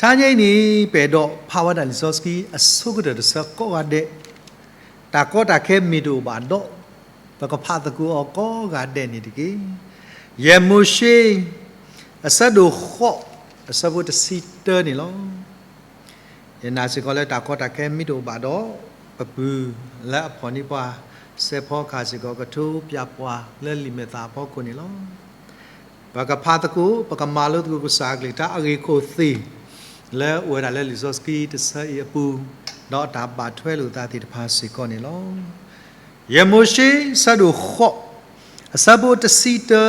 တဟါညါအံၤန့ၣ် ပအဲၣ်ဒိးဖးဝဲဒၣ်လံာ်စီဆှံအဆိကတၢၢ်တဆၢကိးဂၤဒဲး, တၢ်ကီတၢ်ခဲမ့ၢ်တအိၣ်ဘၣ်ဒီး ပကဖးသကိးအီၤကိးဂၤဒဲးန့ၣ်တက့ၢ်. ယဲၢ်မိၤၡ့ အဆၢဒိၣ်ဃိး အဆၢဖိတဆံတၢန့ၣ်လီၤ. ယနာ်စ့ၢ်ကီးလၢတၢ်ကီတၢ်ခဲမ့ၢ်တအိၣ်ဘၣ်ဒီး ပပုၢ်လၢအဖီၣ်န့ၢ်ပှၤ စဲးဖီကဟၣ်စ့ၢ်ကီးကထိပၠးပှၤလၢလံာ်မဲာ်သၣ်အဖီခိၣ်န့ၣ်လီၤ. ပကဖးသကိး ပကမၤလိသကိးကစၢ်အကလုၢ်ကထါအဂ့ၢ်ခိၣ်သ့ၣ် လၢအိၣ်ဝဲဒၣ်လၢလံာ်စီဆှံတဆၢအံၤအပူၤ, ဒီးအတၢ်ဘၣ်ထွဲလိာ်သးသ့ၣ်တဖၣ်စ့ၢ်ကီးန့ၣ်လီၤ. ယဲၢ်မိၤၡ့ အဆၢဒိၣ်ဃိး အဆၢဖိတဆံတၢ,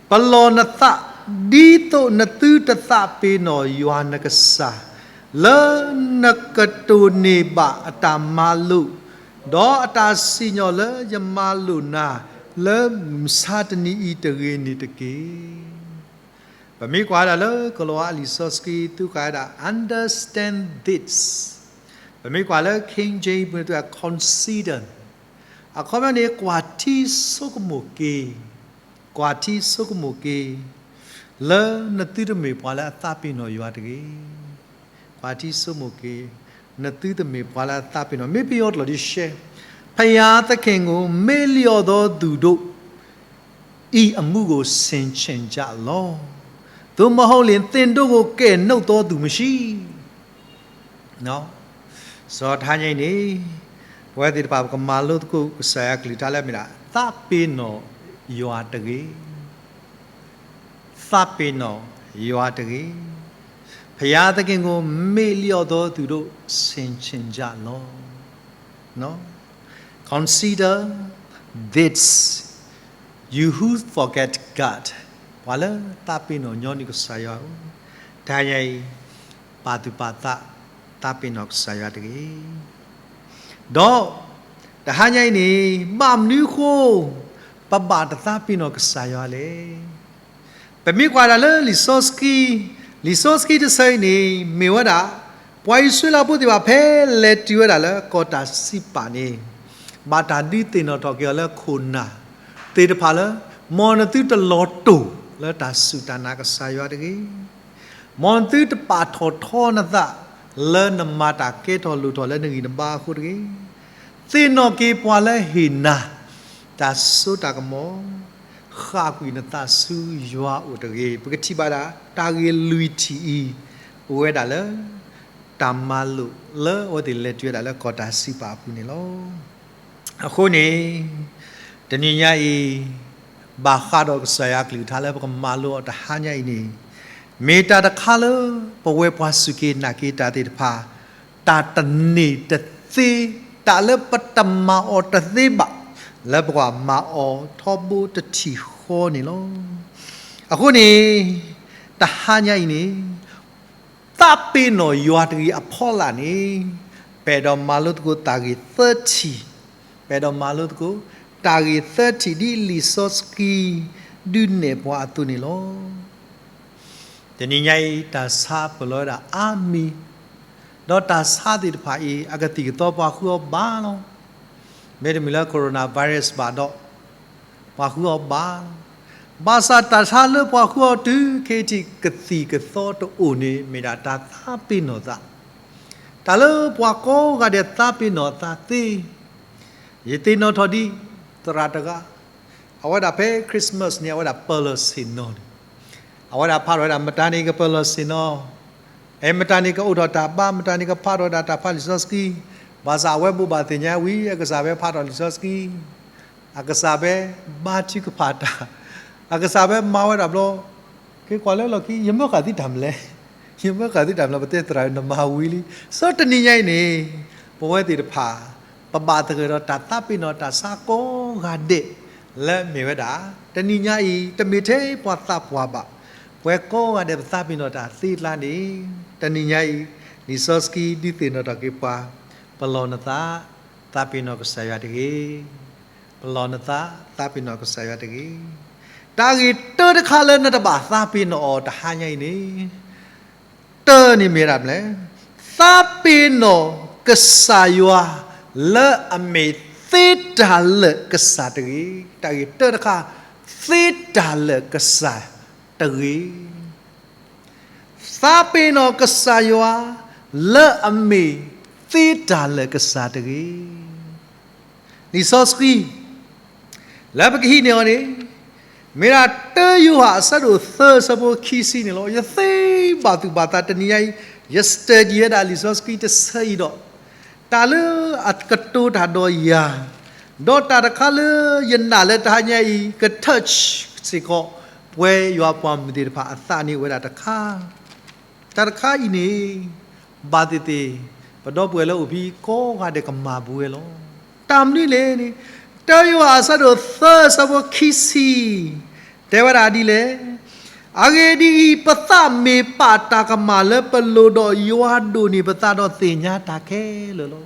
ပလီၢ်နသး ဒ်သိးနသုတသးပ့ၤနီၣ်ယွၤနကစၢ် လၢနကတိၢ်န့ၢ်ဘၣ်အတၢ်မၤလိာ်, ဒီးအတၢ်စံၣ်ညီၣ်လၢယမၤလိာ်နၤ လၢမုၢ်ဆါတနံၤအံၤတဂ့ၤန့ၣ်တက့ၢ်. ပမ့ၢ်ကွၢ်ဒၣ်လၢကလီၤဝါလံာ်စီဆှံ သူဃာ်ဝဲဒၣ် understand this, ပမ့ၢ်ကွၢ်လၢ King James ပှၤ consider, အခီပညီန့ၣ် ကွၢ်ထံဆိကမိၣ်က့ၤ, ကွၢ်ထံဆိကမိၣ်က့ၤ, လၢနသုတမ့ၢ်ပှၤလၢအသးပ့ၤနီၣ်ယွၤတဂ့ၤ. ကွၢ်ထံဆိကမိၣ်က့ၤ, နသုတမ့ၢ်ပှၤလၢအသးပ့ၤနီၣ်, မ့ၢ်ပယီၤကျိာ်ဒ်ရှဲ, ဘုရားသခင်ကို မေ့လျော့သောသူတို့ ၏အမှုကို ဆင်ခြင်ကြလော့, သို့မဟုတ်လျှင် သင်တို့ကို ကယ်နှုတ်သောသူမရှိ. စီၤတဟါညါအံၤန့ၣ် ပဝဲသ့ၣ်တဖၣ် ပကမၤလိသကိးကစၢ်ယွၤကလုၢ်ကထါလၢမ့ၢ်ဒၣ် သးပ့ၤနီၣ်ယွၤတဂ့ၤ, သးပ့ၤနီၣ်ယွၤတဂ့ၤ, ဘုရားသခင်ကို မေ့လျော့သောသူတို့ ဆင်ခြင်ကြလော့. Consider this, you who forget God, ပှၤလၢသးပ့ၤနီၣ်ညီနုၢ်ကစၢ်ယွၤဧၢ, တဟါညါအံၤ ပာ်သူၣ်ပာ်သး သးပ့ၤနီၣ်ကစၢ်ယွၤတဂ့ၤ. ဒီးတဟါညါအံၤန့ၣ် ဘၣ်မနုၤအဃိ ပဘၣ်တသးပ့ၤနီၣ်ကစၢ်ယွၤလဲၣ်. ပမ့ၢ်ကွၢ်ဒၣ်လၢလံာ်စီဆှံ, လံာ်စီဆှံတဆၢအံၤန့ၣ် မ့ၢ်ဝဲဒၣ် ပှၤအံၣ်စရ့လးဖိသ့ၣ်တဖၣ် ဖဲလဲၤတုၤဝဲဒၣ်လၢကီၢ်တၢ်စံးပာ်န့ၣ် ဘၣ်တၢ်ဒုးသ့ၣ်နီၣ်ထီၣ်က့ၤအီၤလၢခိၣ်နၢ်သ့ၣ်တဖၣ်လၢ မ်နသုတလီၤတိၢ်လၢတၢ်စူၢ်တၢ်နာ်ကစၢ်ယွၤတဂ့ၤ, မ်နသုတပာ်ထီၣ်ထီနသးလၢနမၤတၢ်ကဲထီၣ်လိၣ်ထီၣ်လၢနဂံၢ်နဘါအဃိတဂ့ၤ, သ့ၣ်နီၣ်က့ၤပှၤလၢဟ့ၣ်နၤ တၢ်စိတၢ်ကမီၤ, ဃၣ်ကွံာ်နသးဆူယွၤအိၣ်တဂ့ၤ. ပကထံၣ်ဘၣ်ဒၣ် တၢ်ဂ့ၢ်လွံၢ်ထံၣ်အံၤ အိၣ်ဝဲဒၣ်လၢ တၢ်မၤလိာ်လၢအဝဲသ့ၣ်လဲၤတုၤဝဲဒၣ်လၢကီၢ်တၢ်စံးပာ်အပူၤန့ၣ်လီၤ. အဃိန့ၣ် တနံၤညါအံၤ ဘၣ်ဃးဒီးကစၢ်ယွၤကလုၢ်ကထါလၢပကမၤလိအီၤတဟါညါအံၤန့ၣ် မ့ၢ်တၢ်တခါလၢ ပဝဲပှၤစူၢ်က့ၤနာ်က့ၤတၢ်သ့ၣ်တဖၣ် တၢ်တန့ၢ်တသ့, တၢ်လၢပတမၤအီၤတသ့ဘၣ် လၢပကမၤအီၤထီဘိတထံၣ်ဃီန့ၣ်လီၤ. အဃိန့ၣ် တဟါညါအံၤန့ၣ် သးပ့ၤနီၣ်ယွၤတဂ့ၤအဖီလာ်န့ၣ် ပအဲၣ်ဒိးမၤလိသကိးတၢ်ဂ့ၢ်သၢထံၣ်, ပအဲၣ်ဒိးမၤလိသကိး တၢ်ဂ့ၢ်သၢထံၣ်ဒ်လံာ်စီဆှံ ဒုးနဲၣ်ပှၤအသိးန့ၣ်လီၤ. တနံၤညါအံၤ တၢ်ဆါပလီၢ်ဝဲဒၣ်အါမံၤ, ဒီးတၢ်ဆါသ့ၣ်တဖၣ်အံၤ အကသံၣ်ကသီပှၤဃုအီၤဘၣ်လီၤ. မ့တမ့ၢ်လၢ coronavirus ဘၣ်ဒီး ပှၤဃုအီၤဘၣ်လီၤ. ဘၣ်ဆၣ်တၢ်ဆါလၢပှၤဃုအီၤတုၤခဲအံၤထံၣ်ကသံၣ်ကသီတအိၣ်န့ၣ် မ့ၢ်ဒၣ်တၢ်သးပ့ၤနီၣ်သး, တၢ်လၢပှၤကိးဂၤဒဲးသးပ့ၤနီၣ်အသးသ့. ယသ့ၣ်နီၣ်ထီၣ်ဒံး သရၣ်တဂၤ အဝဲဒၣ်ဖဲ Christmas န့ၣ် အဝဲဒၣ်ပၢၢ်လီၢ်ဆ့ၣ်နီၤန့ၣ်, အဝဲဒၣ်ဖးထီၣ်ဝဲဒၣ် မတၤန့ၣ်ကပၢၢ်လီၢ်ဆ့ၣ်နီၤ, အဲ မတၤန့ၣ်ကအိးထီၣ်တၢ်ဘါ, မတၤန့ၣ်ကဖးထီၣ်ဝဲဒၣ်တၢ်ဖးလံာ်စီဆှံ, ဘၣ်ဆၣ်အဝဲဘိးဘၣ်သ့ၣ်ညါဝံၤ အကစၢ်ဝဲဖးထီၣ်လံာ်စီဆှံ, အကစၢ်ဝဲဘါထုကဖၣ်တၢ်, အကစၢ်ဝဲမၤဝဲဒၣ်ဘျီ, က့ၤကွၢ်လၢလီၢ်ခံ ယမၢဃာ်သုတၢ်မနုၤလဲၣ်, ယမၢဃာ်သုတၢ်မနုၤလဲၣ်, ပတဲသရၣ်နမၤဝံၤလံ. စီၤတနံၤညါအံၤန့ၣ် ပဝဲသ့ၣ်တဖၣ် ပဘၣ်သဂၢၢ်ဒီးတၢ်သးပ့ၤနီၣ်တၢ်ဆါကိးဂၤဒဲး လၢမ့ၢ်ဝဲဒၣ် တနံၤညါအံၤ တမ့ၢ်ထဲပှၤသးပှၢ်ဘၣ်, ပှၤကိးဂၤဒဲးပသးပ့ၤနီၣ်တၢ်သ့ကျါန့ၣ်, တနံၤညါအံၤ လံာ်စီဆှံဒုးသ့ၣ်နီၣ်ထီၣ်က့ၤပှၤ, ပလီၢ်နသး သးပ့ၤနီၣ်ကစၢ်ယွၤတဂ့ၤ. ပလီၢ်နသး သးပ့ၤနီၣ်ကစၢ်ယွၤတဂ့ၤ. တၢ်ဂ့ၢ်တၢတခါလၢနတဘၣ်သးပ့ၤနီၣ်အီၤတဟါညါအံၤန့ၣ်, တၢန့ၣ်မ့ၢ်ဒၣ်မနုၤလဲၣ်, သးပ့ၤနီၣ်ကစၢ်ယွၤလၢအမ့ၢ်သ့တၢ်လၢာ်ကစၢ်တဂ့ၤ. တၢ်ဂ့ၢ်တၢတခါ, သ့တၢ်လၢာ်ကစၢ်တဂ့ၤ. ပာ်ပ့ၤနီၣ်ကစၢ်ယွၤ လၢအမ့ၢ်သ့တၢ်လၢာ်ကစၢ်တဂ့ၤ. လံာ်စီဆှံ လၢပကဟံးန့ၢ်အီၤန့ၣ် မ့ၢ်ဒၣ်တၢယိၤဟၣ်အဆၢဒိၣ်သၢအဆၢဖိခံဆံန့ၣ်လီၤ. ယသ့ဘၣ်သူၣ်ဘၣ်သးတနံၤညါအံၤ ယ study ဝဲဒၣ်လံာ်စီဆှံတဆၢအံၤဒီး တၢ်လၢအကတိၤတၢ်ဒီးယၤ, ဒီးတၢ်တခါလၢယနာ်လၢတဟါညါအံၤ က touch စ့ၢ်ကီး ပဝဲယွၤပှၤမုၢ်သ့ၣ်တဖၣ်အသးန့ၣ်အိၣ်ဝဲဒၣ်တခါ တၢ်တခါအံၤန့ၣ် ဘၣ်သ့ၣ်သ့ၣ် ပဒီပုၢ်ဝဲၢ်လၢအိၣ်ဖဲကိးဂၤဒဲးကမၤပူၤဝဲလီၤ. တၢ်မနုၤလဲၣ်န့ၣ် တၢယိၤဟၣ်အဆၢဒိၣ်သၢအဆၢဖိခံဆံ တဲဝဲဒၣ်ဒ်လဲၣ်, အဂ့ၢ်ဒ်အံၤ, ပသးမ့ၢ်ပာ်တၢ်ကမၣ်လၢပလိၤဒီး ယွၤဒိၣ်န့ၢ်ပသးဒီးသ့ၣ်ညါတၢ်ခဲလၢာ်လီၤ.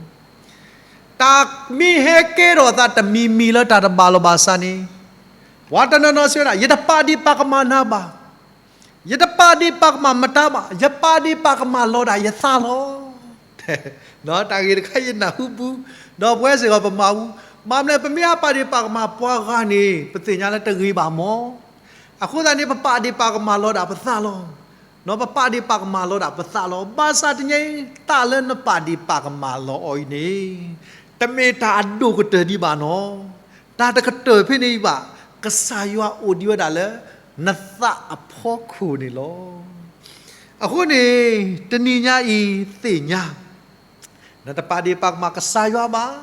တၢ်မ့ၢ်ဟဲကဲထီၣ်အသးတမံၤမံၤလၢတၢ်တဘၣ်လီၤဘၣ်ဆၣ်န့ၣ်, ပှၤတနီၤနီၤစံးဝဲဒၣ် ယတပာ်ဒ့ၣ်ပာ်ကမၣ်နၤဘၣ်, ယတပာ်ဒ့ၣ်ပာ်ကမၣ်မတၤဘၣ်, ယပာ်ဒ့ၣ်ပာ်ကမၣ်လီၤဒၣ်ယသးလီၤ. တၢ်ဂ့ၢ်တခါယနၢ်ဟူပူၤ, ဒီးပဝဲစ့ၢ်ကီးပမၤပူၤ, ဘၣ်မနုၤလဲၣ် ပမ့ၢ်ဟဲပာ်ဒ့ၣ်ပာ်ကမၣ်ပှၤဂၤန့ၣ် ပသ့ၣ်ညါလၢတဂ့ၤဘၣ်မၢ်. အဃိသတးန့ၣ် ပပာ်ဒ့ၣ်ပာ်ကမၣ်လီၤဒၣ်ပသးလီၤ. ပပာ်ဒ့ၣ်ပာ်ကမၣ်လီၤဒၣ်ပသးလီၤ. ဘၣ်ဆၣ်တနံၤအံၤ သးလၢနပာ်ဒ့ၣ်ပာ်ကမၣ်လီၤအီၤအံၤန့ၣ် တမ့ၢ်တၢ်အဒိၣ်ကတၢၢ်ဒံးဘၣ်နီၤ. တၢ်တကတၢၢ်ဖဲန့ၣ်အံၤဘၣ်, ကစၢ်ယွၤအိၣ်ဒံးဝဲဒၣ်လၢ နသးအဖီခိၣ်န့ၣ်လီၤ. အဃိန့ၣ် တနံၤညါအံၤသ့ၣ်ညါ, နတပာ်ဒ့ၣ်ပာ်ကမၣ်ကစၢ်ယွၤဘၣ်,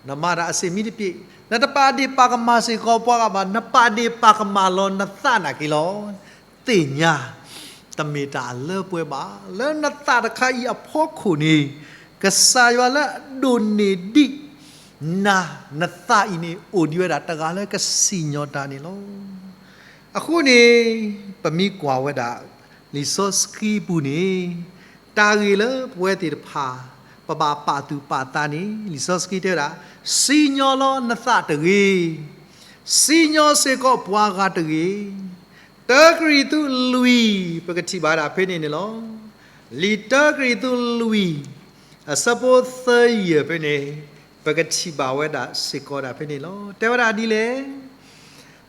နမၤတၢ်အဆ့ၣ်မံတပ့ၢ်, နတပာ်ဒ့ၣ်ပာ်ကမၣ်စ့ၢ်ကီးပှၤဂၤဘၣ်, နပာ်ဒ့ၣ်ပာ်ကမၣ်လီၤနသးနာ်က့လီၤ. သ့ၣ်ညါ, တမ့ၢ်တၢ်အလၢပှဲၤဘၣ်. လၢနသးတခါအံၤအဖီခိၣ်န့ၣ်, ကစၢ်ယွၤလၢအဒိၣ်န့ၢ်ဒံး နၤနသးအံၤန့ၣ် အိၣ်ဒံးဝဲဒၣ်တဂၤလၢကစံၣ်ညီၣ်တၢ်န့ၣ်လီၤ. အဃိန့ၣ်, ပမ့ၢ်ကွၢ်ဝဲဒၣ် လံာ်စီဆှံပူၤန့ၣ်, တၢ်ဂ့ၢ်လၢပဝဲသ့ၣ်တဖၣ် ပဘၣ်ပာ်သူၣ်ပာ်သးန့ၣ် လံာ်စီဆှံတဲဝဲဒၣ်, စံၣ်ညီၣ်လီၤနသးတဂ့ၤ, စံၣ်ညီၣ်စ့ၢ်ကီးပှၤဂၤတဂ့ၤ. တၢကရံၣ်သူးလွံၢ် ပကထံၣ်ဘၣ်ဒၣ်ဖဲန့ၣ်န့ၣ်လီၤ. လံာ်တၢကရံၣ်သူးလွံၢ် အဆၢဖိသၢယဲၢ်ဖဲန့ၣ်, ပကထံၣ်ဘၣ်ဝဲဒၣ်စ့ၢ်ကီးဒၣ်ဖဲန့ၣ်လီၤ. တဲဝဲဒၣ်ဒ်လဲၣ်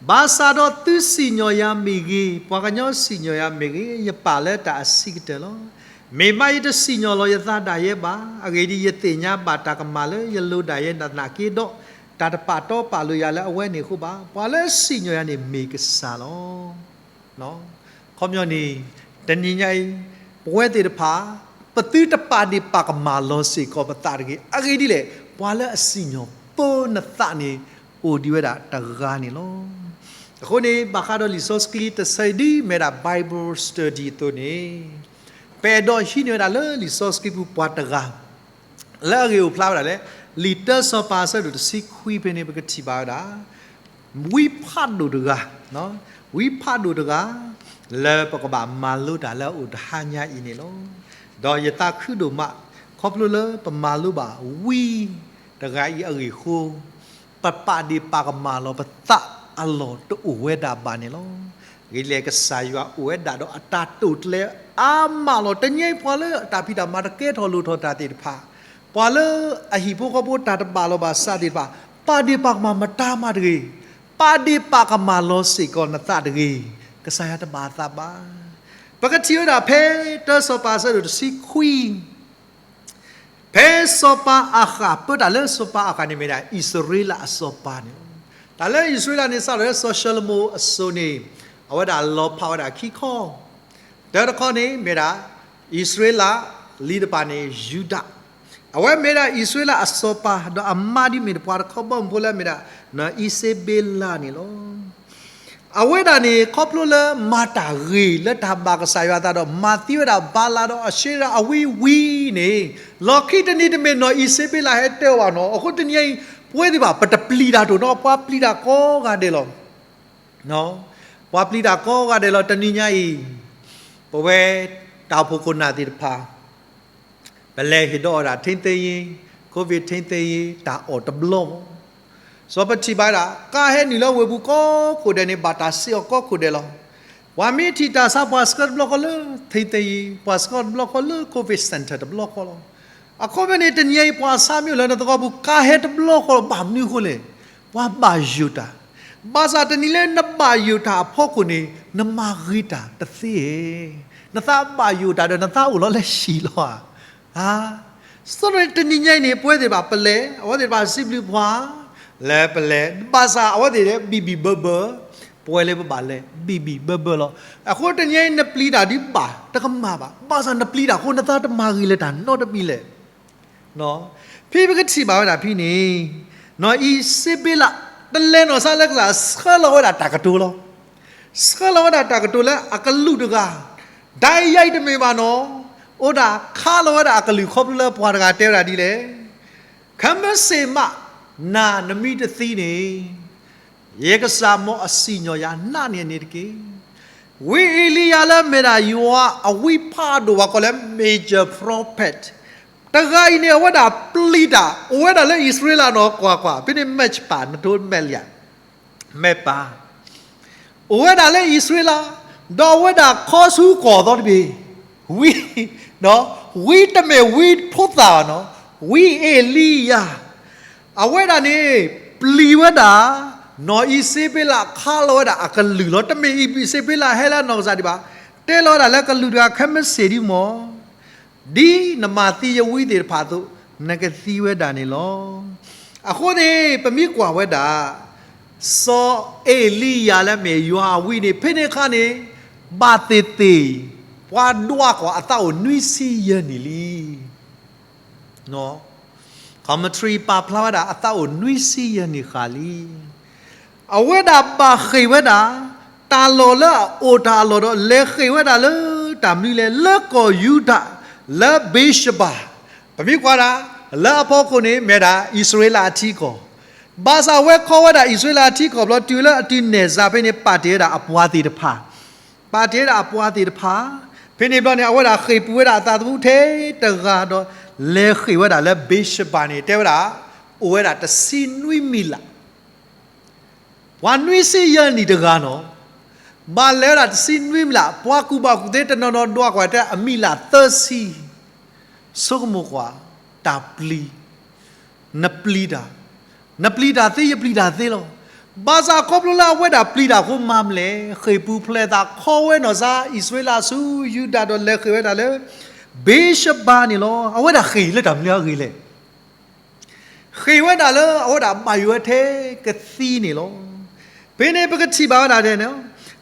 ဘၣ်ဆၣ်ဒီးသုစံၣ်ညီၣ်ယၤမ့ၢ်ဂ့ၤ, ပှၤကညီစံၣ်ညီၣ်ယၤမ့ၢ်ဂ့ၤ, ယပာ်လၢတၢ်အဆံးကတၢၢ်လီၤ. မ့ၢ်မးယတစံၣ်ညီၣ်လီၤယသးဒၣ်ယဲဘၣ်. အဂ့ၢ်ဒ်အံၤ, ယသ့ၣ်ညါဘၣ်တၢ်ကမၣ်လၢယလိၤဒၣ်ယဲနာ်သက့ဒီး, တၢ်တပာ်တီပာ်လိၤယၤလၢအဝဲန့ၣ်အဃိဘၣ်. ပှၤလၢစံၣ်ညီၣ်ယၤန့ၣ်မ့ၢ်ကစၢ်လီၤ. ခီပညီန့ၣ်, တနံၤညါအံၤ, ပဝဲသ့ၣ်တဖၣ်, ပသုတပာ်ဒ့ၣ်ပာ်ကမၣ်လီၤစ့ၢ်ကီးပသးတဂ့ၤ. အဂ့ၢ်ဒ်လဲၣ်, ပှၤလၢအစံၣ်ညီၣ်ပၢနသးန့ၣ် အိၣ်ဒံးဝဲဒၣ်တဂၤန့ၣ်လီၤ. အဃိန့ၣ် ဘၣ်ဃးဒီးလံာ်စီဆှံတဆၢအံၤဒ်အမ့ၢ်ဒၣ် Bible study အသိးန့ၣ်, ပအဲၣ်ဒိးဟံးန့ၢ်ဝဲဒၣ်လၢလံာ်စီဆှံပူၤပှၤတဂၤ လၢအဂ့ၢ်အိၣ်ဖျါဝဲဒၣ်လၢ လံာ်တၢစီၤပၤအဆၢဒိၣ်တဆံခွံဖဲန့ၣ် ပကထံၣ်ဘၣ်ဝဲဒၣ် ဝံဖးဒိၣ်တဂၤ, ဝံဖးဒိၣ်တဂၤ လၢပကဘၣ်မၤလိတၢ်လၢအအိၣ်တဟါညါအံၤန့ၣ်လီၤ. ဒီးယသးခုဒိၣ်မး ခီဖျိလၢပမၤလိဘၣ်ဝံတဂၤအံၤအဂ့ၢ်အဃိ, ပပာ်ဒ့ၣ်ပာ်ကမၣ်လီၤပသးအလီၢ်တအိၣ်ဝဲဒၣ်ဘၣ်န့ၣ်လီၤ. အဂ့ၢ်ဒ်လဲၣ် ကစၢ်ယွၤအိၣ်ဝဲဒၣ်ဒီးအတၢ်တိာ်ကျဲၤအါမးလီၤ. တနံၤအံၤပှၤလၢအတၢ်ဖံးတၢ်မၤတကဲထီၣ်လိၣ်ထီၣ်တၢ်သ့ၣ်တဖၣ်, ပှၤလၢအဟံၣ်ဖိဃီဖိတၢ်တဘၣ်လီၤဘၣ်စးသ့ၣ်တဖၣ်, ပာ်ဒ့ၣ်ပာ်ကမၣ်မတၤမးတဂ့ၤ, ပာ်ဒ့ၣ်ပာ်ကမၣ်လီၤစ့ၢ်ကီးနသးတဂ့ၤ, ကစၢ်ယွၤတဘၣ်အသးဘၣ်. ပကထံၣ်ဝဲဒၣ်ဖဲတၢစီၤပၤအဆၢဒိၣ်တဆံခွံ ဖဲစီၤပၤအၤဃး ပၢတၢ်လၢစီၤပၤအၤဃးန့ၣ်မ့ၢ်ဒၣ် အံၣ်စရ့လးအစီၤပၤန့ၣ်လီၤ. တၢ်လၢအံၣ်စရ့လးန့ၣ် စးထီၣ်လၢစီၤၡလိၤမိၣ်အစိၤန့ၣ်, အဝဲဒၣ်လီၤဖးဝဲဒၣ်ခံခီ, တၢတခီန့ၣ်မ့ၢ်ဒၣ် အံၣ်စရ့လး, လံတဖၣ်န့ၣ် ယူဒၤ, အဝဲမ့ၢ်ဒၣ်အံၣ်စရ့လးအစီၤပၤ ဒီးအမါဒ်မ့ၢ်တပှၤတခီဘီမုၢ်ဖိလၢအမ့ၢ်ဒၣ် နီၢ်အံၣ်စ့ဘ့လးန့ၣ်လီၤ. အဝဲဒၣ်န့ၣ် ခီဖျိလၢမၤတၢ်ဂ့ၤလၢတၢ်ဘၣ်ကစၢ်ယွၤအသးဒီး မၤသံဝဲဒၣ်ဘၤလးဒီးအၤၡ့ရၤအဝံဝံန့ၣ်, လီၢ်ခံတနံၤတမ့ၢ်နီၢ်အံၣ်စ့ဘ့လးဟဲတၢၢ်ဘၣ်နီၤ. အဃိတနံၤအံၤ ပဝဲသ့ၣ်တဖၣ် ပတပျံၤတၢ်တအိၣ်နီၤ, ပှၤပျံၤတၢ်ကိးဂၤဒဲးလီၤ. ပှၤပျံၤတၢ်ကိးဂၤဒဲးလီၤ. တနံၤညါအံၤ ပဝဲတၢ်အိၣ်ဖှိၣ်ခိၣ်နၢ်သ့ၣ်တဖၣ် ပလဲၤဟ့ၣ်ဒီးအီၣ်ဒၣ် ထိန်းသိမ်းရေး, COVID ထိန်းသိမ်းရေး တၢ်အီၣ်တဘျီဘၣ်. စီၤပထံၣ်ဘၣ်ဒၣ် ကါဟဲနုာ်လၢဝ့ၢ်ပူၤကိးခိၣ်ဒဲးန့ၣ် ဘၣ်တၢ်စံးအီၤကိးခိၣ်ဒဲးလီၤ. ပှၤမ့ၢ်ထံၣ်တၢ်ဆါ ပှၤဆှၢတဘျီဃီလၢ ထိန်းသိမ်းရေး, ပှၤဆှၢတဘျီဃီလၢ COVID center တဘျီဃီလီၤ. အခီပညီန့ၣ် တနံၤအံၤ ပှၤဆါမ့ၢ်အိၣ်လၢနသဝီပူၤ ကါဟဲတဘျီဃီလီၤ. ဘၣ်မနုၤအဃိလဲၣ်, ပှၤဘၣ်ယိၣ်တၢ်. ဘၣ်ဆၣ်တနံၤလၢနဘၣ်ယိၣ်တၢ်အဖီခိၣ်န့ၣ် နမၤဂ့ၤတၢ်တသ့ဧါ. နသးဘၣ်ယိၣ်တၢ်ဒီး နသးအိၣ်လီၤလၢဟံၣ်လီၤဧါ. အါ, စီၤတနံၤညါအံၤန့ၣ် ပဝဲသ့ၣ်တဖၣ်ပလဲၤ, အဝဲသ့ၣ်တဖၣ်စံးဘျုးပှၤ, လဲၤပလဲၤ, ဘၣ်ဆၣ်အဝဲသ့ၣ်လဲၤဘံၣ်ဘံၣ်ဘၢဘၢ, ပဝဲလၢပဘၣ်လဲၤဘံၣ်ဘံၣ်ဘၢဘၢလီၤ. အဃိတနံၤညါအံၤ နပျံၤတၢ်ဒ်ဘၣ်တကမၣ်ဘၣ်, ဘၣ်ဆၣ်နပျံၤတၢ်အဃိ နသးတမၤဂ့ၤလၢၤတၢ်နီတမံၤလဲၣ်. ဖဲပကထံၣ်ဘၣ်ဝဲဒၣ်ဖဲန့ၣ်, နီၢ်အံၤစ့ဘ့လး တလဲၤနီၢ်ဆါလၢကစၢ် ဆှၢလီၤဝဲဒၣ်တၢ်ကတိၤလီၤ. ဆှၢလီၤဝဲဒၣ်တၢ်ကတိၤလၢအကလူးတဂၤ, ဒ်အံၤတမ့ၢ်ဘၣ်နီၤ, အိၣ်ဒၣ်ခးလီၤဝဲဒၣ်အကလုၢ်ခီဖျိလၢပှၤတဂၤတဲဝဲဒၣ်ဒ်လဲၣ်, ခဲမုၢ်ဆ့ၣ်မး နၤနမ့ၢ်တသံန့ၣ် ယကစၢ်မ်အစံၣ်ညီၣ်ယၤ နးန့ၢ်န့ၣ်တက့ၢ်. ဝံအ့လံယၤလၢအမ့ၢ်ဒၣ်ယွၤအဝံဖးဒိၣ် ပှၤကိးလၢ major prophet တဂၤအံၤန့ၣ် အဝဲဒၣ်ပျံၤတၢ် အိၣ်ဝဲဒၣ်လၢအံၣ်စရ့လးနီၤ ကွၢ်ကွၢ် ဖဲန့ၣ် မဲာ်ပၢ် နတိမဲာ်လံ, မဲာ်ပၢ် အိၣ်ဝဲဒၣ်လၢအံၣ်စရ့လး, ဒီးအဝဲဒၣ်ခီဆူကီၢ်အသီတဘ့ၣ်, ဝံ, ဝံတမ့ၢ်ဝံဖိသၣ်ဘၣ်နီၤ, ဝံအ့လံယၤ အဝဲဒၣ်န့ၣ် ပျံၤဝဲဒၣ် နီၢ်အံၤစ့ဘ့လးခးလီၤဝဲဒၣ်အကလုၢ်လီၤ. တမ့ၢ်အံၤစ့ဘ့လးဟဲလၢအနီၢ်ကစၢ်ဒံးဘၣ်, တဲလီၤဝဲဒၣ်လၢကလုၢ်တဂၤ ခဲမုၢ်ဆ့ၣ်ဒ်မီၢ်, ဒ်နမၤသံယဝံသ့ၣ်တဖၣ်အသိး နကသံဝဲဒၣ်န့ၣ်လီၤ. အဃိန့ၣ် ပမ့ၢ်ကွၢ်ဝဲဒၣ် စီၤအ့လံယၤလၢအမ့ၢ်ယွၤအဝံန့ၣ် ဖဲန့ၣ်အခါန့ၣ် ဘၣ်သ့ၣ်သ့ၣ် ပှၤဒွးကွၢ်အသးအိၣ်နွံဆံယဲၢ်နံၣ်လံ. Commentary ပာ်ဖျါဝဲဒၣ်အသးအိၣ်နွံဆံယဲၢ်နံၣ်ဃၣ်လံ. အဝဲဒၣ်ဘၣ်ဃ့ၢ်ဝဲဒၣ် တၢ်လီၢ်လၢအအိၣ်တၢ်အလီၢ်ဒီး လဲၤဃ့ၢ်ဝဲဒၣ်လၢတၢ်မနုၤလဲၣ် လၢကီၢ်ယူဒၤ လၢဘ့းၡဘၤ, ပမ့ၢ်ကွၢ်ဒၣ် လၢအဖီခိၣ်န့ၣ် မ့ၢ်ဒၣ်အံၣ်စရ့လးအထံကီၢ်, ဘၣ်ဆၣ်အဝဲခီဝဲဒၣ်အံၣ်စရ့လးအထံကီၢ်ဘျီ တုၤလၢအတုၤနဲၣ်စၤဖဲန့ၣ် ပာ်တ့ၢ်ဝဲဒၣ်အပှၤသ့ၣ်တဖၣ် ပာ်တ့ၢ်ဝဲဒၣ်အပှၤသ့ၣ်တဖၣ်, ဖဲန့ၣ်ဘျီန့ၣ် အဝဲဒၣ်ဃ့ၢ်ပူၤဝဲဒၣ်အသးသမူထဲတဂၤဒီး လဲၤဃ့ၢ်ဝဲဒၣ်လၢဘ့းၡဘၤန့ၣ် တဲဝဲဒၣ် အိၣ်ဝဲဒၣ်တဆံနွံမံးလး, ပှၤနွံဆံယဲၢ်နံၣ်တဂၤနီၤ, ဘၣ်လဲၤဝဲဒၣ်တဆံနွံမံးလး, ပှၤကူၣ်ဘၣ်ကူၣ်သ့တနီၤနီၤဒွးကွၢ်တဲအမံးလးသၢဆံ, ဆိကမိၣ်ကွၢ် တၢ်ပျံၤ နပျံၤတၢ်, နပျံၤတၢ်သ့ ယပျံၤတၢ်သ့လီၤ. ဘၣ်ဆၣ်ခီဖျိလၢအဝဲဒၣ်ပျံၤတၢ်အဃိမၤမလဲၣ်, ဃ့ၢ်ပူၤဖျဲးသး ခီဝဲနီၢ်စါ အံၣ်စရ့လးဆူယူဒၤဒီးလဲၤဃ့ၢ်ဝဲဒၣ်လၢ ဘ့းၡဘၤန့ၣ်လီၤ. အဝဲဒၣ်ဃ့ၢ်လၢတၢ်မနုၤအဂ့ၢ်လဲၣ်. ဃ့ၢ်ဝဲဒၣ်လၢအဝဲဒၣ်ဘၣ်ယိၣ်ဝဲထဲကသံန့ၣ်လီၤ. ဖဲန့ၣ်ပကထံၣ်ဘၣ်ဝဲဒၣ်ဒ်န့ၣ်,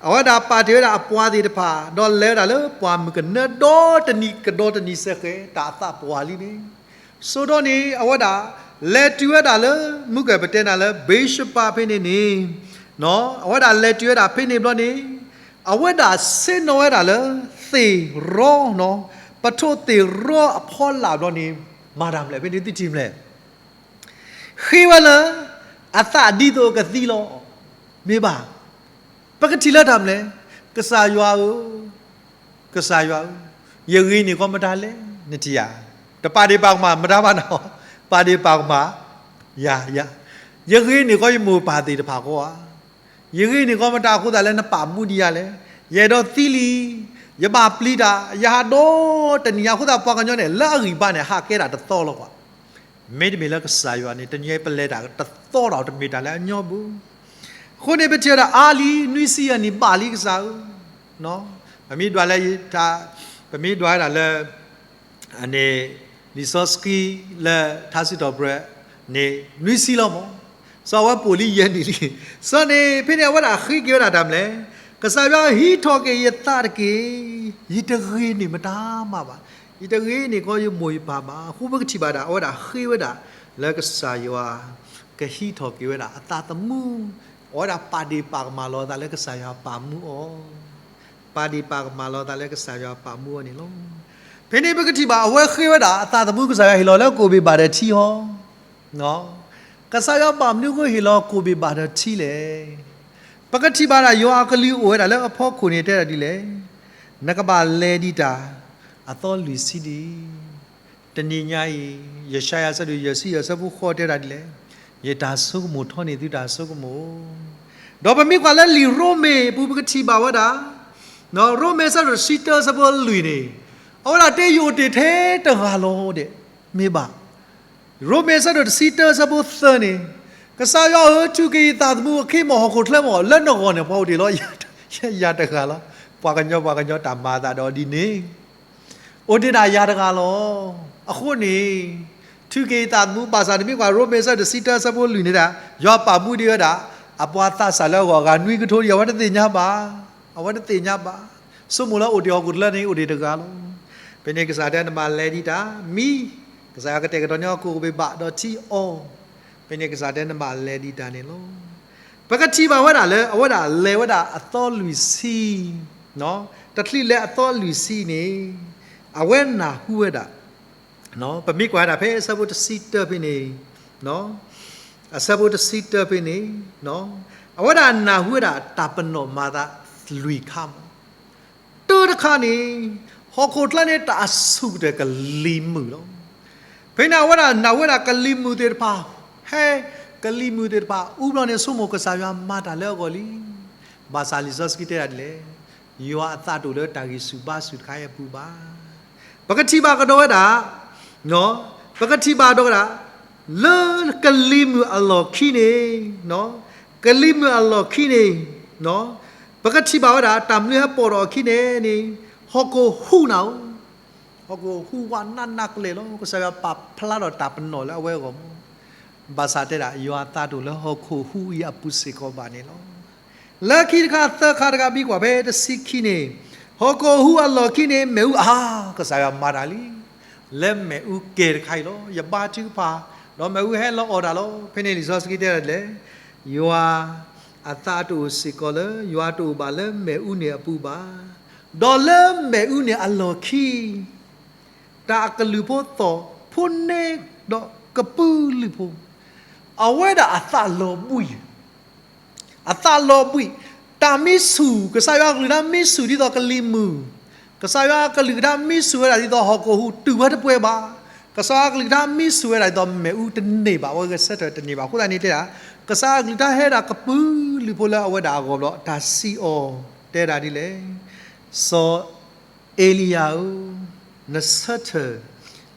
အဝဲဒၣ်ပာ်တ့ၢ်ဝဲဒၣ်အပှၤသ့ၣ်တဖၣ် ဒီးလဲၤဝဲဒၣ်လၢပှၢ်မုၢ်ကနၢဒီတနံၤကဒီးတနံၤစဲဃဲၤ တၢ်အသးပှၢ်လံန့ၣ်, ဆိဒီးန့ၣ် အဝဲဒၣ်လဲၤတုၤဝဲဒၣ်လၢ မုၢ်ကပတဲနၤလၢ ဘ့းၡဘၤဖဲန့ၣ်န့ၣ်, အဝဲဒၣ်လဲၤတုၤဝဲဒၣ်ဖဲန့ၣ်ဘျီန့ၣ်, အဝဲဒၣ်ဆ့ၣ်နီၤဝဲဒၣ်လၢ သ့ၣ်ရီ, ပထိၣ်သ့ၣ်ရီအဖီလာ်ဘျီန့ၣ်, မၤတၢ်မလဲၣ် ဖဲန့ၣ်သုထံၣ်မလဲၣ်. ဃ့ဝဲလၢ အသးဒ်သိးကသံလီၤ. မ့ၢ်ဘၣ်, ပကထံၣ်လၢတၢ်မလဲၣ်, ကစၢ်ယွၤဧၢ, ကစၢ်ယွၤဧၢ, ယဂ့ၤန့ၢ်ကီမတၤလဲၣ် နထံၣ်ဧါ. တပာ်ဒ့ၣ်ပာ်ကမၣ်မတၤဘၣ်နီၤ, ပာ်ဒ့ၣ်ပာ်ကမၣ်, ယၤ, ယၤ, ယဂ့ၤန့ၢ်ကီယမိၢ်ပၢ်သ့ၣ်တဖၣ်ဃီဧါ. ယဂ့ၤန့ၢ်ကီမတၤအဃိသတးလၢနပာ်မူဒံးယၤလဲၣ်. ယအဲၣ်ဒိးသံလံ, ယဘၣ်ပျံၤတၢ်, ယဟးဒီတနံၤညါအဃိသတး ပှၤကညီန့ၣ် လၢအဂံၢ်ဘါန့ၣ် ဟးကဲဒၣ်တသီလီၤကွၢ်. မ့တမ့ၢ်လၢကစၢ်ယွၤန့ၣ် တနံၤအံၤပလဲၤတၢ်တသီဒီးတမ့ၢ်တၢ်လၢအညီဘၣ်. အဃိန့ၣ် ပထံၣ်ဝဲဒၣ်အါလံ နွံဆံယဲၢ်နံၣ်ဘၣ်လံကစၢ်ဧၢ, ပမ့ၢ်ဒွးလၢ, ပမ့ၢ်ဒွးဝဲဒၣ်လၢ အန့ၣ် လံာ်စီဆှံလၢထါစံးထီၣ်ပတြၢၤန့ၣ် နွံဆံလီၤမး, စီၤအဝဲပိာ်လံယဲၢ်နံၣ်လံ. စီၤန့ၣ် ဖဲန့ၣ်အဝဲဒၣ်ဃ့က့ၤဝဲဒၣ်တၢ်မလဲၣ်, ကစၢ်ယွၤဟံးထီၣ်က့ၤယသးတက့ၢ်, ယတဂ့ၤန့ၢ်မတၤမးဘၣ်, ယတဂ့ၤန့ၢ်ကီယမိၢ်ယပၢ်ဘၣ်. အဃိပကထံၣ်ဘၣ်ဒၣ် အဝဲဒၣ်ဃ့ဝဲဒၣ်လၢကစၢ်ယွၤ ကဟံးထီၣ်က့ၤဝဲဒၣ်အသးသမူ, အဝဲဒၣ်ပာ်ဒ့ၣ်ပာ်ကမၣ်လီၤအသးလၢကစၢ်ယွၤပာ်မူအီၤ ပာ်ဒ့ၣ်ပာ်ကမၣ်လီၤသးလၢကစၢ်ယွၤပာ်မူအီၤန့ၣ်လီၤ. ဖဲန့ၣ်ပကထံၣ်ဘၣ် အဝဲဃ့ဝဲဒၣ်အသးသမူ ကစၢ်ယွၤဟ့ၣ်လီၤလၢကိၣ်ဘ့ၣ်ဘၣ်ဒီးထံအီၤ, ကစၢ်ယွၤဘၣ်မနုၤအဃိဟ့ၣ်လီၤကိၣ်ဘ့ၣ်ဘၣ်ဒီးထံလဲၣ်. ပကထံၣ်ဘၣ်ဒၣ် ယွၤအကလုၢ်အိၣ်ဝဲဒၣ်လၢအဖီခိၣ်န့ၣ်တဲဒၣ်ဒ်လဲၣ်, နကဘၣ်လဲၤဒံးတၢ် အသီလွံၢ်ဆံဒံး တနံၤညါအံၤ, ယၡါယၤအဆၢဒိၣ်ယဲၢ်ဆံယဲၢ်အဆၢဖိဃိးတဲဒၣ်ဒ်လဲၣ်, ယတၢ်ဆိကမိၣ်ထီၣ်န့ၢ်သုတၢ်ဆိကမိၣ်, ဒီးပမ့ၢ်ကွၢ်လၢလံာ်ရိမ့ၤအပူၤ ပကထံၣ်ဘၣ်ဝဲဒၣ်, ရိမ့ၤအဆၢဒိၣ်တဆံတၢအဆၢဖိလွံၢ်န့ၣ်, အဝဲဒၣ်တဲယအိၣ်တ့ၢ်ထဲတဂၤလီၤဒဲး, မ့ၢ်ဘၣ် ရိမ့ၤအဆၢဒိၣ်တဆံတၢအဆၢဖိသၢန့ၣ်, ကစၢ်ယွၤဧၢ, ထုးက့ၤယသးသမူအခ့မီၢ်ဟီၣ်ခိၣ်ချၢမီၢ်, လၢနဂီၢ်န့ၣ် ပှၤအိၣ်တ့ၢ်လီၤ ယၤတဂၤလီၤ. ပှၤကညီပှၤကညီတၢ်မၤအသးဒီးဒ်န့ၣ် အိၣ်ဒံးဒၣ်ယၤတဂၤလီၤ. အဃိန့ၣ် ထုးက့ၤယသးသမူ ဘၣ်ဆၣ်နမ့ၢ်ကွၢ်ရိမ့ၤအဆၢတဆံတၢ အဆၢဖိလွံၢ်န့ၣ်ဒၣ် ယွၤပာ်မူဒံးဝဲဒၣ် အပှၤသးစၢ်လၢအဂီၢ် အဂၤနွံကထိဒီး အဝဲတသ့ၣ်ညါဘၣ်, အဝဲတသ့ၣ်ညါဘၣ်. ဆိကမိၣ်လၢအိၣ်တ့ၢ်ဟီၣ်ခိၣ်ချၢန့ၣ် အိၣ်ဒံးတဂၤလီၤ. ဖဲန့ၣ်ကစၢ်တဲနမၤလဲၤဒံးတၢ် မံ, ကစၢ်ယွၤကတဲာ်ကတီၤန့ၢ်ဟီၣ်ခိၣ်ကဘ့ၣ်ဘၣ်ဒီးထံအီၤ, ဖဲန့ၣ်ကစၢ်တဲနမၤလဲၤဒံးတၢ်န့ၣ်လီၤ. ပကထံၣ်ဘၣ်ဝဲဒၣ်လၢ အဝဲဒၣ်လဲၤဝဲဒၣ်အသီလွံၢ်ဆံ, တချုးလဲၤအသီလွံၢ်ဆံန့ၣ် အဝဲနၢ်ဟူဝဲဒၣ် ပမ့ၢ်ကွၢ်ဝဲဒၣ်ဖဲအဆၢဖိတဆံတၢဖဲန့ၣ်, အဆၢဖိတဆံတၢဖဲန့ၣ်, အဝဲဒၣ်နၢ်ဟူဝဲဒၣ်တၢ်ပနီၣ်မၤသးလွံၢ်ခါမး. တၢတခါန့ၣ် ဟီၣ်ခိၣ်ချၢန့ၣ်တၢ်အဆူၣ်ကတၢၢ်ကလံၤမုၢ်လီၤ. ဖဲန့ၣ်အဝဲဒၣ်နၢ်ဟူဝဲဒၣ်ကလံၤမုၢ်သ့ၣ်တဖၣ် ဟဲ, ကလံၤမုၢ်သ့ၣ်တဖၣ်အူဘျီန့ၣ် ဆိကမိၣ်ကစၢ်ယွၤမၤတၢ်လၢအဂီၢ်လံ. ဘၣ်ဆၣ်လံာ်စီဆှံတဲဒၣ်ဒ်လဲၣ်, ယွၤအသးတအိၣ်လၢတၢ်ဂံၢ်ဆူၣ်ဘါဆူၣ်တခါအံၤအပူၤဘၣ်. ပကထံၣ်ဘၣ်ကဒီးဝဲဒၣ်, ပကထံၣ်ဘၣ်ဒီးဝဲဒၣ် လၢကလံၤမုၢ်အလီၢ်ခံန့ၣ်, ကလံၤမုၢ်အလီၢ်ခံန့ၣ်, ပကထံၣ်ဘၣ်ဝဲဒၣ် တၢ်မနုၤဟဲပိာ်ထီၣ်အခံန့ၣ်န့ၣ် ဟီၣ်ခိၣ်ဟူးနၤဧိၤ, ဟီၣ်ခိၣ်ဟူးဝးနးနးကလဲာ်လီၤ. ကစၢ်ယွၤပာ်ဖျါထီၣ်တၢ်ပနီၣ်လၢအဝဲအဂီၢ်မး. ဘၣ်ဆၣ်တဲဒၣ် ယွၤအသးတအိၣ်လၢဟီၣ်ခိၣ်ဟူးအံၤအပူၤစ့ၢ်ကီးဘၣ်န့ၣ်လီၤ. လၢခံတခါသၢခါတခါ မ့ၢ်ကွၢ်ဖဲတဆံခံန့ၣ်, ဟီၣ်ခိၣ်ဟူးအလီၢ်ခံန့ၣ် မ့ၣ်အူအါ, ကစၢ်ယွၤမၤတၢ်လံ. လၢမ့ၣ်အူကဲၤတခါအံၤလီၤ. ယဘါထုကဖၣ်, ဒီးမ့ၣ်အူဟဲလီၤအီၣ်တၢ်လီၤ. ဖဲန့ၣ်လံာ်စီဆှံတဲဒၣ်ဒ်လဲၣ်, ယွၤအသးတအိၣ်စ့ၢ်ကီးလၢ ယွၤတအိၣ်ဘၣ်လၢမ့ၣ်အူန့ၣ်အပူၤဘၣ်. ဒီးလၢမ့ၣ်အူန့ၣ်အလီၢ်ခံ တၢ်အကလုၢ်ဖိသီၣ်ဖိန့ၣ်ဒီးကပုာ်လုးဖိ, အဝဲဒၣ်အသးလီၤဘှံး, အသးလီၤဘှံး, တၢ်မ့ၢ်ဆူၣ်, ကစၢ်ယွၤအကလုၢ်ကထါမ့ၢ်ဆူၣ်ဒ်သိးကလံၤမုၢ်, ကစၢ်ယွၤအကလုၢ်ကထါမ့ၢ်ဆူၣ်ဝဲဒၣ်ဒ်သိးဟီၣ်ခိၣ်ဟူးတုၤဝဲတပှဲၤဘၣ်, ကစၢ်ယွၤအကလုၢ်ကထါမ့ၢ်ဆူၣ်ဝဲဒၣ်ဒ်သိးမ့ၣ်အူတန့ၢ်ဘၣ်, အဝဲဂဲၤဆၢထၢၣ်တန့ၢ်ဘၣ်အဃိသတးန့ၣ်တဲဒၣ်, ကစၢ်အကလုၢ်ကထါဟဲဒၣ်ကပုာ်လုးဖိလၢအဝဲဒၣ်အဂီၢ်ဘျီ, တၢ်စံးအီၤတဲဒၣ်ဒ်လဲၣ်, စီၤ အ့လံယၤဧၢ, နဆၢထၢၣ်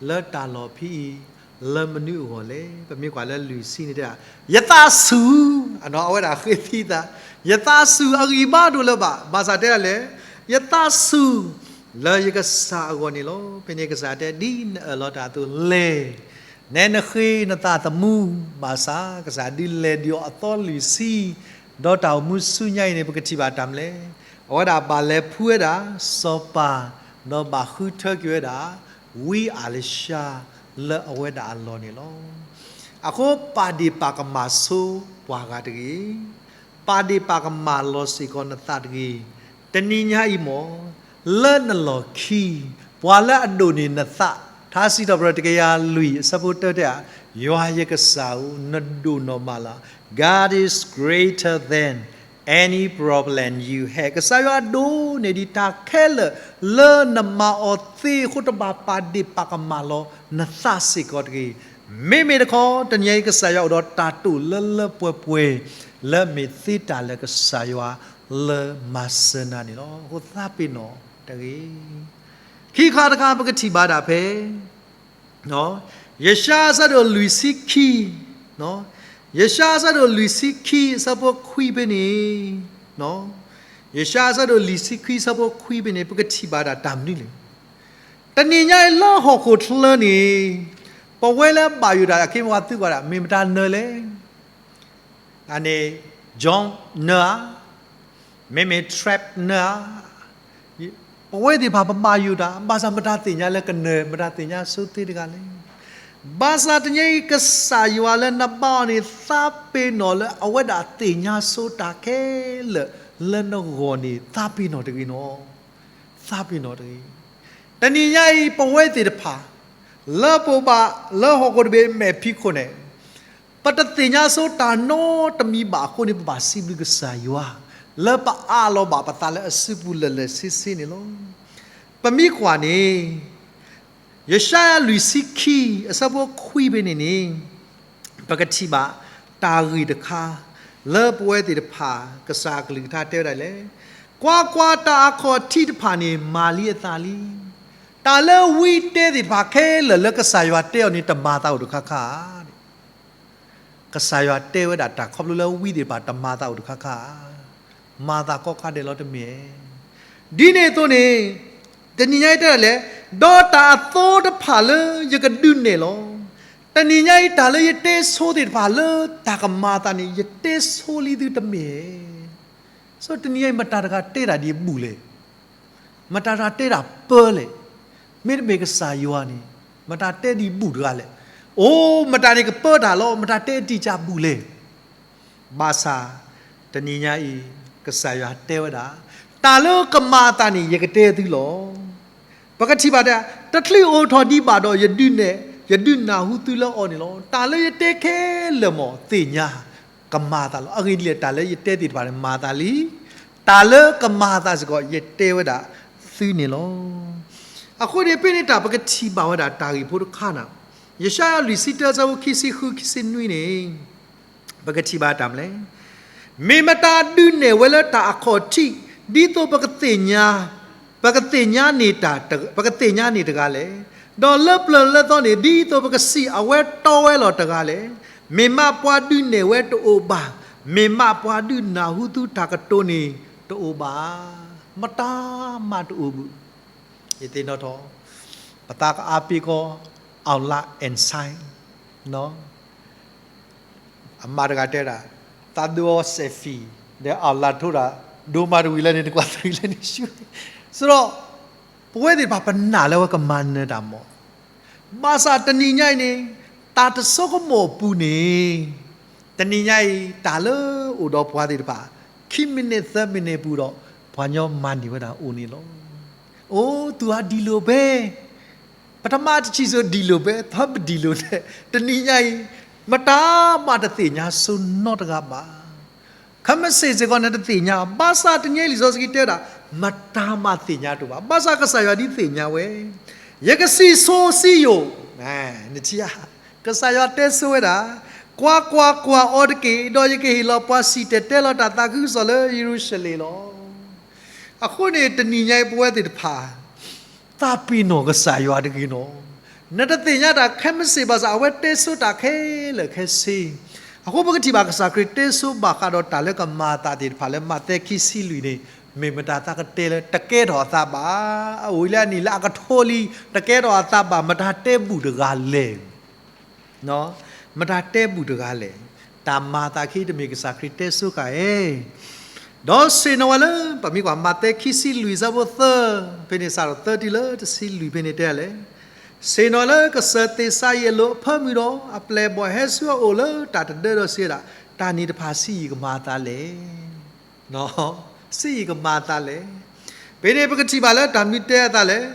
လၢတၢ်လီၢ်ဖဲအံၤ လၢမနုၤအဂီၢ်လဲၣ်. ပမ့ၢ်ကွၢ်လၢလွံၢ်ဆံန့ၣ်တဲဒၣ်, ယသးဆူၣ်, အဝဲဒၣ်ဃ့သံသး, ယသးဆူၣ်အဂံၢ်ဘါဒိၣ်လၢၤဘၣ်. ဘၣ်ဆၣ်တဲဒၣ်လဲၣ်, ယသးဆူၣ်လၢယကစၢ်အဂီၢ်န့ၣ်လီၤ. ဖဲန့ၣ်ကစၢ်တဲဒ်နအၢၣ်လီၤတၢ်အသိးလဲၤ, နဲနဃ့နသးသမူ, ဘၣ်ဆၣ်ကစၢ် ဒုးလဲၤဒံးအီၤအသီလွံၢ်ဆံ, ဒီးတၢ်အိၣ်မူဆူညါအံၤန့ၣ် ပကထံၣ်ဘၣ်တၢ်မနုၤလဲၣ်. အဝဲဒၣ်ဘၣ်လဲၤဖှူဝဲဒၣ်စီၤပၤ, ဒီးဘၣ်ဃုထၢက့ၤဝဲဒၣ် ဝံအၤလၡါလၢအဝဲဒၣ်အလီၢ်န့ၣ်လီၤ. အဃိပာ်ဒ့ၣ်ပာ်ကမၣ်ဆိပှၤဂၤတဂ့ၤ, ပာ်ဒ့ၣ်ပာ်ကမၣ်လီၤစ့ၢ်ကီးနသးတဂ့ၤ. တနံၤညါအံၤမ့ၢ် လၢနလီၢ်ခံ, ပှၤလၢအဒိၣ်န့ၢ်နသး, ထါစံးထီၣ်ပတြၢၤတကယၤလွံၢ်အဆၢဖိတၢတဲ, ယွၤယကစၢ်ဧၢ, နဒိၣ်နီၢ်မးလီၤ. God is greater than any problem you have. ကစၢ်ယွၤဒိၣ်န့ၢ်ဒံးတၢ်ခဲလၢာ်လၢနမၤအီၤသ့အဃိ တဘၣ်ပာ်ဒ့ၣ်ပာ်ကမၣ်လီၤနသးစ့ၢ်ကီးတဂ့ၤ. မ့မ့ၢ်တခီ တနံၤအံၤကစၢ်ယွၤအိၣ်ဒီးတၢ်တိာ်လၢလၢပှဲၤပှဲၤ လၢမ့ၢ်သ့တၢ်လၢကစၢ်ယွၤလၢမၤစၢၤနၤန့ၣ်လီၤ. အဃိသးပ့ၤနီၣ်တဂ့ၤ. ခံခါတခါ ပကထံၣ်ဘၣ်ဒၣ်ဖဲ ယၡါယၤအဆၢဒိၣ်လွံၢ်ဆံခံ, ယၡါယၤအဆၢဒိၣ်လွံၢ်ဆံခံအဆၢဖိခွံဖဲန့ၣ်, ယၡါယၤအဆၢဒိၣ်လွံၢ်ဆံခံအဆၢဖိခွံဖဲန့ၣ် ပကထံၣ်ဘၣ်ဒၣ်တၢ်မနုၤလဲၣ်. တနံၤညါအံၤလၢဟီၣ်ခိၣ်ချၢန့ၣ် ပဝဲလၢဘၣ်ယိၣ်တၢ်အခ့အပှၤသုကွၢ်ဒၣ် မ့ၢ်မတၤနၢၤလဲၣ်. အန့ၣ် John နၢၤဧါ, မ့မ့ၢ် Trap နၢၤဧါ, ပဝဲသ့ၣ်တဖၣ်ပဘၣ်ယိၣ်တၢ် ဘၣ်ဆၣ်မတၤသ့ၣ်ညါလၢကနၢၤ မတၤသ့ၣ်ညါဆိသ့တဂၤလဲၣ်. ဘၣ်ဆၣ်တနံၤအံၤ ကစၢ်ယွၤလၢနဘါအီၤန့ၣ် သးပ့ၤနီၣ်လၢအဝဲဒၣ်သ့ၣ်ညါဆိတၢ်ခဲလၢာ်လၢနဂီၢ်န့ၣ် သးပ့ၤနီၣ်တဂ့ၤနီၤ. သးပ့ၤနီၣ်တဂ့ၤ. တနံၤညါအံၤ ပဝဲသ့ၣ်တဖၣ် လၢပအိၣ်ဘၣ်လၢဟီၣ်ခိၣ်တဘ့ၣ်မဲာ်ဖံးခိၣ်န့ၣ် ပတသ့ၣ်ညါဆိတၢ်နီတမံၤဘၣ်အဃိန့ၣ် ပဘၣ်စံးဘျုးကစၢ်ယွၤ လၢပအးလီၤဘၣ်ပသးလၢအစုပူၤလၢာ်လၢာ်ဆ့ဆ့န့ၣ်လီၤ. ပမ့ၢ်ကွၢ်န့ၣ် ယၡါယၤလွံၢ်ဆံခံ အဆၢဖိခွံဖဲန့ၣ်န့ၣ် ပကထံၣ်ဘၣ်တၢ်ဂ့ၢ်တခါ လၢပဝဲသ့ၣ်တဖၣ် ကစၢ်အကလုၢ်ကထါတဲဝဲဒၣ်လဲၣ်. ကွၢ်ကွၢ်, တၢ်အခီၣ်ထံးတဖၣ်န့ၣ် မၤလံအသးလံ. တၢ်လၢဝံတဲသ့ၣ်တဖၣ်ခဲလၢာ်လၢကစၢ်ယွၤတဲအီၤန့ၣ် တမၤသးအိၣ်တခါခါဧါ. ကစၢ်ယွၤတဲဝဲဒၣ်တၢ်ခီဖျိလၢဝံသ့ၣ်တဖၣ်တမၤသးအိၣ်တခါခါဧါ. မၤသးကိးခါဒဲးလီၤတမ့ၢ်ဧါ. ဒ်န့ၣ်အသိးန့ၣ်, တနံၤညါအံၤတဲဒၣ်လဲၣ်, ဒီးတၢ်အသိတဖၣ်လၢယကဒုးနဲၣ်လီၤ. တနံၤညါအံၤ တၢ်လၢယတဲဆိသ့ၣ်တဖၣ်လၢတၢ်ကမၤအသးန့ၣ် ယတဲဆိလံသုတမ့ၢ်ဧါ. ဆိတနံၤညါအံၤ မတၤတဂၤတဲဒၣ်ဒ်အဘူးလဲၣ်. မတၤတဂၤတဲဒၣ်ပၢလဲၣ်. မ့တမ့ၢ်ကစၢ်ယွၤန့ၣ် မတၤတဲဒ်အဘူးတဂၤလဲၣ်. အိၣ် မတၤန့ၣ်ကပၢတၢ်လီၤ, မတၤတဲတံၢ်ကဘူးလဲၣ်. ဘၣ်ဆၣ် တနံၤညါအံၤ ကစၢ်ယွၤတဲဝဲဒၣ်, တၢ်လၢကမၤအသးန့ၣ် ယကတဲသုလီၤ. ပကထံၣ်ဘၣ်ဒၣ်, တချုးအိၣ်ထီၣ်ဒံးဘၣ်ဒီး ယဒုးနဲၣ်, ယဒုးနၢ်ဟူသုလၢအီၤန့ၣ်လီၤ. တၢ်လၢယတဲခဲလၢာ်မ့ၢ်သ့ၣ်ညါ, ကမၤအသးလီၤ. အဂ့ၢ်ဒ်လဲၣ်, တၢ်လၢယတဲသ့ၣ်တဖၣ်န့ၣ် မၤအသးလံ. တၢ်လၢကမၤအသးစ့ၢ်ကီး ယတဲဝဲဒၣ်သုန့ၣ်လီၤ. အဃိန့ၣ် ဖဲန့ၣ်တၢ် ပကထံၣ်ဘၣ်ဝဲဒၣ်တၢ်ဂ့ၢ်ဖိတခါန့ၣ်, ယၡါယၤလွံၢ်ဆံတၢ ဆၢဖိခံဆံဃု ခံဆံနွံန့ၣ် ပကထံၣ်ဘၣ်တၢ်မနုၤလဲၣ်. မ့ၢ်မတၤဒုးနဲၣ်ဝဲလၢတၢ်အခီၣ်ထံး ဒ်သိးပကသ့ၣ်ညါ, ပကသ့ၣ်ညါန့ၢ်တၢ်, ပကသ့ၣ်ညါန့ၢ်တဂၤလဲၣ်. ဒီးလၢပျၢၤလၢသီန့ၣ် ဒ်သိးပကစံးအဝဲတီဝဲလီၤတဂၤလဲၣ်. မ့ၢ်မးပှၤဒုးနဲၣ်ဝဲတအိၣ်ဘၣ်, မ့ၢ်မးပှၤဒုးနၢ်ဟူသုတၢ်ကတိၤန့ၣ်တအိၣ်ဘၣ်. မတၤမးတအိၣ်ဘၣ်. ယသ့ၣ်နီၣ်ထီၣ်, ပသးကအါပ့ၤကီး အောင်လအင်ဆိုင် အမါတဂၤတဲဒၣ်, သးဒိအီ selfie ဒီး အောင်လထိုးဒၣ်, ဒိမါတဝံၤလၢန့ၣ် နကွၢ်သရံးလၢန့ၣ်ဆူ, ဆိုတော့ ပဝဲသ့ၣ်တဖၣ်ပနာ်လၢအဝဲကမၤနၢၤတၢ်မး, ဘၣ်ဆၣ်တနံၤညါအံၤန့ၣ် တၢ်တဆိကမိၣ်အပူၤန့ၣ်, တနံၤညါအံၤ တၢ်လၢအိၣ်ဒီးပှၤသ့ၣ်တဖၣ် ခံမံးနံးသၢမံးနံးပူၤဒီး ပှၤညီမၤန့ၢ်ဝဲဒၣ်အိၣ်န့ၣ်လီၤ. အိၣ် သူၣ်အါဒံးလိာ်ဘဲ ပထမတဆံးစိၤဒံးလိာ်ဘဲ သီပဒံးလိာ်န့ၣ် တနံၤညါအံၤ မတၤမးတသ့ၣ်ညါဆိနီတဂၤဘၣ်. ခဲမုၢ်ဆ့ၣ်စ့ၢ်ကီးန့ၣ်တသ့ၣ်ညါ, ဘၣ်ဆၣ်တနံၤညါအံၤလံာ်စီဆှံတဲဝဲဒၣ် မတၤမးသ့ၣ်ညါတအိၣ်ဘၣ်. ဘၣ်ဆၣ်ကစၢ်ယွၤဒ်သ့ၣ်ညါဝဲ, ယကစံၣ်စိၤစံယိၣ်, နထံၣ်ဧါ, ကစၢ်ယွၤတဲဆိဝဲဒၣ်, ကွၢ်ကွၢ်ကွၢ်အီၤတက့ၢ်, ဒီးယကဟ့ၣ်လီၤပှၤစံၣ်တဲၤတဲလီၤတၢ်သးခုကစီၣ်လၢယရူၤၡလ့ၣ်လီၤ. အဃိန့ၣ် တနံၤညါအံၤပဝဲသ့ၣ်တဖၣ် သးပ့ၤနီၣ်ကစၢ်ယွၤတဂ့ၤနီၤ. နတသ့ၣ်ညါတၢ်ခဲမုၢ်ဆ့ၣ်ဘၣ်ဆၣ် အဝဲတဲဆိတၢ်ခဲလၢာ်ခဲဆ့. အဃိပကထံၣ်ဘၣ်ကစၢ်ခရံာ်တဲဆိဘၣ်ဃးဒီးတၢ်လၢကမၤအသးသ့ၣ်တဖၣ်လၢမးသဲခံဆံလွံၢ်န့ၣ်, မ့ၢ်မတၤသးကတဲလၢတကဲထီၣ်အသးဘၣ်. အအိၣ်လၢအနံၣ်လၢအကထိလံ, တကဲထီၣ်အသးဘၣ်, မတၤတဲဘူၣ်တဂၤလဲၣ်. မတၤတဲဘူၣ်တဂၤလဲၣ်. တၢ်မၤအသးခံတမ့ၢ်ကစၢ်ခရံာ်တဲဆိဃာ်ဧါ. ဒီးဆ့ၣ်နီၤဝဲလၢ ပမ့ၢ်ကွၢ်မးသဲခံဆံလွံၢ်ဆၢဖိသၢ, ဖဲန့ၣ်စးထီၣ်သၢတုၤလၢတဆံလွံၢ်ဖဲန့ၣ်တဲလဲၣ်, ဆ့ၣ်နီၤလၢကစၢၢ်သ့ၣ်စါယံးအလိၤအဖၢမုၢ်ဒီး အပျဲၢ်အဘီၣ်ဟဲဆူအအိၣ်လၢတၢ်တဒၢဒီးစံးဝဲဒၣ်, တၢ်န့ၣ်တဖၣ်ဆံးယံာ်ကမၤအသးလဲၣ်. ဆံးယံာ်ကမၤအသးလဲၣ်. ဖဲန့ၣ်ပကထံၣ်ဘၣ်လၢတၢ်မနုၤတဲအသးလဲၣ်.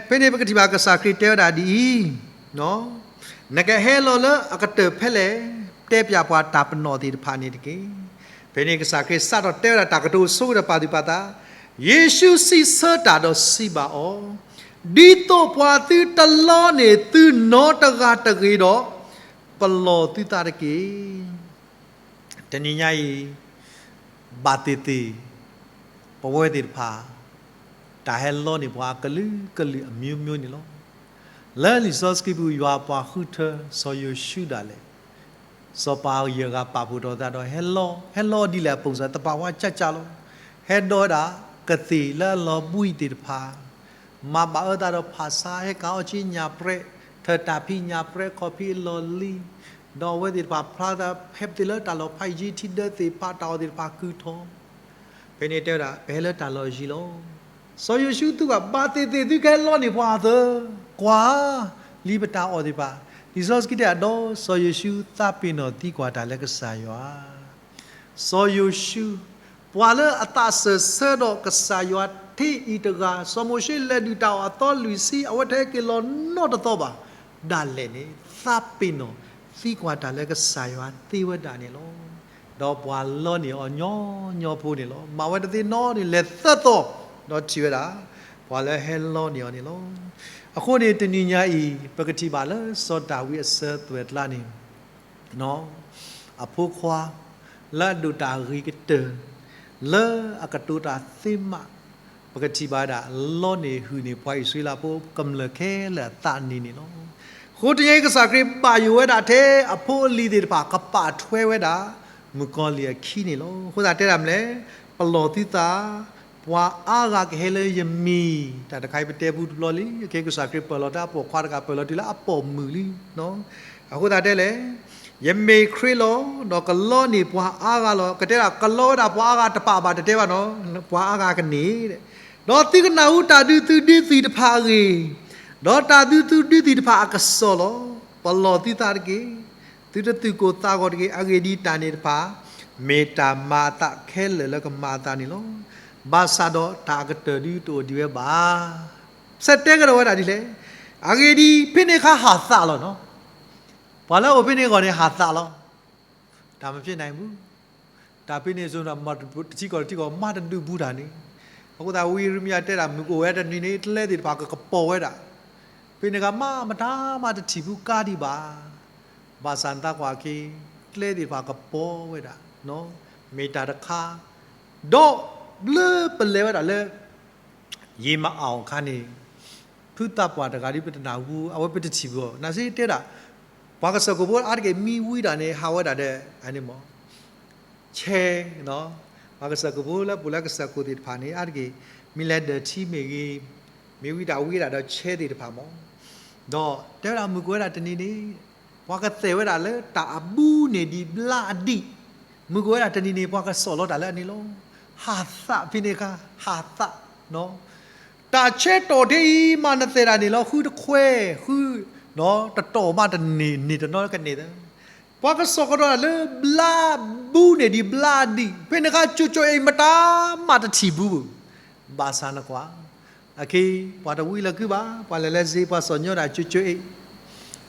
ဖဲန့ၣ်ပကထံၣ်ဘၣ်ကစၢ်ခရံာ်တဲဝဲဒၣ်ဒ်အံၤ, နကဟဲလီၤလၢအကတၢၢ်ဖဲလဲၣ်, တဲပၠးပှၤတၢ်ပနီၣ်သ့ၣ်တဖၣ်န့ၣ်တက့ၢ်. ဖဲန့ၣ်ကစၢ်ခရံာ်စးထီၣ်တဲဝဲဒၣ်တၢ်ကတိၤဆိကတၢၢ်ပာ်သူၣ်ပာ်သး, ယ့ၣ်ၡူးစံးဆၢတၢ်ဒီးစံးဘၣ်အီၤ, ဒ်သိးပှၤသုတလီန့ၢ်သုနီတဂၤတဂ့ၤဒီး, ပလီၢ်သုသးတက့ၢ်. တနံၤညါအံၤ ဘၣ်သ့ၣ်သ့ၣ် ပဝဲသ့ၣ်တဖၣ် တၢ်ဟဲလီန့ၢ်ပှၤအကလုာ်ကလုာ်အမျိုးမျိုးန့ၣ်လီၤ. လၢလံာ်စီဆှံပူၤ ယွၤပှၤဃုထၢ စီၤယိၤၡူဒၣ်လဲာ်, စီၤပၤယဲၢ်ဂၤပာ်ဖှိၣ်ထီၣ်သးဒီးဟဲလီ, ဟဲလီဒ်လဲၣ်အပူၤစ့ၢ် သပၣ်ဝါကၢ်ကၢ်လီၤ. ဟဲဒီးဝဲဒၣ်ကသ့ၣ်လၢအလီၤဘှံးသ့ၣ်တဖၣ်, မၤဘၣ်အၢသးဒီးဖၣ်ဆါ ဟဲကၤအီၣ်ကၠ့ညၣ်ပြဲး, ထၢၣ်တၢ်ဖံးညၣ်ပြဲးခီၣ်ဖံးအလီၢ်လံၤ, ဒီးအဝဲသ့ၣ်တဖၣ်ဖျါသးဟဲပသ့ၣ်လၢတၢ်လီၢ်ဖးယံၤထံဒၢသ့ၣ်တဖၣ် တၢ်အီၣ်သ့ၣ်တဖၣ်ကုၢ်ထီၣ် ဖဲန့ၣ်တဲဝဲဒၣ် ပဟဲလၢတၢ်လီၢ်ယံၤလီၤ. စီၤယိၤၡူသူၣ်ဘၣ် ဘၣ်သ့ၣ်သ့ၣ်သုကဟဲလီန့ၢ်ပှၤအသး, ကွၢ်, လံပတၢ်အီၣ်သ့ၣ်တဖၣ်, လံာ်စီဆှံတဲဒၣ်ဒီး စီၤယိၤၡူသးပ့ၤနီၣ်သံကွၢ်တၢ်လၢကစၢ်ယွၤ စီၤယိၤၡူ, ပှၤလၢအသးစၢၢ်ဆၢဒီးကစၢ်ယွၤထဲအံၤတဂၤ, စီၤမိၤၡ့လဲၤဒုၣ်တၢ်အီၣ်အသီလွံၢ်ဆံ အဝဲတဟဲက့ၤလီၤနီတသီဘၣ်, ဒၣ်လဲာ်န့ၣ် သးပ့ၤနီၣ်သံကွၢ်တၢ်လၢကစၢ်ယွၤသ့ဝဲဒၣ်န့ၣ်လီၤ. ဒီးပှၤလီန့ၢ်အီၤညီညီဖိန့ၣ်လီၤ. မၤဝဲတသ့နီတမံၤ လဲၤသၢသီ, ဒီးထံၣ်ဝဲဒၣ် ပှၤလၢဟဲလီန့ၢ်အီၤန့ၣ်လီၤ. အဃိန့ၣ် တနံၤညါအံၤ ပကထံၣ်ဘၣ်လၢစီၤဒၤဝံးအစၢၤသွဲၣ်ကျါန့ၣ် အဖိခွါ လၢအဒိၣ်တၢ်ဂ့ၤကတၢၢ် လၢအကတိၤတၢ်သ့မး, ပကထံၣ်ဘၣ်ဝဲဒၣ် လီန့ၢ်ဟုၣ်န့ၢ်ပှၤအံၣ်စရ့လးဖိ ကမျၢၢ်ခဲလၢာ်အသးန့ၣ်န့ၣ်လီၤ. အဃိတနံၤအံၤ ကစၢ်ခရံာ်ဘၣ်ယိၣ်ဝဲဒၣ်ထဲအဖိအလံၤသ့ၣ်တဖၣ် ကပာ်ထွဲဝဲဒၣ် မုၣ်ကီၤလံၢ်အခံန့ၣ်လီၤ. အဃိသတးတဲဒၣ်မနုၤလဲၣ်, ပလီၢ်သုသး, ပှၤအါဂၤကဟဲလၢယမံၤ, တၢ်တခါအံၤပတဲပူတဘျီလံ, အခဲကစၢ်ခရံာ်ပၢၢ်လီၤတၢ်အပိာ်ခွါတဂၤ ပၢၢ်လီၤတုၤလၢအပိာ်မုၣ်လံ. အဃိသတးတဲလဲၣ်, ယမ့ၢ်ခရံာ်လီၤ, ဒီးကလီန့ၢ်ပှၤအါဂၤလီၤ. ကတဲဒၣ်ကလီဝဲဒၣ်ပှၤအါဂၤတပာ်ဘၣ်တတဲဘၣ်နီၤ, ပှၤအါဂၤကန့ၢ်, ဒီးသုကနၢ်ဟူတၢ်ဒုးသုဒုးသံၣ်တဖၣ်အဂ့ၢ်, ဒီးတၢ်ဒုးသုဒုးသံၣ်တဖၣ်အကစီၣ်လီၤ. ပလီၢ်သုသးတက့ၢ်. သုတသူၣ်ကိၢ်သးဂီၤတဂ့ၤ. အဂ့ၢ်ဒ်အံၤ, တၢ်န့ၣ်တဖၣ် မ့ၢ်တၢ်မၤအသးခဲလၢာ်လၢကမၤအသးန့ၣ်လီၤ. ဘၣ်ဆၣ်ဒီးတၢ်အကတၢၢ်ဒုးတအိၣ်ဒံးဝဲဘၣ်. ဆဲးတဲကဒီးဝဲဒၣ်ဒ်လဲၣ်. အဂ့ၢ်ဒ်အံၤ, ဖဲန့ၣ်အခါဟးသးလီၤနီၤ. ပှၤလၢအအိၣ်ဖဲန့ၣ်အဂီၢ်န့ၣ် ဟးသးလီၤ. တၢ်မ့ၢ်ဖဲန့ၣ်မူ တၢ်ဖဲန့ၣ်အသိးဒီး တထံကီၢ်တထံကီၢ် မၤတဒုးဘူးတၢ်န့ၣ်, အဃိသတး ဝံယံးရမံယၤတဲဒၣ် မုၢ်ကအိၣ်ဝဲတနံၤန့ၣ် ကျဲသ့ၣ်တဖၣ်ကကပီၤဝဲဒၣ်, ဖဲန့ၣ်အခါမး မတၤမးတထံၣ်ဘူးကါဒံးဘၣ်, ဘၣ်ဆၣ်နသးကွၢ်က့ၤ ကျဲသ့ၣ်တဖၣ်ကပီၤဝဲဒၣ်, မ့ၢ်တၢ်တခါ, ဒီးလၢပလဲၤဝဲဒၣ်လၢ ယံာ်မးအီၤအခါန့ၣ်, ဖုသးပှၢ်တဂၤဒ်ပတနၢ်ဟူ အဝဲပတထံၣ်ဘၣ်, နာ်စ့တဲဒၣ်, ပှၤကစၢၢ်ခိၣ်ဖိအါတက့ၢ်မံဝံဒၣ်န့ၣ် ဟးဝဲဒၣ်ဒီး အန့ၣ်မး ဆဲ, ပှၤကစၢၢ်ခိၣ်ဖိလၢပအိၣ်လၢကစၢၢ်ခိၣ်သ့ၣ်တဖၣ်န့ၣ် အါတက့ၢ် မ့ၢ်လဲၤဒၢးထံမ့ၢ်ဂ့ၤ, မ့ၢ်ဝံဒၣ်ဝံဒၣ်ဒီးဆဲသ့ၣ်တဖၣ်မး, ဒီးတဲဝဲဒၣ်မုၢ်ကအိၣ်ဝဲဒၣ်တနံၤန့ၣ်, ပှၤကသဲၣ်ဝဲဒၣ်လၢတၢ်အဘူးန့ၢ်ဒံးဘျါအဒံး, မုၢ်ကအိၣ်ဝဲဒၣ်တနံၤန့ၣ် ပှၤကစီၣ်လီၤတၢ်လၢအန့ၣ်လီၤ. ဟးသးဖဲန့ၣ်အခါ ဟးသး တၢ်ဆဲတီၢ်ထဲအံၤမးနသဲၣ်တၢ်န့ၣ်လီၤ ဃုတခွဲ ဃု, တတီၢ်မးတန့ၢ် န့ၢ်တနီၤကန့ၢ်သၢ, ပှၤကစီၣ်ကဒီးတၢ်လၢဘျါဘူးန့ၢ်ဒံးဘျါဒံး, ဖဲန့ၣ်အခါ ကၠိကၠိအ့ၣ် မတၤမးတထံၣ်ဘူးဘၣ်, ဘၣ်ဆၣ်နကွၢ်, အခဲအံၤ ပှၤတဝံလၢၤကုဘၣ်, ပှၤလဲၤလၢစ့ ပှၤစီၣ်ညီဒၣ်ကၠိကၠိအ့ၣ်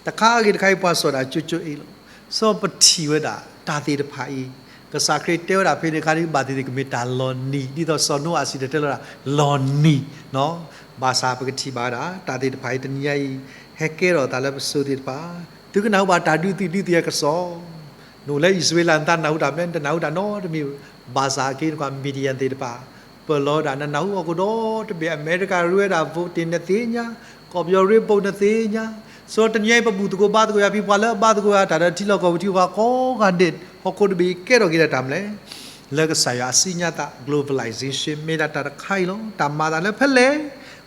တခါအဂ့ၤတခါအံၤ ပှၤစီၣ်ဒၣ်ကၠိကၠိအ့ၣ်လီၤ. စီၤပထံၣ်ဝဲဒၣ်တၢ်သ့ၣ်တဖၣ်အံၤ, ကစၢ်ခရံာ်တဲဝဲဒၣ်ဖဲန့ၣ်အခါဒ်ဘၣ်သ့ၣ်သ့ၣ်ကမ့ၢ်တၢ်လီၤနံၤ, ဒ်သိးစီၤနိအၤစံၣ်တဲၤတဲလီၤဒၣ် လီၤနံၤ, ဘၣ်ဆၣ်ပကထံၣ်ဘၣ်ဝဲဒၣ် တၢ်သ့ၣ်တဖၣ်အံၤ တနံၤညါအံၤ ဟဲကဲထီၣ်သးလၢပစိၤသ့ၣ်တဖၣ်, သုကနၢ်ဟူဘၣ်တၢ်ဒုးသုဒုးသံၣ်အကစီၣ်, နအိၣ်လၢအံၣ်စရ့လး နသးနၢ်ဟူတၢ်မနုၤလဲၣ်, နတနၢ်ဟူတၢ်နီတမံၤ, ဘၣ်ဆၣ်အခဲအံၤနကွၢ် Media သ့ၣ်တဖၣ် ပၢၢ်လီၤဝဲဒၣ် နနၢ်ဟူဟီၣ်ခိၣ်ဒီတဘ့ၣ် အမဲရကၤရ့ဝဲဒၣ် vote န့ၣ်နသ့ၣ်ညါ, ကီၢ်ပယီၤရ့ vote နသ့ၣ်ညါ, စီၤတနံၤညါအံၤ ပဘူၣ်သကိးဘါသကိးယၤဖဲ ပှၤလၢအဘါသကိးယၤတၢ်ဒီးထံလီၢ်ကီၢ်ပူၤထံကီၢ်ပူၤကိးဂၤဒဲး ဟီၣ်ခိၣ်တဘ့ၣ်အံၤကဲထီၣ်က့ၤဒီးတၢ်မနုၤလဲၣ်, လၢကစၢ်ယွၤအစံးညါသး globalization မ့ၢ်ဒၣ်တၢ်တခါအံၤလီၤ. တၢ်မၤအသးလၢဖဲလဲၣ်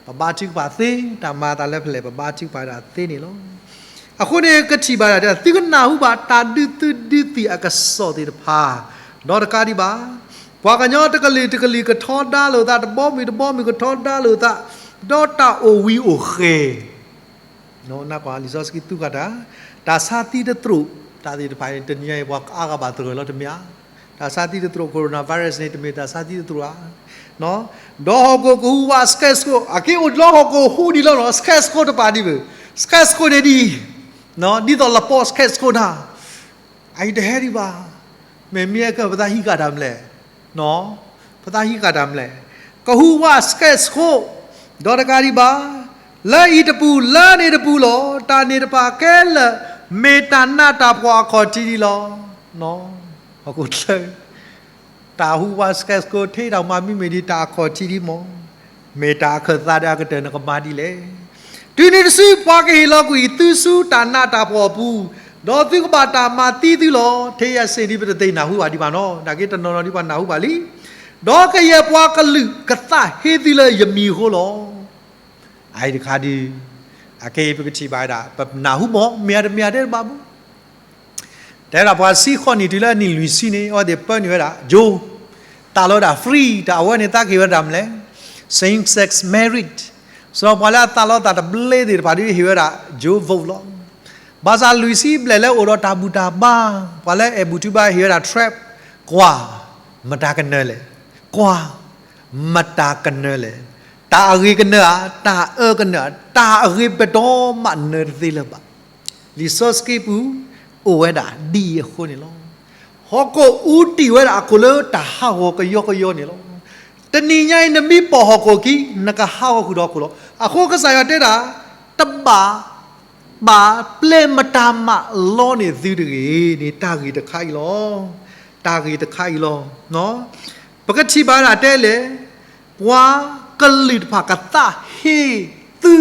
ပဘါထုကဖၣ်သ့, တၢ်မၤအသးလၢဖဲလဲၣ် ပဘါထုကဖၣ်ဒၣ်သ့န့ၣ်လီၤ. အဃိန့ၣ် ကထံၣ်ဘၣ်ဒၣ် သုကနၢ်ဟူဘၣ်တၢ်ဒုးသုဒုးသံၣ်အကစီၣ်သ့ၣ်တဖၣ်, ဒီးတကးဒံးဘၣ် ပှၤကညီတကလုာ်တကလုာ်ကထီဒါလိာ်သး, တဘီမုၢ်တဘီမုၢ်ကထီဒါလိာ်သး, ဒီးတၢ်အိၣ်ဝံၤအိၣ်ဃဲၤ နကွၢ်လံာ်စီဆှံသူဃာ်တၢ်, တၢ်ဆါသံတသရိာ်, တၢ်သ့ၣ်တဖၣ်န့ၣ် တနံၤညါအံၤ ပှၤကအါဂၤဘၣ်သဂၢၢ်လီၤတမ့ၢ်ဧါ. တၢ်ဆါသံတသရိာ် coronavirus န့ၣ် တမ့ၢ်တၢ်ဆါသံတသရိာ်ဧါ. ဒီးဟီၣ်ခိၣ်ကဟူးဝး စကဲးစခိၣ်, အက့ၢ်အိၣ်လၢဟီၣ်ခိၣ်ဟူးဒံးလီၤနီၤ, စကဲးစခိၣ်တပာ်ဒံးဘၣ်, စကဲးစခိၣ်န့ၣ်ဒ်အံၤ, ဒ်သိးလပီစကဲးစခိၣ်နၤ, အအံၤတဟဲဒံးဘၣ်, မ့မ့ၢ်ကပသးဟံးဃာ်တၢ်မနုၤလဲၣ် ပသးဟံးဃာ်တၢ်မနုၤလဲၣ်, ကဟူးဝးစကဲးစခိၣ်, ဒီးတကးဒံးဘၣ်, လၢအံၤတပူၤ လၢန့ၣ်တပူၤလီၤ. တၢ်န့ၣ်တဖၣ်ခဲလၢာ် မ့ၢ်တၢ်နးတၢ်ဖှီၣ်အခီၣ်ထံးဒံးလီၤ. ဟီၣ်ခိၣ်ချၢ တၢ်ဟူးဝးစကဲးစခိၣ် ထဲတၢ်မၤမံမ့ၢ်ဒံးတၢ်အခီၣ်ထံးဒံးမီၢ်, မ့ၢ်တၢ်အခၢၣ်သးဒီးအကတၢၢ်နကမၤဒ်လဲၣ်. တုၤန့ၣ်တစု ပှၤကဟ့ၣ်လီၤကွံာ်သုဆူတၢ်နးတၢ်ဖှီၣ်အပူၤ, ဒီးသုကဘၣ်တၢ်မၤသံသုလီၤ. ထဲယၤစ့ၢ်ဒ်ပတသ့ၣ်နၢ်ဟူဘၣ်ဒံးဘၣ်နီၤ, နာ်က့တနီၤနီၤဒ်ပှၤနၢ်ဟူဘၣ်လံ, ဒီးကယဲၢ်ပှၤကလုာ်ကသးဟ့သုလၢယမံၤအဃိလီၤ. အအံၤတခါဒုး, အခဲအံၤပကထံၣ်ဘၣ်ဝဲဒၣ် ပနၢ်ဟူမီၢ် မ့ၢ်အါတမ့ၢ်အါတဲတဘၣ်မူ တဲဒၣ်ပှၤဆံဃိးနံၣ်တုၤလၢအနံၣ်လွံၢ်ဆံန့ၣ် အဝဲသ့ၣ်ပၢနုာ်ဝဲဒၣ် Joe, သးလီဝဲဒၣ် free, တၢ်အဝဲန့ၣ်သးကဟ့ၣ်ဝဲဒၣ်မနုၤလဲၣ်, same sex marriage, စီၤပှၤလၢအသးလီသးတဘျ့သ့ၣ်တဖၣ်ဒ်ဟ့ၣ်ဝဲဒၣ် Joe vote လီၤ. ဘၣ်ဆၣ်လွံၢ်ဆံဘျဲၣ်လၢအိၣ်ဒီးတၢ်ဘူၣ်တၢ်ဘါ, ပှၤလၢအဲၣ်ဘူၣ်ထုဘါဟ့ၣ်ဝဲဒၣ် Trump, ကွၢ်, မတၤကနၢၤလဲၣ်, ကွၢ်, မတၤကနၢၤလဲၣ်, တၢ်အဂ့ၤကနၢၤဧါ, တၢ်အၢကနၢၤဧါ, တၢ်အဂ့ၤပတီၢ်မးနၢၤတသ့လၢၤဘၣ်. လံာ်စီဆှံပူၤ အိၣ်ဝဲဒၣ်ဒ်အံၤအဃိန့ၣ်လီၤ. ဟီၣ်ခိၣ်အူတံၢ်ဝဲဒၣ်အခိၣ်လၢတၢ်ဟးဂီၤကယီကယီန့ၣ်လီၤ. တနံၤညါအံၤ နမ့ၢ်ပိာ်ဟီၣ်ခိၣ်ခံ နကဟးဂီၤဃုာ်ဒီးဟီၣ်ခိၣ်လီၤ. အဃိကစၢ်ယွၤတဲဒၣ် တဘၣ် ဘၣ်ပျဲမတၤမးလီန့ၢ်သုတဂ့ၤန့ၣ် တၢ်ဂ့ၢ်တခါအံၤလီၤ. တၢ်ဂ့ၢ်တခါအံၤလီၤ. ပကထံၣ်ဘၣ်ဒၣ်တဲလဲၣ်, ပှၤကလုာ်တဖၣ်ကသးဟ့သု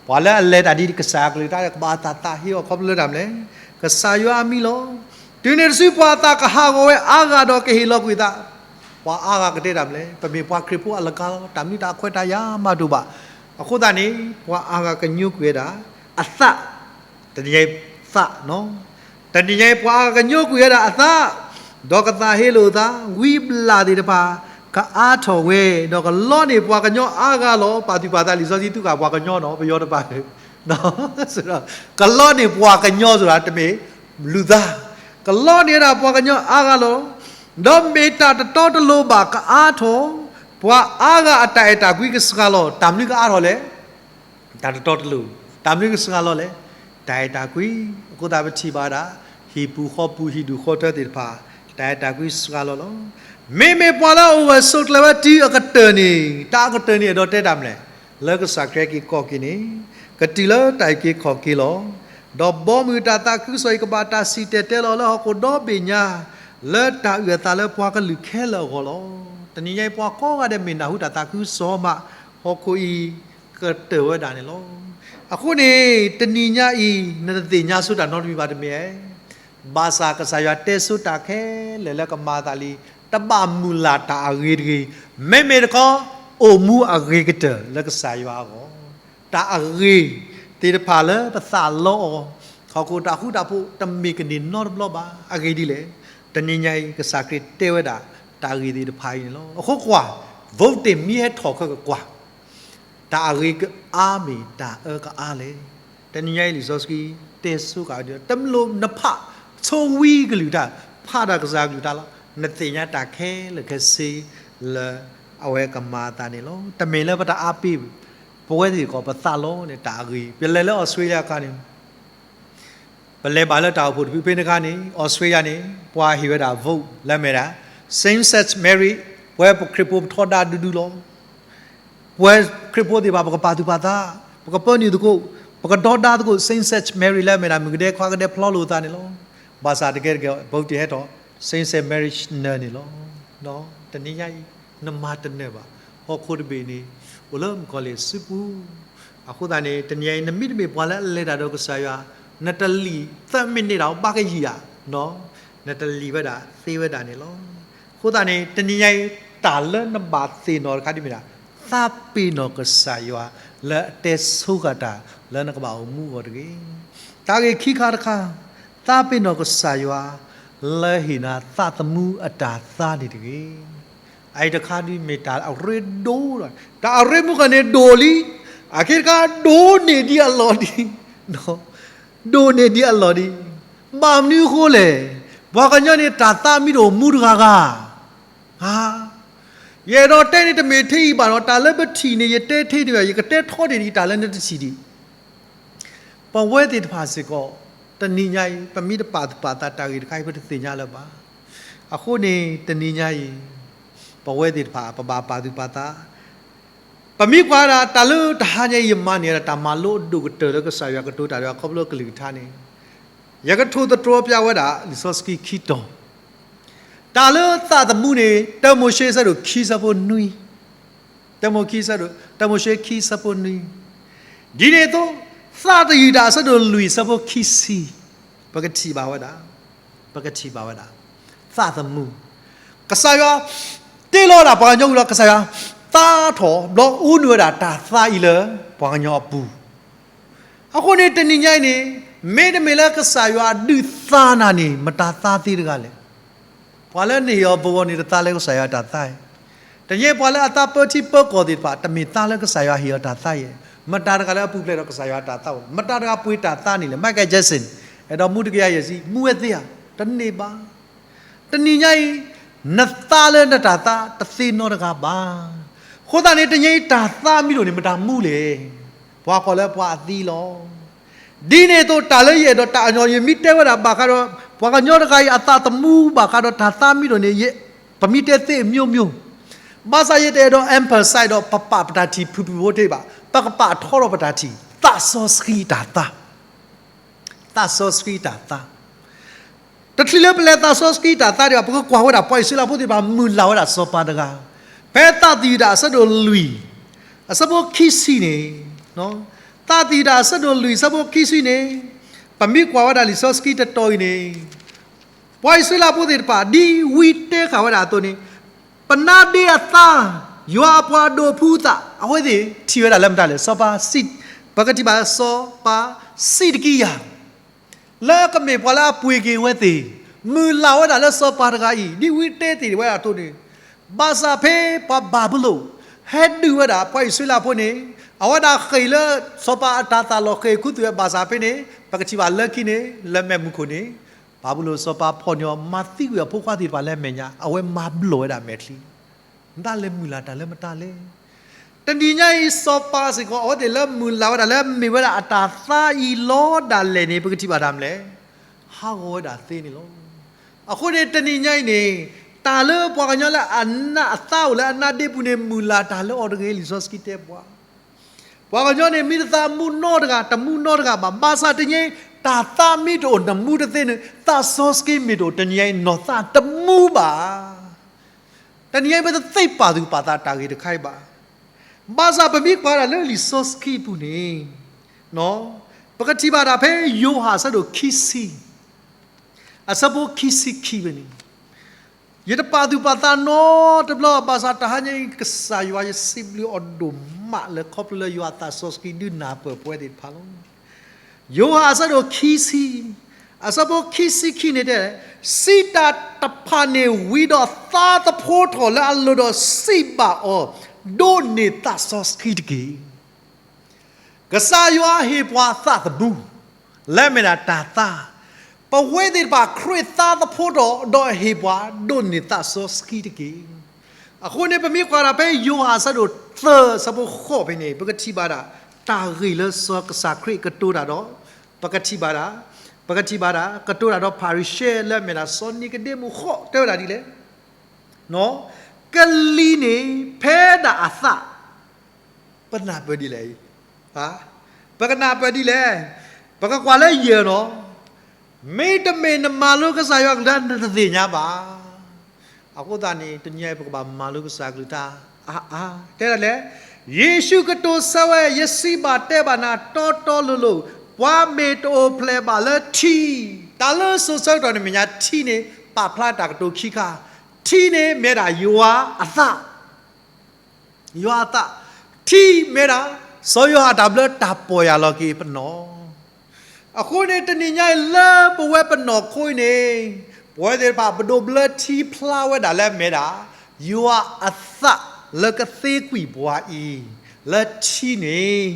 ပှၤလၢအလဲၤတၢ်ဒ်ကစၢ်အကလုၢ်တၢ် ကဘၣ်သးသးဟ့အီၤခီဖျိလၢတၢ်မနုၤလဲၣ်, ကစၢ်ယွၤအမံၤလီၤ. တုၤန့ၣ်တစုပှၤအသးကဟးဂီၤဝဲအါဂၤဒီးကဟ့ၣ်လီၤကွံာ်သး, ပှၤအါဂၤကတဲတၢ်မနုၤလဲၣ်, ပမ့ၢ်ပှၤခရံာ်ဖိအလၢ်ကါလီၤ, တၢ်မနုၤတၢ်ခွဲးတၢ်ယာ်မးတအိၣ်ဘၣ်. အဃိသတးန့ၣ် ပှၤအါဂၤကညိကွံာ်ဝဲဒၣ် အသး, တနံၤညါအံၤ သး, တနံၤညါအံၤ ပှၤအါဂၤကညိကွံာ်ဝဲဒၣ်အသး, ဒီးကသးဟ့လိာ်အသး, ဝံဘျၣ်သ့ၣ်တဖၣ် ကအါထီၣ်ဝဲ, ဒီးကလီန့ၢ်ပှၤကညီအါဂၤလီၤ. ပာ်သူၣ်ပာ်သး လံာ်စီဆှံသူဃာ်ပှၤကညီနီၤ, ပယီၤတပာ်, ကလီန့ၢ်ပှၤကညီ ဆိုတာ တမ့ၢ်လူၤသး, ကလီန့ၢ်ဝဲဒၣ်ပှၤကညီအါဂၤလီၤ. ဒီးမ့ၢ်တၢ်တတီတလိၤဘၣ်ကအါထီၣ်, ပှၤအါဂၤအတၢ်အဲၣ်တၢ်ကွံကစှၤလီၤ. တၢ်မနုၤကအါထီၣ်လဲၣ်, တၢ်တတီတလိၤ, တၢ်မနုၤကစှၤလီၤလဲၣ်, တၢ်အဲၣ်တၢ်ကွံ. အဃိသတးပထံၣ်ဘၣ်ဝဲဒၣ် ဟံၣ်ပူၤဃီပူၤ ဟံၣ်ဒူၣ်ဃီထၢသ့ၣ်တဖၣ် တၢ်အဲၣ်တၢ်ကွံစှၤလီၤလီၤ. မ့မ့ၢ်ပှၤလၢအအိၣ်ဝဲဆိးကျၢၤဝဲတုၤအကတၢၢ်န့ၣ်, တၢ်အကတၢၢ်န့ၣ်အဲၣ်ဒိးတဲတၢ်မနုၤလဲၣ်, လၢကစၢ်ခရံာ်ဟဲက့ၤခီၣ်က့ၤန့ၣ် ကတုၤလၢတၢ်အုၣ်က့ၤခီၣ်က့ၤလီၤ. ဒီးဘီမုၢ်တၢ်သးခုကစီၣ်အံၤ ကဘၣ်တၢ်စံၣ်တဲၤတဲလီၤလၢဟီၣ်ခိၣ်ဒီဘ့ၣ်ညါ, လၢတၢ်အုၣ်အသးလၢပှၤကလုာ်ခဲလၢာ်အဂီၢ်လီၤ. တနံၤညါအံၤ ပှၤကိးဂၤဒဲးမ့ၢ်နၢ်ဟူတၢ်သးခုကစီၣ်မး, ဟီၣ်ခိၣ်အံၤကတၢၢ်ဝဲဒၣ်န့ၣ်လီၤ. အဃိန့ၣ် တနံၤညါအံၤ နတသ့ၣ်ညါဆိတၢ်နီတမံၤဘၣ်တမ့ၢ်ဧါ. ဘၣ်ဆၣ်ကစၢ်ယွၤတဲဆိတၢ်ခဲလၢာ်လၢကမၤအသးလံ, တဘၣ်မုၢ်လၢ်တၢ်အဂ့ၤတဂ့ၤ, မ့မ့ၢ်တခီ အိၣ်မူအဂ့ၤကတၢၢ်လၢကစၢ်ယွၤအဂီၢ်, တၢ်အဂ့ၤသ့ၣ်တဖၣ်လၢပသးလီအီၤ, ဟီၣ်ခိၣ်တၢ်ဃူတၢ်ဖိးတမ့ၢ်ကန့ၢ်နီတဘျီဘၣ်. အဂ့ၢ်ဒ်လဲၣ်, တနံၤညါအံၤ ကစၢ်ခရံာ်တဲဝဲဒၣ် တၢ်ဂ့ၢ်သ့ၣ်တဖၣ်အံၤန့ၣ်လီၤ. အဃိကွၢ်, ဘိးတ့ၢ်မံဟဲထီၣ်ခၢကကွၢ် တၢ်အဂ့ၤကအါမ့ၢ်တၢ်အၢကအါလဲၣ်. တနံၤညါအံၤလံာ်စီဆှံတဲဆိဃာ်ဝဲဒၣ် တမ့ၢ်လၢနဖးဆိဝံကလုၢ်ကထါ, ဖးတၢ်ကစၢ်ကလုၢ်ကထါလီၤ. နသ့ၣ်ညါတၢ်ခဲလၢာ်ခဲဆ့လၢအဝဲကမၤအသးန့ၣ်လီၤ. တမ့ၢ်လၢပတအါပ့ၤ, ပဝဲသ့ၣ်ကီးပသးလီန့ၣ်တၢ်အဂ့ၤ. ပလဲၤလၢအီစထြ့လယါအခါန့ၣ် ပလဲၤဘၣ်လၢတၢ်အိၣ်ဖှိၣ်တဖုဖဲန့ၣ်အခါန့ၣ် အီစထြ့လယါန့ၣ် ပှၤဟ့ၣ်ဝဲဒၣ် vote လၢအမ့ၢ်ဒၣ် same sex marriage, ပဝဲပခရံာ်ဖိပထီဒါဒူဒူလီၤ. ပဝဲခရံာ်ဖိသ့ၣ်တဖၣ် ပကပာ်သူၣ်ပာ်သး, ပကပၢနုာ်သကိး, ပကထီဒါသကိး same sex marriage လၢအမ့ၢ်ဒၣ်မုၣ်ကဒဲခွါကဒဲဖျီလိာ်အသးန့ၣ်လီၤ. ဘၣ်ဆၣ်တကဲတကဲ vote ဟဲထီၣ် same sex marriage နၢၤန့ၣ်လီၤ. တနံၤညါအံၤ နမၤတနၢၤဘၣ်. ဟီၣ်ခိၣ်တဘ့ၣ်န့ၣ် အိၣ်လၢမုၣ်ကီၤလံၢ်အစုပူၤ. အဃိသတးန့ၣ် တနံၤညါအံၤ နမ့တမ့ၢ်ပှၤလၢအလဲၤတၢ်ဒီးကစၢ်ယွၤ, နတလံာ်သၢမံးနံးဒၣ်ဘၣ်ကယံာ်ဧါ, နတလံာ်ဝဲဒၣ်သ့ဝဲဒၣ်န့ၣ်လီၤ. အဃိသတးန့ၣ် တနံၤညါအံၤ တၢ်လၢနဘၣ်သ့ၣ်နီၣ်တခါဒ်မ့ၢ်ဒၣ် သးပ့ၤနီၣ်ကစၢ်ယွၤလၢအတဲဆိဃာ်တၢ်လၢနကဘၣ်အိၣ်မူအဂီၢ်တဂ့ၤ. တၢ်ဂ့ၢ်ခံခါတခါ, သးပ့ၤနီၣ်ကစၢ်ယွၤလၢဟ့ၣ်နၤသးသမူအတၢ်သါန့ၣ်တဂ့ၤ. အအံၤတခါဒ်မ့ၢ်တၢ်အရ့ဒိၣ်ဒီး တၢ်အရ့မုၢ်ကီၢ်န့ၣ်ဒိၣ်လံ, အခဲတခါဒိၣ်န့ၢ်ဒံးအလီၢ်ဒံး, ဒိၣ်န့ၢ်ဒံးအလီၢ်ဒံး. ဘၣ်မနုၤအဃိလဲၣ်, ပှၤကညီန့ၣ် တၢ်သါမံဒိၣ်မူတဂၤဂၤ ယအဲၣ်ဒိးတဲန့ၣ်တမ့ၢ်ထဲအံၤဘၣ်ဒီး တၢ်လၢပထံၣ်န့ၣ် ယတဲထဲန့ၣ်ဘၣ်, ယကတဲထီဒံးဒံးတၢ်လၢနတထံၣ်ဒံး. ပဝဲသ့ၣ်တဖၣ်စ့ၢ်ကီး တနံၤညါအံၤ ပမ့ၢ်တပာ်သူၣ်ပာ်သးတၢ်ဂ့ၢ်တခါအံၤ ပတသ့ၣ်ညါလၢၤဘၣ်. အဃိန့ၣ် တနံၤညါအံၤ ပဝဲသ့ၣ်တဖၣ် ပဘၣ်ပာ်သူၣ်ပာ်သး, ပမ့ၢ်ကွၢ်ဝဲဒၣ် တၢ်လၢတဟါညါအံၤ ယမၤန့ၢ်ဝဲဒၣ် တၢ်မၤလိအဒိၣ်ကတၢၢ်လၢကစၢ်ယွၤကတိၤတၢ်ဒီး ခီဖျိကလုၢ်ကထါန့ၣ် ယကထိၣ်သတြီၤပျၢ်ဝဲဒၣ် လံာ်စီဆှံခံတီၤ, တၢ်လၢသးသမူန့ၣ် တၢမိၤၡ့အဆၢဒိၣ်ခံဆၢဖိနွံ, တၢမိၤၡ့ခံဆၢဒိၣ်, တၢမိၤၡ့ခံဆၢဖိနွံ, ဒ်န့ၣ်အသိး သးသယုၢ်တၢ်အဆၢဒိၣ်လွံၢ်ဆၢဖိခံဆံ, ပကထံၣ်ဘၣ်ဝဲဒၣ်, ပကထံၣ်ဘၣ်ဝဲဒၣ် သးသမူ, ကစၢ်ယွၤ တ့လီၤဝဲဒၣ်ပှၤကညီဝံၤလီၤ ကစၢ်ယွၤ သါထီၣ် ဘျီအူနုာ်ဝဲဒၣ်တၢ်သါအံၤလၢပှၤကညီအပူၤ အဃိန့ၣ် တနံၤညါအံၤန့ၣ် မ့တမ့ၢ်လၢကစၢ်ယွၤဒုးသါနၤန့ၣ် မတၤသါသ့တဂၤလဲၣ်. ပှၤလၢနဟ့ၣ်အီၤ vote န့ၣ် တသါလၢကစၢ်ယွၤတၢ်သါအံၤ, တနံၤညါပှၤလၢအသါပၢထံပၢကီၢ်သ့ၣ်တဖၣ် တမ့ၢ်သါလၢကစၢ်ယွၤဟ့ၣ်အီၤတၢ်သါအံၤ, မတၤတဂၤလၢအပူၤဖျဲးဒီးကစၢ်ယွၤတၢ်သါဘၣ်, မတၤတဂၤပှ့ၤတၢ်သါန့ၣ်လဲၣ်. Michael Jackson အဲၣ်ဒိးမူတကယၤယဲၢ်ဆံ မူဝဲသ့ဧါ, တန့ၢ်ဘၣ်. တနံၤညါအံၤ နသါလၢနတၢ်သါတသ့နီတဂၤဘၣ်. အဃိသတးန့ၣ် တနံၤညါအံၤတၢ်သါမံဒိၣ်န့ၣ် မတၤမူလဲၣ်. ပှၤကိးလၢပှၤအသံလီၤ. ဒ်န့ၣ်အသိး တၢ်လၢယအဲၣ်ဒိးတၢ်အညီ ယမ့ၢ်တဲဝဲဒၣ်ဘၣ်ဃးဒီး ပှၤကညီတဂၤအံၤအသးသမူဘၣ်ဃးဒီးတၢ်သါမံဒိၣ်န့ၣ် ပမ့ၢ်တဲသ့ၣ်အမျိုးမျိုး, ဘၣ်ဆၣ်ယတအဲၣ်ဒိး emphasize ဒီးပပာ်ပတၢ်ထံၣ်ဖုၣ်ဖုၣ်ဖိတ့ၢ်ဘၣ်, ပကပာ်ထီထီၣ်ပတၢ်ထံၣ် သးစီဆှံတၢ်သါ သးစီဆှံတၢ်သါ. တချုးလၢပလဲၤသးစီဆှံတၢ်သါဒံးဘၣ် ပကကွၢ်ဝဲဒၣ် ပှၤအံၣ်စရ့လးဖိသ့ၣ်တဖၣ် မုၢ်လၢ်ဝဲဒၣ်စီၤပၤတဂၤ, ဖဲသးသယုၢ်တၢ်အဆၢဒိၣ်လွံၢ် အဆၢဖိခံဆံန့ၣ်, သးသယုၢ်တၢ်အဆၢဒိၣ်လွံၢ် အဆၢဖိခံဆံန့ၣ်, ပမ့ၢ်ကွၢ်ဝဲဒၣ်လံာ်စီဆှံတတီၤအံၤန့ၣ်, ပှၤအံၣ်စရ့လးဖိသ့ၣ်တဖၣ် ဒ်ဝံတဲဃာ်ဝဲဒၣ်အသိးန့ၣ်, ပနါဒ့အသါ, ယွၤအပှၤဒိးဖှူသး, အဝဲသ့ၣ်ထံၣ်ဝဲဒၣ်လၢမတၤလဲၣ်, စီၤပၤစံး, ပကထံၣ်ဘၣ်စီၤပၤစံးတကံယၤ လၢကမ့ၢ်ပှၤလၢအပှ့ၤက့ၤအဝဲသ့ၣ်, မုၢ်လၢ်ဝဲဒၣ်လၢစီၤပၤတဂၤအံၤ, ဒ်ဝံတဲတ့ၢ်ဝဲဒၣ်အသိးန့ၣ်, ဘၣ်ဆၣ်ဖဲပှၤဘၤဘူလိၣ် ဟဲဒုးဝဲဒၣ်ပှၤအံၣ်စရ့လးဖိန့ၣ်, အဝဲဒၣ်ဃ့ၢ်လၢ စီၤပၤအတၤသၣ်လီၤဃ့ၢ်ခူသူၣ်ဝဲဘၣ်ဆၣ်ဖဲန့ၣ်, ပကထံၣ်ဘၣ်လၢခံန့ၣ် လၢမဲးမုၢ်ခိၣ်န့ၣ်, ဘၤဘူလိၣ်စီၤပၤဖီၣ်န့ၢ်အီၤ မၤသံကွံာ်အဖိခွါသ့ၣ်တဖၣ်လၢအမဲာ်ညါ, အဝဲမၤဘျီၣ်ဝဲဒၣ်မဲာ်ချံ, မတၤလဲၣ်မုၢ်လၢ်တၢ်လၢမတၤလဲၣ်. တနံၤညါအံၤ စီၤပၤစ့ၢ်ကီး အဝဲသ့ၣ်လၢမုၢ်လၢ်ဝဲဒၣ်လၢမ့ၢ်ဝဲဒၣ်အတၤသါအံၤလီၤဒၣ်လဲာ်န့ၣ် ပကထံၣ်ဘၣ်တၢ်မနုၤလဲၣ်, ဟးဂီၤဝဲဒၣ်သ့န့ၣ်လီၤ. အဃိန့ၣ်တနံၤညါအံၤန့ၣ်, တၢ်လၢပှၤကညီလၢအနးအသါအိၣ်လၢအနါဒ့ပူၤန့ၣ် မုၢ်လၢ်တၢ်လၢအီၤတဂ့ၤ လံာ်စီဆှံတဲပှၤ ပှၤကညီန့ၣ် မ့ၢ်တသးမူနီတဂၤ တမူနီတဂၤဘၣ်. ဘၣ်ဆၣ်တနံၤညါအံၤ တၢ်သါမ့ၢ်တအိၣ်နမူတသ့န့ၣ် သးစီဆှံမ့ၢ်တအိၣ် တနံၤညါအံၤ နီၢ်သးတမူဘၣ်. တနံၤညါအံၤ ပတသ့ပာ်သူၣ်ပာ်သးတၢ်ဂ့ၢ်တခါအံၤဘၣ်. ဘၣ်ဆၣ်ပမ့ၢ်ကွၢ်ဒၣ်လၢလံာ်စီဆှံပူၤန့ၣ်, ပကထံၣ်ဘၣ်ဒၣ်ဖဲယိၤဟၣ်အဆၢဒိၣ်ခံဆံ အဆၢဖိခံဆံခံဖဲန့ၣ်, ယတပာ်သူၣ်ပာ်သးနီတဘျီ ဘၣ်ဆၣ်တဟါညါအံၤ ကစၢ်ယွၤယစံးဘျုးအီၤဒိၣ်မးလၢ ခီဖျိလၢယွၤအသးစီဆှံဒုးနၢ်ပၢၢ်ပဝဲသ့ၣ်တဖၣ်လီၤ. ယိၤဟၣ်အဆၢဒိၣ်ခံဆံ, အဆၢဖိခံဆံခံန့ၣ်တဲ, စံးတၢ်တဖၣ်န့ၣ်ဝံၤဒီးသါသဖှိထီၣ်လၢအလိၤဒီးစံးဘၣ်အီၤ, ဒိးန့ၢ်သးစီဆှံတက့ၢ်. ကစၢ်ယွၤဟ့ၣ်ပှၤသးသမူ, လၢအမ့ၢ်ဒၣ်တၢ်သါ, ပဝဲသ့ၣ်တဖၣ်ခရံာ်သါသဖှိထီၣ် ဒီးဟ့ၣ်ပှၤဒိးန့ၢ်သးစီဆှံတက့ၢ်. အဃိန့ၣ် ပမ့ၢ်ကွၢ်ဒၣ်ဖဲယိၤဟၣ်အဆၢဒိၣ်သၢ အဆၢဖိဃိးဖဲန့ၣ် ပကထံၣ်ဘၣ်ဒၣ် တၢ်ဂ့ၢ်လၢစီၤကစၢ်ခရံာ်ကတိၤတၢ်ဒီး, ပကထံၣ်ဘၣ်ဒၣ်, ပကထံၣ်ဘၣ်ဒၣ် ကတိၤတၢ်ဒီးဖၤရံၤၡဲလၢအမ့ၢ်ဒၣ်စီၤနံၤကဒ့မူးဃိး တဲဝဲဒၣ်ဒ်လဲၣ် ကလံၤန့ၣ် ဖဲဒၣ်အသၣ်, ပနၢ်ပၢၢ်ဒ်လဲၣ်အံၤ, ပကနၢ်ပၢၢ်ဒ်လဲၣ်, ပကကွၢ်လၢယဲၢ်နီၤ, မ့တမ့ၢ်နမၤလိကစၢ်ယွၤကလုၢ်ကထါ နတသ့ၣ်ညါဘၣ်. အဃိသတးန့ၣ် တနံၤအံၤ ပကဘၣ်မၤလိကစၢ်ကလုၢ်ကထါ အါအါ တဲဒ်လဲၣ်, ယ့ၣ်ၡူးကတိၤဆၢဝဲ ယစံးဘၣ်တဲဘၣ်နၤတီတီလိၤလိၤ, ပှၤမ့ၢ်တအိၣ်ဖျဲၣ်ဘၣ်လၢထံ, တၢ်လၢစိၤဆၢကတီၢ်န့ၣ် မဲာ်ညါထံန့ၣ် ပာ်ဖျါတၢ်ကတိၤခံခါ, ထံန့ၣ်မ့ၢ်ဒၣ်ယွၤအသၣ် ယွၤအသၣ်, ထံမ့ၢ်ဒၣ် စီၤယိၤဟၣ်တၢ်ဘျၢတၢ်ပီၢ်ယၢ်လီၤက့ၤပနီၢ်. အဃိန့ၣ် တနံၤညါအံၤ လၢပဝဲပနီၢ်ခိအံၤန့ၣ်, ပဝဲသ့ၣ်တဖၣ် ပဒိးဘျၢထံဖျါဝဲဒၣ်လၢအမ့ၢ်ဒၣ် ယွၤအသၣ်လၢကသ့ကွံာ်ပှၤအံၤ, လၢထံန့ၣ်,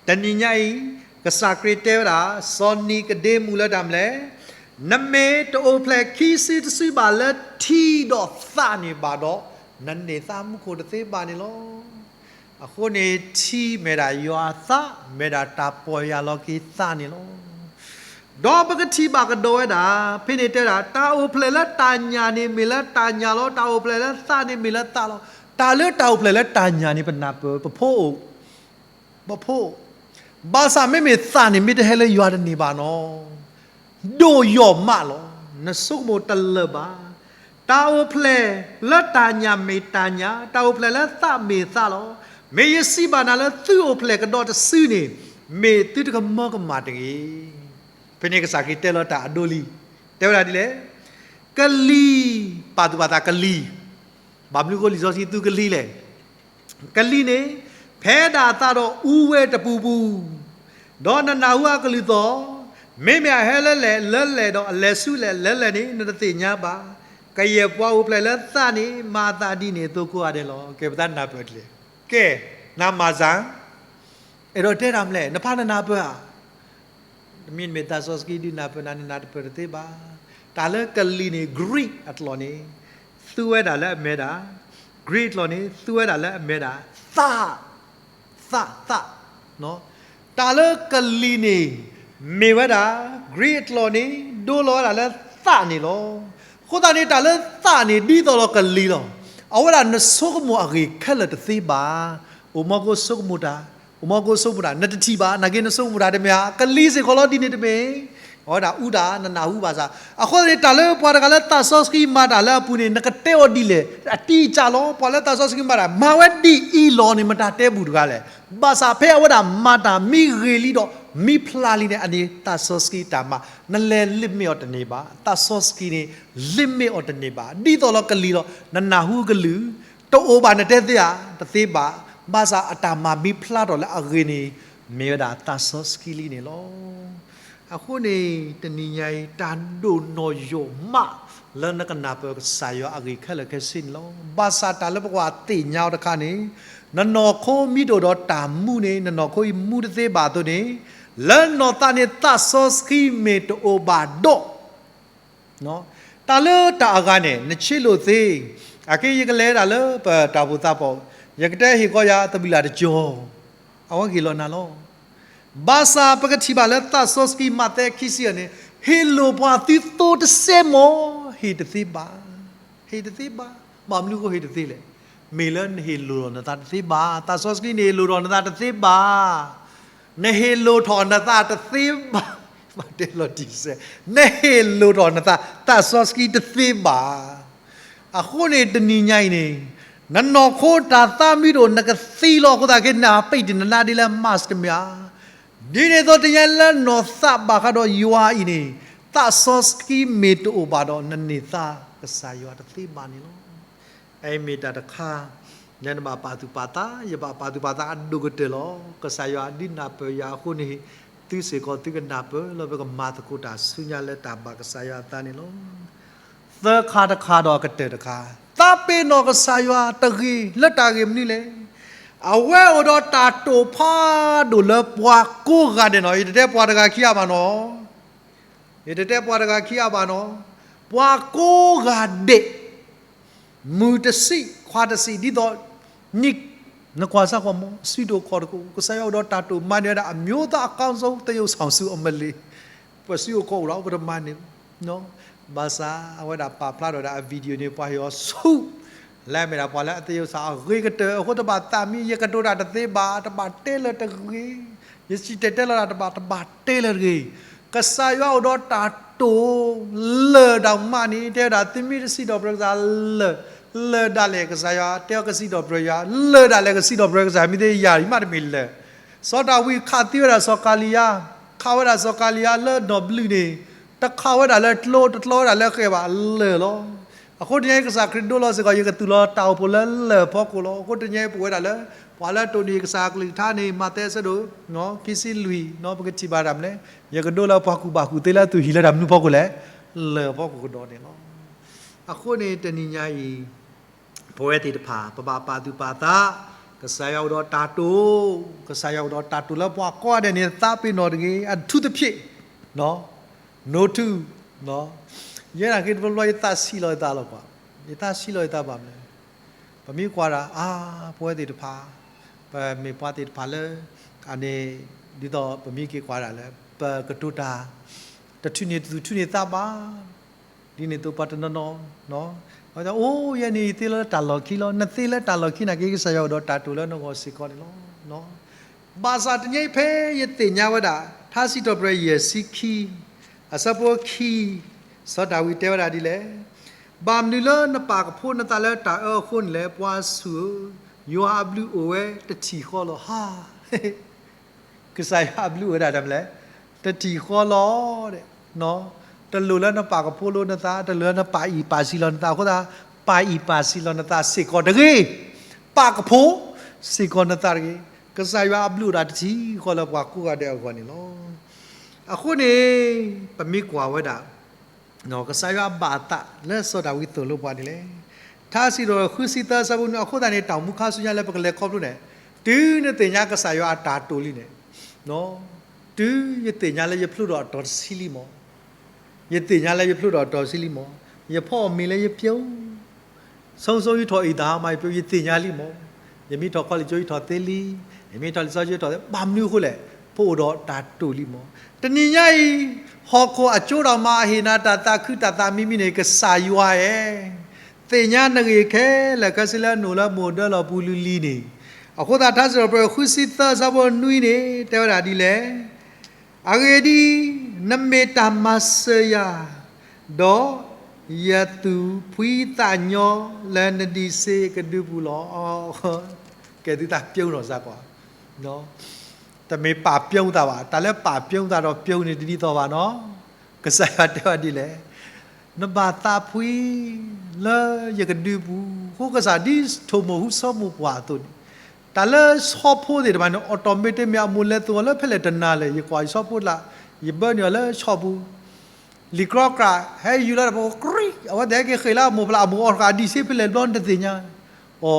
တနံၤညါအံၤ ကစၢ်ခရံာ်တဲဝဲဒၣ် စီၤနံၤကဒ့မူးလၢတၢ်မနုၤလဲၣ်, နမ့ၢ်တအိၣ်ဖျဲၣ်ခံစုတစုဘၣ်လၢထံဒီးသၣ်န့ၣ်ဘၣ်ဒီး, နန့ၢ်သးမူခိၣ်တသ့ဘၣ်န့ၣ်လီၤ. အဃိန့ၣ် ထံမ့ၢ်ဒၣ်ယွၤအသၣ်, မ့ၢ်ဒၣ်တၢ်ပီၢ်ယၢ်လီၤက့ၤသးန့ၣ်လီၤ. ဒီးပကထံၣ်ဘၣ်ကဒီးဝဲဒၣ်, ဖဲန့ၣ်တဲဝဲဒၣ် တၢ်အိၣ်ဖျဲၣ်လၢတၢ်ညၣ်န့ၣ်မ့ၢ်လၢတၢ်ညၣ်လီၤ, တၢ်အိၣ်ဖျဲၣ်လၢသၣ်န့ၣ်မ့ၢ်လၢသၣ်လီၤ. တၢ်လၢတၢ်အိၣ်ဖျဲၣ်လၢတၢ်ညၣ်န့ၣ် ပနၢ်ပၢၢ် ပဖိအိၣ် ပဖိ, ဘၣ်ဆၣ်မ့မ့ၢ်သၣ်န့ၣ် မ့ၢ်တဟဲလၢယွၤတန့ၢ်ဘၣ်နီၤ, ဒိၣ်ယီၢ်မးလီၤ. နဆိကမိၣ်တလၢာ်ဘၣ်. တၢ်အိၣ်ဖျဲၣ်လၢတၢ်ညၣ်မ့ၢ်တၢ်ညၣ်, တၢ်အိၣ်ဖျဲၣ်လၢသၣ်မ့ၢ်သၣ်လီၤ. မ့ၢ်ယစံးဘၣ်နၤလၢသုအိၣ်ဖျဲၣ်ကဒီးတစုန့ၣ်, မ့ၢ်သုတကမၢကမၣ်တဂ့ၤ. ဖဲန့ၣ်ကစၢ်ခရံာ်တဲလီၤတၢ်အဒိလံ, တဲဝဲဒၣ်ဒ်လဲၣ်, ကလံၤ, ပာ်သူၣ်ပာ်သးကလံၤ, ဘၣ်မနုၤဃိလံာ်စီဆှံသူကလံၤလဲၣ် ကလံၤန့ၣ်, ဖဲဒၣ်အသၣ်ဒီးအူဝဲတပူၤပူၤ, ဒီးနနၢ်ဟူအကလုၢ်သီၣ်, မ့မ့ၢ်အဟဲလၢလဲၣ်လၢလဲၣ်ဒီးအလဲၤဆူလဲၣ်လၢလဲၣ်န့ၣ် နတသ့ၣ်ညါဘၣ်. ကယဲၢ်ပှၤအိၣ်ဖျဲၣ်လၢသၣ်န့ၣ် မၤအသးဒ်န့ၣ်အသိးကိးဂၤဒဲးလီၤ. ကဲပသးနၢ်ပၢၢ်ဒ်လဲၣ်. ကဲ, နမၤစၢ် အဲၣ်ဒိးတဲတၢ်မနုၤလဲၣ်, နဖးနနၢ်ပၢၢ်ဧါ. တမ့ၢ်နမ့ၢ်သးစီဆှံဒုးနၢ်ပၢၢ်နၤ နနၢ်တပၢၢ်တသ့ဘၣ်. တၢ်လၢကလံၤန့ၣ် Greek အကျိာ်န့ၣ်, သူဝဲဒၣ်လၢအမ့ၢ်ဒၣ်, Greek အကျိာ်န့ၣ် သူဝဲဒၣ်လၢအမ့ၢ်ဒၣ်, သၣ်, သၣ်, သၣ်. တၢ်လၢကလံၤန့ၣ်, မ့ၢ်ဝဲဒၣ်, Greek အကျိာ်န့ၣ် ဒိလီၤဝဲဒၣ်လၢသၣ်န့ၣ်လီၤ. အဃိသတးန့ၣ် တၢ်လၢသၣ်န့ၣ် ဒ်သိးလီၤကလံၤလီၤ. အဝဲဒၣ်နဆိကမိၣ်အဂ့ၢ်ခဲလၢာ်တသ့ဘၣ်. အိၣ်မီကိဆိကမိၣ်တၢ်, အိၣ်မီကိဆိကမိၣ်တၢ်, နတထံၣ်ဘၣ်, နာ်က့နဆိကမိၣ်တၢ်တမ့ၢ်ဧါ, ကလံၤစ့ၢ်ကီးလီၤဒ်န့ၣ်တမ့ၢ်. အဝဲဒၣ်အူတၢ် နနၢ်ဟူဘၣ်ဆၣ်. အဃိသတးန့ၣ် တၢ်လၢပှၤတဂၤလၢသးစီဆှံမၤတၢ်လၢအပူၤန့ၣ် နကတဲအီၤဒ်လဲၣ်, အတံၢ်အစၢ်လီၤ. ပှၤလၢသးစီဆှံမၤတၢ် မၤဝဲဒ်အံၤလီၤန့ၣ် မတၤတဲဘူးတဂၤလဲၣ်. ဘၣ်ဆၣ်ဖဲအဝဲဒၣ်မၤတၢ်မ့ၢ်ဂ့ၤလံဒီး မ့ၢ်ဖျါလံန့ၣ် အန့ၣ်သးစီဆှံတၢ်မၤ နလဲၤ limit အီၤတန့ၢ်ဘၣ်. သးစီဆှံန့ၣ် limit အီၤတန့ၢ်ဘၣ်. ဒ်သိးလီၤကလံၤလီၤ နနၢ်ဟူကလုၢ် တအိၣ်ဘၣ်နတဲသ့ဧါ, တသ့ဘၣ်. ဘၣ်ဆၣ်အတၢ်မၤမ့ၢ်ဖျါထီၣ်လၢအဂ့ၤန့ၣ် မ့ၢ်ဝဲဒၣ်သးစီဆှံလံန့ၣ်လီၤ. အဃိန့ၣ် တနံၤညါအံၤ တၢ်ဒိၣ်နီၢ်ယိာ်မး လၢနကနၢ်ပၢၢ်ကစၢ်ယွၤအဂ့ၢ်ခဲလၢာ်ခဲဆ့န့ၣ်လီၤ. ဘၣ်ဆၣ်တၢ်လၢပကဘၣ်သ့ၣ်ညါအီၤတခါန့ၣ် နနီၢ်ခိမ့ၢ်တအိၣ်ဒီးတၢ်မူန့ၣ် နနီၢ်ခိအံၤမူတသ့ဘၣ်အသိးန့ၣ် လၢနီၢ်သးန့ၣ်သးစီဆှံမ့ၢ်တအိၣ်ဘၣ်ဒီး တၢ်လၢတၢ်အဂၤန့ၣ် နဆ့လိာ်သ့, အခဲအံၤယကလဲၤဒၣ်လၢပတၢ်အိၣ်ဖှိၣ်သးဖှိၣ်, ယကတဲဟ့ၣ်ကီးယၤသဘံၣ်လၢ်တကီၢ်, အဝဲဂ့ၤလီၤနၤလီၤ. ဘၣ်ဆၣ်ပကထံၣ်ဘၣ်လၢသးစီဆှံ မးသဲခံဆံယဲၢ်န့ၣ်, ဟ့ၣ်လိာ်ပှၤသုသိတစဲးမီၢ်, ဟ့ၣ်တသ့ဘၣ်, ဟ့ၣ်တသ့ဘၣ်. ဘၣ်မနုၤဃိဟ့ၣ်တသ့လဲၣ်. မ့ၢ်လၢနဟ့ၣ်လိာ်ထီၣ်နသးတသ့ဘၣ်. သးစီဆှံန့ၣ်ဟ့ၣ်လိာ်ထီၣ်နသးတသ့ဘၣ်. နဟ့ၣ်လိာ်ထီၣ်နသးတသ့ဘၣ်. ဘၣ်တဲလီၤတံၢ်စဲး, နဟ့ၣ်လိာ်ထီၣ်နသး သးစီဆှံတသ့ဘၣ်. အဃိန့ၣ်တနံၤညါအံၤန့ၣ်, နနီၢ်ခိတၢ်သးမံဒိၣ် နကသံလီၤအဃိသတးခဲ နပိတ်တနၤဒ်လၢ mask တမ့ၢ်ဧါ. ဒ်န့ၣ်အသိးတနံၤညါလၢနီၢ်သးဘၣ်ဃးဒီးယွၤအံၤန့ၣ်, သးစီဆှံမ့ၢ်တအိၣ်ဘၣ်ဒီး နန့ၢ်သါကစၢ်ယွၤတသ့ဘၣ်န့ၣ်လီၤ. အအံၤမ့ၢ်တၢ်တခါ လၢနဘၣ်ပာ်သူၣ်ပာ်သး, ယဘၣ်ပာ်သူၣ်ပာ်သးအဒိၣ်ကတၢၢ်လီၤ. ကစၢ်ယွၤဒုးနၢ်ပၢၢ်ယၤအဃိန့ၣ်, သုစ့ၢ်ကီးသုကနၢ်ပၢၢ်လၢပကမၤသကိးတၢ်ဆူညါလၢတၢ်ဘၣ်ကစၢ်ယွၤအသးန့ၣ်လီၤ. သၢခါတခါဒီးကတၢၢ်တခါ, သးပ့ၤနီၣ်ကစၢ်ယွၤတဂ့ၤလၢတၢ်ဂ့ၢ်မနုၤလဲၣ်. အဝဲအိၣ်ဒီးတၢ်တိာ်ဖးဒိၣ်လၢပှၤကိးဂၤဒဲးနီၤ, ယတတဲပှၤတဂၤခံဂၤဘၣ်နီၤ. ယတတဲပှၤတဂၤခံဂၤဘၣ်နီၤ. ပှၤကိးဂၤဒဲး မုၢ်တဆံး ခွါတဆံး ဒ်သိး နကွၢ်စၢ်ဃီမး အစုဒိၣ်ခီၣ်တကိး ကစၢ်ယွၤအိၣ်ဒီးတၢ်တိာ်မၤန့ၢ်ဝဲဒၣ် အမျိုးသားအကောင်းဆုံးသရုပ်ဆောင်ဆု အမလ့ၢ်, ပှၤစုအိၣ်ခီၣ်အိၣ်လီၤ ပတမၤန့ၢ်, ဘၣ်ဆၣ်အဝဲဒၣ်ပာ်ဖျါထီၣ်ဝဲဒၣ်အ video န့ၣ် ပှၤဟ့ၣ်အီၤဆူၣ် လၢအမ့ၢ်ဒၣ်ပှၤလၢအသရုပ်ဆောင်အဂ့ၤကတၢၢ်အဃိ တဘၣ်သးမံ ယကတိၤတၢ်တသ့ဘၣ်, တဘၣ်တဲလၢၤတဂ့ၤ, ယစံၣ်တဲၤတဲလီၤတၢ်တဘၣ် တဘၣ်တဲလၢၤတဂ့ၤ. ကစၢ်ယွၤအိၣ်ဒီးတၢ်တိာ်လၢာ်ဒၣ်မးန့ၣ် တဲဝဲဒၣ် သုမ့ၢ်တစံးထီၣ်ပတြၢၤကစၢ်လၢာ်, လၢာ်ဒၣ်လဲာ်ကစၢ်ယွၤ တဲအီၤကစံးထီၣ်ပတြၢၤယွၤ, လၢာ်ဒၣ်လဲာ်ကစံးထီၣ်ပတြၢၤကစၢ် မ့ၢ်သ့ယၤအံၤမးတမ့ၢ်လၢာ်. စီၤဒၤဝံးခးသံဝဲဒၣ်စီၤကၤလံယါ, ခးဝဲဒၣ်စီၤကၤလံယါလၢနီၢ်ဘျုးန့ၣ်, တခးဝဲဒၣ်လၢကျိ တကျီဝဲဒၣ်လၢဃဲၣ်ဘၣ် လၢာ်လီၤ. အဃိတနံၤအံၤကစၢ်ခရံာ်ဒိလီၤစ့ၢ်ကီး ယကသူၣ်လီၤတၢ်အိၣ်ဖှိၣ်လၢလၢၢ်ဖီခိၣ်လီၤ. အဃိတနံၤအံၤပဝဲဒၣ်လၢ ပှၤလၢတိၢ်န့ၢ်ကစၢ်အကလုၢ်ကထါန့ၣ် မးသဲအဆၢဒိၣ် ခံဆံလွံၢ် ပကထံၣ်ဘၣ်တၢ်မနုၤလဲၣ်, ယကဒိလၢပှၤကူၣ်ဘၣ်ကူၣ်သ့လၢသူၣ်ဟံၣ်လၢတၢ်မနုၤဖီခိၣ်လဲၣ်, လၢၢ်ဖီခိၣ်ကဒီးန့ၣ်လီၤ. အဃိန့ၣ်တနံၤညါအံၤ ပဝဲသ့ၣ်တဖၣ် ပဘၣ်ပာ်သူၣ်ပာ်သး, ကစၢ်ယွၤအိၣ်ဒီးတၢ်တိာ်, ကစၢ်ယွၤအိၣ်ဒီးတၢ်တိာ်လၢပှၤကိးဂၤဒဲးန့ၣ် သးပ့ၤနီၣ်တဂ့ၤ, အထူးသဖြင့် နိထူ, ယဲဒၣ်က့ၤတဘျီဘျီ ယသးဆံးလီၤယသးလီၤကွၢ်, ယသးဆံးလီၤယသးဘၣ်မနုၤလဲၣ်, ပမ့ၢ်ကွၢ်ဒၣ် အါ ပဝဲသ့ၣ်တဖၣ်, ပမ့ၢ်ပှၤသ့ၣ်တဖၣ်လၢ အန့ၣ် ဒ်သိးပမ့ၢ်က့ၤကွၢ်ဒၣ်လၢ ပကတိၤတၢ် တထုးန့ၢ်သူၣ်ထုးန့ၢ်သးဘၣ်, ဒ်န့ၣ်အသိးပှၤတနီၤနီၤ အိၣ် ယဲန့ၣ်ယသ့လၢတၢ်လီၢ်ခံလီၤ. နသ့လၢတၢ်လီၢ်ခံနာ်က့ ကစၢ်ယွၤအိၣ်ဒီးတၢ်တိာ်လၢနဂီၢ်စ့ၢ်ကီးန့ၣ်လီၤ. ဘၣ်ဆၣ်တနံၤအံၤဖဲယသ့ၣ်ညါဝဲဒၣ် ထါစံးထီၣ်ပတြၢၤယဲၢ်ဆံခံ အဆၢဖိခံ, စီၤဒၤဝံးတဲဝဲဒၣ်ဒ်လဲၣ်, ဘၣ်မနုၤလၢနပာ်ကဖိနသးလၢတၢ်အၢအဃိန့ၣ်လဲၣ်, ပှၤဆူၣ်ဧၢ, ယွၤအဘျုးအိၣ်ဝဲတထံၣ်ဃီလီၤ. ဟါ ကစၢ်ယွၤအဘျုးအိၣ်ဝဲဒၣ်တၢ်မနုၤလဲၣ်, တထံၣ်ဃီလီၤ. တလိၣ်လၢနပာ်ကဖိလီၤနသး, တလိၣ်လၢနပာ်အံၣ်ပာ်စံးလီၤနသးအဃိသတး, ပာ်အံၣ်ပာ်စံးလီၤနသးစ့ၢ်ကီးတဂ့ၤ, ပာ်ကဖိစ့ၢ်ကီးနသးတဂ့ၤ. ကစၢ်ယွၤအဘျုးအိၣ်ဒၣ်တထံၣ်ဃီလၢပှၤကိးဂၤဒဲးအဂီၢ်န့ၣ်လီၤ. အဃိန့ၣ် ပမ့ၢ်ကွၢ်ဝဲဒၣ် ကစၢ်ယွၤဘၣ်အသးလၢစီၤဒၤဝံးသိၣ်လိပှၤန့ၣ်လဲၣ်. ထါစံးထီၣ်ပတြၢၤဃုဆံသၢ အဆၢဖိနွံ, အဃိသတးန့ၣ် တၢ်အိၣ်မူခါဆူညါလၢပကလဲၤခီဖျိန့ၣ်, တုၤနသ့ၣ်ညါကစၢ်ယွၤအတၢ်တိာ်လံန့ၣ်, တုၤယသ့ၣ်ညါလၢယဖျိထီၣ်အတီၤတဆံလံမီၢ်, ယသ့ၣ်ညါလၢယဖျိထီၣ်အတီၤတဆံလံမီၢ်, ယဖီအီၣ်မ့ၤလၢယပျိ ဆုံးဆုံး ယထီၣ်အံၤသးမး ယပျိ ယသ့ၣ်ညါလံမီၢ်, ယမ့ၢ်ထီၣ်ခီလ့ၣ်ကၠိ ယထီၣ်သ့လံ, ယမ့ၢ်ထီၣ်လံာ်စီဆှံ ယထီၣ်သ့, ဘၣ်မနုၤအဃိလဲၣ်, ပအိၣ်ဒီးတၢ်တိာ်လံမီၢ်. တနံၤညါအံၤ ဟီၣ်ခိၣ်အကၠိဒီးမၤအဟ့ၣ်နၤတၢ်သးခုတၢ်သးမံမံန့ၣ် ကစၢ်ယွၤဧၢ, သ့ၣ်ညါနဂ့ၢ်ခဲလၢာ်ခဲဆ့လၢနအိၣ်လၢမိၢ်ဒၢလီၢ်ပူၤလံၤလံၤန့ၣ်, အဃိသတးထါစံးထီၣ်ပတြၢၤဃုဆံသၢ အဆၢဖိနွံန့ၣ် တဲဝဲဒၣ်ဒ်လဲၣ်, အဂ့ၢ်ဒ်အံၤ, နမ့ၢ်တၢ်မၤစၢၤယၤ, ဒီးယသူၣ်ဖှံသးညီလၢနဒံးစ့ကဒုပူၤလီၤ. ကဲသုသးပျိနီၢ်စၢ်ကွၢ်, တမ့ၢ်ပာ်ပျိသးဘၣ်, တၢ်လၢပာ်ပျိသးဒီးပျိန့ၣ်တဒ်သိးဘၣ်နီၤ. ကစၢ်ယွၤတဲဝဲဒ်လဲၣ်, နဘၣ်သးဖှံလၢယကဒုပူၤ, အဃိကစၢ်ဒ်ဆိမိၣ်ဃူဆိမိၣ်ပှၢ်အသိးန့ၣ်, တၢ်လၢဆီဖိသ့ၣ်တဖၣ်န့ၣ် automatic မ့ၢ်အမိၢ်လဲၤသိးအီၤလၢဖဲလဲၣ်တနၤလဲၣ်, ယကွၢ်ယဆီဖိတလး, ယဘၢန့ၢ်အီၤလၢဆီပူၤ လံာ်ကြီကြး ဟဲယူၤလီၤတၢ်ပကရံ, အဝဲသ့ၣ်ဟဲက့ၤဃ့ၢ်လၢအမိၢ်ဖျါ, အမိၢ်အီၣ်ဃာ်အဒံးဆ့ဖဲလဲၣ်တဘျီနတသ့ၣ်ညါ. အိ,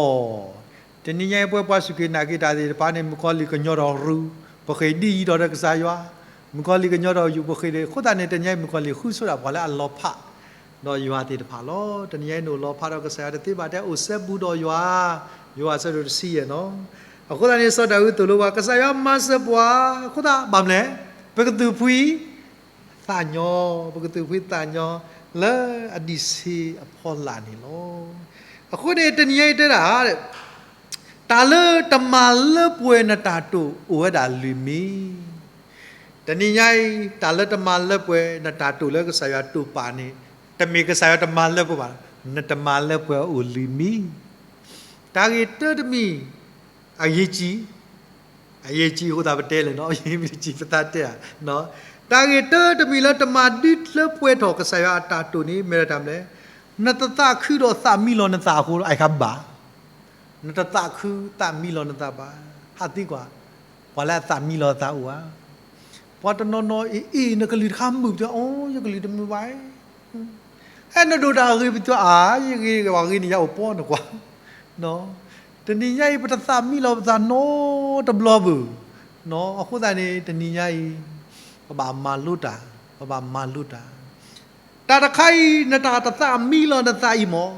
တနံၤညါအံၤပဝဲပှၤစူၢ်က့ၤနာ်က့ၤတၢ်သ့ၣ်တဖၣ်န့ၣ် မုၣ်ကီၤလံၢ်ကညီထီၣ်ရူ, ပဃ့ၢ်ဒ်ယံၤထီၣ်ဒီးကစၢ်ယွၤ, မုၣ်ကီၤလံၢ်ကညီထီၣ်ယူၤ ပဃ့ၢ်ဒီး, အဃိသတးန့ၣ် တနံၤညါအံၤမုၣ်ကီၤလံၢ်ဃုဆိဒၣ်ပှၤလၢအလီၤဖးဒီးယွၤသ့ၣ်တဖၣ်လီၤ. တနံၤညါအံၤနအိၣ်လီၤဖးဒီးကစၢ်ယွၤတသ့ဘၣ်, တဲအိၣ်စဲဘူးဒီးယွၤ, ယွၤဆၢဒိၣ်တဆံယဲၢ်နီၤ. အဃိသတးန့ၣ် စီၤဒၤဝံးသိၣ်လိပှၤ ကစၢ်ယွၤမၤစၢၤပှၤ, အဃိသတးဘၣ်မနုၤလဲၣ်, ပကသူၣ်ဖှံ သးညီ, ပကသူၣ်ဖှံသးညီလၢအဒံးဆ့အဖီလာ်န့ၣ်လီၤ. အဃိန့ၣ် တနံၤညါအံၤတဲဒၣ်, တၢ်လၢတမၤလၢပှဲၤနတၢ်တိာ်အိၣ်ဝဲဒၣ်လွံၢ်မံၤ. တနံၤညါအံၤ တၢ်လၢတမၤလၢပှဲၤနတၢ်တိာ်လၢကစၢ်ယွၤတိာ်ပာ်န့ၣ်, တမ့ၢ်ကစၢ်ယွၤတမၤလၢပှဲၤဘၣ်, နတမၤလၢပှဲၤအိၣ်လွံၢ်မံၤ. တၢ်ဂ့ၢ်တၢတမံၤ အရေးကြီး, အရေးကြီးအဃိသတးပတဲလဲၣ်နီၤ, အရေးကြီးပသးတဲဧါ. တၢ်ဂ့ၢ်တၢတမံၤလၢတမၤဒုးလၢပှဲၤထီၣ်ကစၢ်ယွၤအတၢ်တိာ်န့ၣ် မ့ၢ်ဒၣ်တၢ်မနုၤလဲၣ်, နတသးခုဒီးသးမံလီၤနသးအဃိ အအံၤခါဘၣ်, နတသးခုသးမံလီၤနသးဘၣ်, ဟးသံကွၢ်, ပှၤလၢအသးမံလီၤသးအိၣ်ဧါ. ပှၤတနီၤနီၤအံၤ အံၤ နကလုၢ်တခါမုာ်ပသး, အိ ယကလုၢ်တမုာ်ဘၣ် ဟဲနဒိၣ်တၢ်ဂ့ၤပသး, အါ ယဂ့ၤပှၤဂ့ၤန့ၣ် ယအိၣ်ပီနကွၢ်. တနံၤညါအံၤ ပတသးမံလီၤပသးနီတဘျီဘၣ်. အဃိသတးန့ၣ် တနံၤညါအံၤ ပဘၣ်မၤလိတၢ်, ပဘၣ်မၤလိတၢ်. တၢ်တခါအံၤ နတၢ်တသးမံလီၤနသးအံၤမ့ၢ်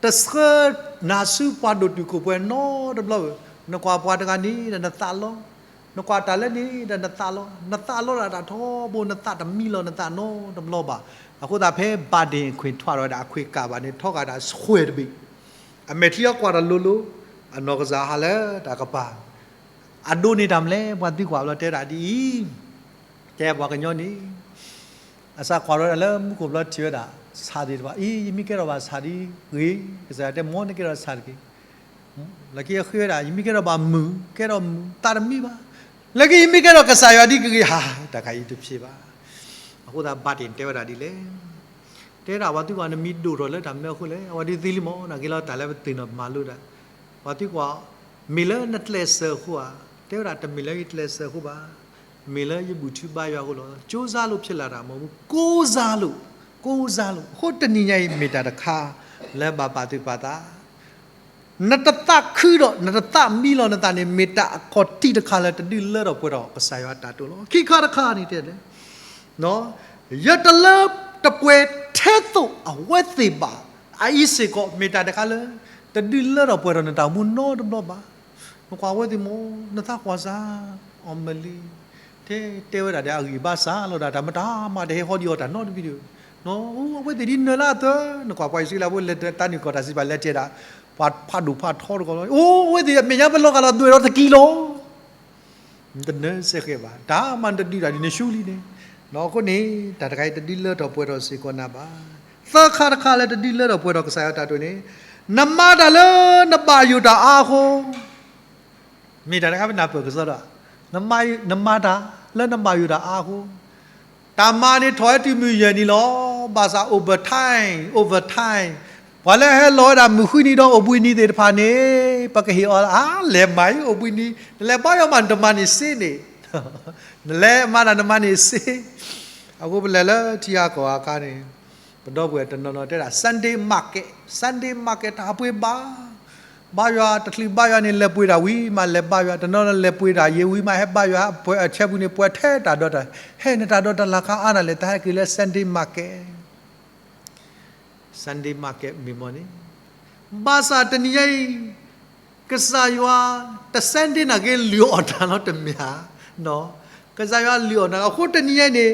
တဆှၢနၤဆူပှၤဒိၣ်တုာ်ခိၣ်ပှဲၤနီတဘျီဘၣ်. နကွၢ်ပှၤတဂၤန့ၣ်ဒီးနသးလီ, နကွၢ်တၢ်လၢန့ၣ်ဒီးနသးလီ, နသးလီဒၣ်တၢ်ထီဘိ နသးတမံလီၤနသးနီတဘျီဘၣ်. အဃိသတးဖဲ ဘၣ်ဒ့ၣ်ခွဲးထွဲဒီးဝဲဒၣ်အခွဲးကးဘၣ်န့ၣ် ထီဂာ်ဒၣ် ဆွဲၣ် တဘ့ၣ်, အမဲာ်ထံအီၤကွၢ်တၢ်လိၤလိၤ, အနီၢ်ကစၢ်ဟးလၢတၢ်ကပၤ, အဒိန့ၣ်တၢ်မနုၤလဲၣ် ပှၤသံကွၢ်ဘျီတဲဒၣ်ဒ်အံၤ, တဲပှၤကညီန့ၣ် အစးကွၢ်ထီၣ်ဝဲဒၣ်လၢမူခိၣ်ဘျီထံၣ်ဝဲဒၣ် ဆၣ်သ့ၣ်တဖၣ်, အံၤ ယမ့ၢ်ကဲထီၣ်ဘၣ်ဆၣ်ဒ်ဂ့ၤ, ကစၢ်ယွၤတဲ မ်နကဲထီၣ်ဆၣ်တက့ၢ်. လၢခံဃ့ဝဲဒၣ် ယမ့ၢ်ကဲထီၣ်ဘၣ်မုၢ်, ကဲထီၣ်မုၢ်, သးတမံဘၣ်. လၢခံယမ့ၢ်ကဲထီၣ်ကစၢ်ယွၤဒ်ကဂ့ၤဧါ, တၢ်ခါအံၤတဖျ့ဘၣ်. အဃိသတး ဘၣ်ဒ့ၣ်တဲဝဲဒၣ်ဒ်လဲၣ်. တဲဒၣ်ပှၤသံကွၢ် နမံၤဒိၣ်ထီၣ်လၢတၢ်မနုၤအဃိလဲၣ်. အဝဲဒ်သ့လံမ့ၢ် နာ်က့လီၤ တၢ်လၢပသ့ၣ်နီၣ်မၤလိတၢ်. ပှၤသံကွၢ် မ့ၢ်လၢနကျဲးစၢးအဃိဧါ. တဲဝဲဒၣ် တမ့ၢ်လၢယကျဲးစၢးအဃိဘၣ်. မ့ၢ်လၢယဘူၣ်ထုဘါယွၤအဃိလီၤ. ကြိုးစားလို့ဖြစ်လာတာမဟုတ်ဘူး, ကိုးစားလို့, ကိုးစားလို့. အဃိတနံၤညါအံၤ မ့ၢ်တၢ်တခါလၢဘၣ်ပာ်သူၣ်ပာ်သး နတသးခုဒီး နတသးမံလီၤနသးန့ၣ် မ့ၢ်တၢ်အခီၣ်ထံးတခါလၢတဒုးလၢထီၣ်ပှဲၤထီၣ်ကစၢ်ယွၤအတၢ်တိာ်လီၤ. ခံခါတခါန့ၣ်တဲလဲၣ်, ယတလၢတပှဲၤထဲသိးအဝဲသ့ၣ်ဘၣ်. အအံၤစ့ၢ်ကီး မ့ၢ်တၢ်တခါလၢ တဒုးလၢထီၣ်ပှဲၤထီၣ်နတၢ်အိၣ်မူနီတဘျီဘၣ်. နကွၢ်ဝဲသ့ၣ်မ့ၢ် နသးကွၢ်စၢ် အီၣ်မလံ ထဲတဲဝဲဒၣ်ဒီးအဂံၢ်ဘါစၢ်လီၤဒၣ် တၢ်မတၤမးတဟဲဟီဒံးအီၤတၢ်နီတမံၤဒီး, အဝဲသ့ၣ်ဒ်နၢၤလၢအသၢ, နကွၢ်ပှၤအံၣ်စရ့လးဖိလဲၤတၢ်နုာ်ကီၢ်တၢ်စံးပာ်လဲၤတဲဒၣ်, ပှၤဖးဒိၣ်ဖးထီတကီၢ်လီၤ. အိၣ်ဝဲသ့ၣ်အမဲာ်ညါပလီၤဂာ်လီၤဒွဲၣ်ဒီးတကံလီၤ. နတနၢၤစ့ၢ်ကီးဘၣ်, တၢ်မၤနတဒုးတၢ်ဒ်နဆူလံန့ၣ်, အဃိန့ၣ် တၢ်တခါအံၤတဒုးလၢထီၣ်ပှဲၤထီၣ်စ့ၢ်ကီးနၤဘၣ်. သၢခါတခါလၢတဒုးလၢထီၣ်ပှဲၤထီၣ်ကစၢ်ယွၤတၢ်တိာ်န့ၣ်, နမၤတၢ်လၢနဘၣ်ယိၣ်တၢ်အါအဃိ မ့ၢ်တၢ်တခါဖဲနၢ်ပၢၢ်ကစီဒီး, နမၤတၢ်လၢနဘၣ်ယိၣ်တၢ်အါအဃိ, တၢ်မၤန့ၣ်ထီၣ်ဝဲတုၤမုၢ်ယဲၢ်နံၤလီၤ. ဘၣ်ဆၣ် overtime, overtime, ပှၤလၢဟဲလီၤဝဲဒၣ်မုၢ်ဃုနံၤဒီးအိၣ်ဘှံးနံၤသ့ၣ်တဖၣ်န့ၣ် ပကဟ့ၣ်အီၤလၢ အါ လဲၤမၤအံၤအိၣ်ဘှံးနံၤ, နလဲၤဘါယွၤမးနတမၤန့ၢ်စ့န့ၣ်, နလဲၤမၤတၢ်နမၤန့ၢ်စ့. အဃိပလဲၤလၢထံဂၤကီၢ်ဂၤအခါန့ၣ် ပဒီပုၢ်ဝဲၢ်တနီၤနီၤတဲဒၣ် Sunday market, Sunday market တၢ်ပှ့ၤဘါ, ဘါယွၤတချုးဘါယွၤန့ၣ် လဲၤပှ့ၤတၢ်ဝံၤမး လဲၤဘါယွၤ, တနီၤနီၤလဲၤပှ့ၤတၢ်ယံၤဝံၤမး ဟဲဘါယွၤ, ပှဲၤအဆဲပူၤန့ၣ် ပှဲၤထဲတၢ်ဒီးတၢ်, ဟဲနတၢ်ဒီးတၢ်လၢ်ခါအါနၤလဲၣ် တၢ်ဟဲက့ၤလၢ Sunday market, Sunday market မ့ၢ်မ့ၢ်န့ၣ်, ဘၣ်ဆၣ်တနံၤညါအံၤ ကစၢ်ယွၤ တ Sunday နာ်က့လုၢ်အီၣ်တၢ်လီၤတမ့ၢ်ဧါ. ကစၢ်ယွၤလုၢ်အီၣ်နၤလီၤ. အဃိတနံၤညါအံၤန့ၣ်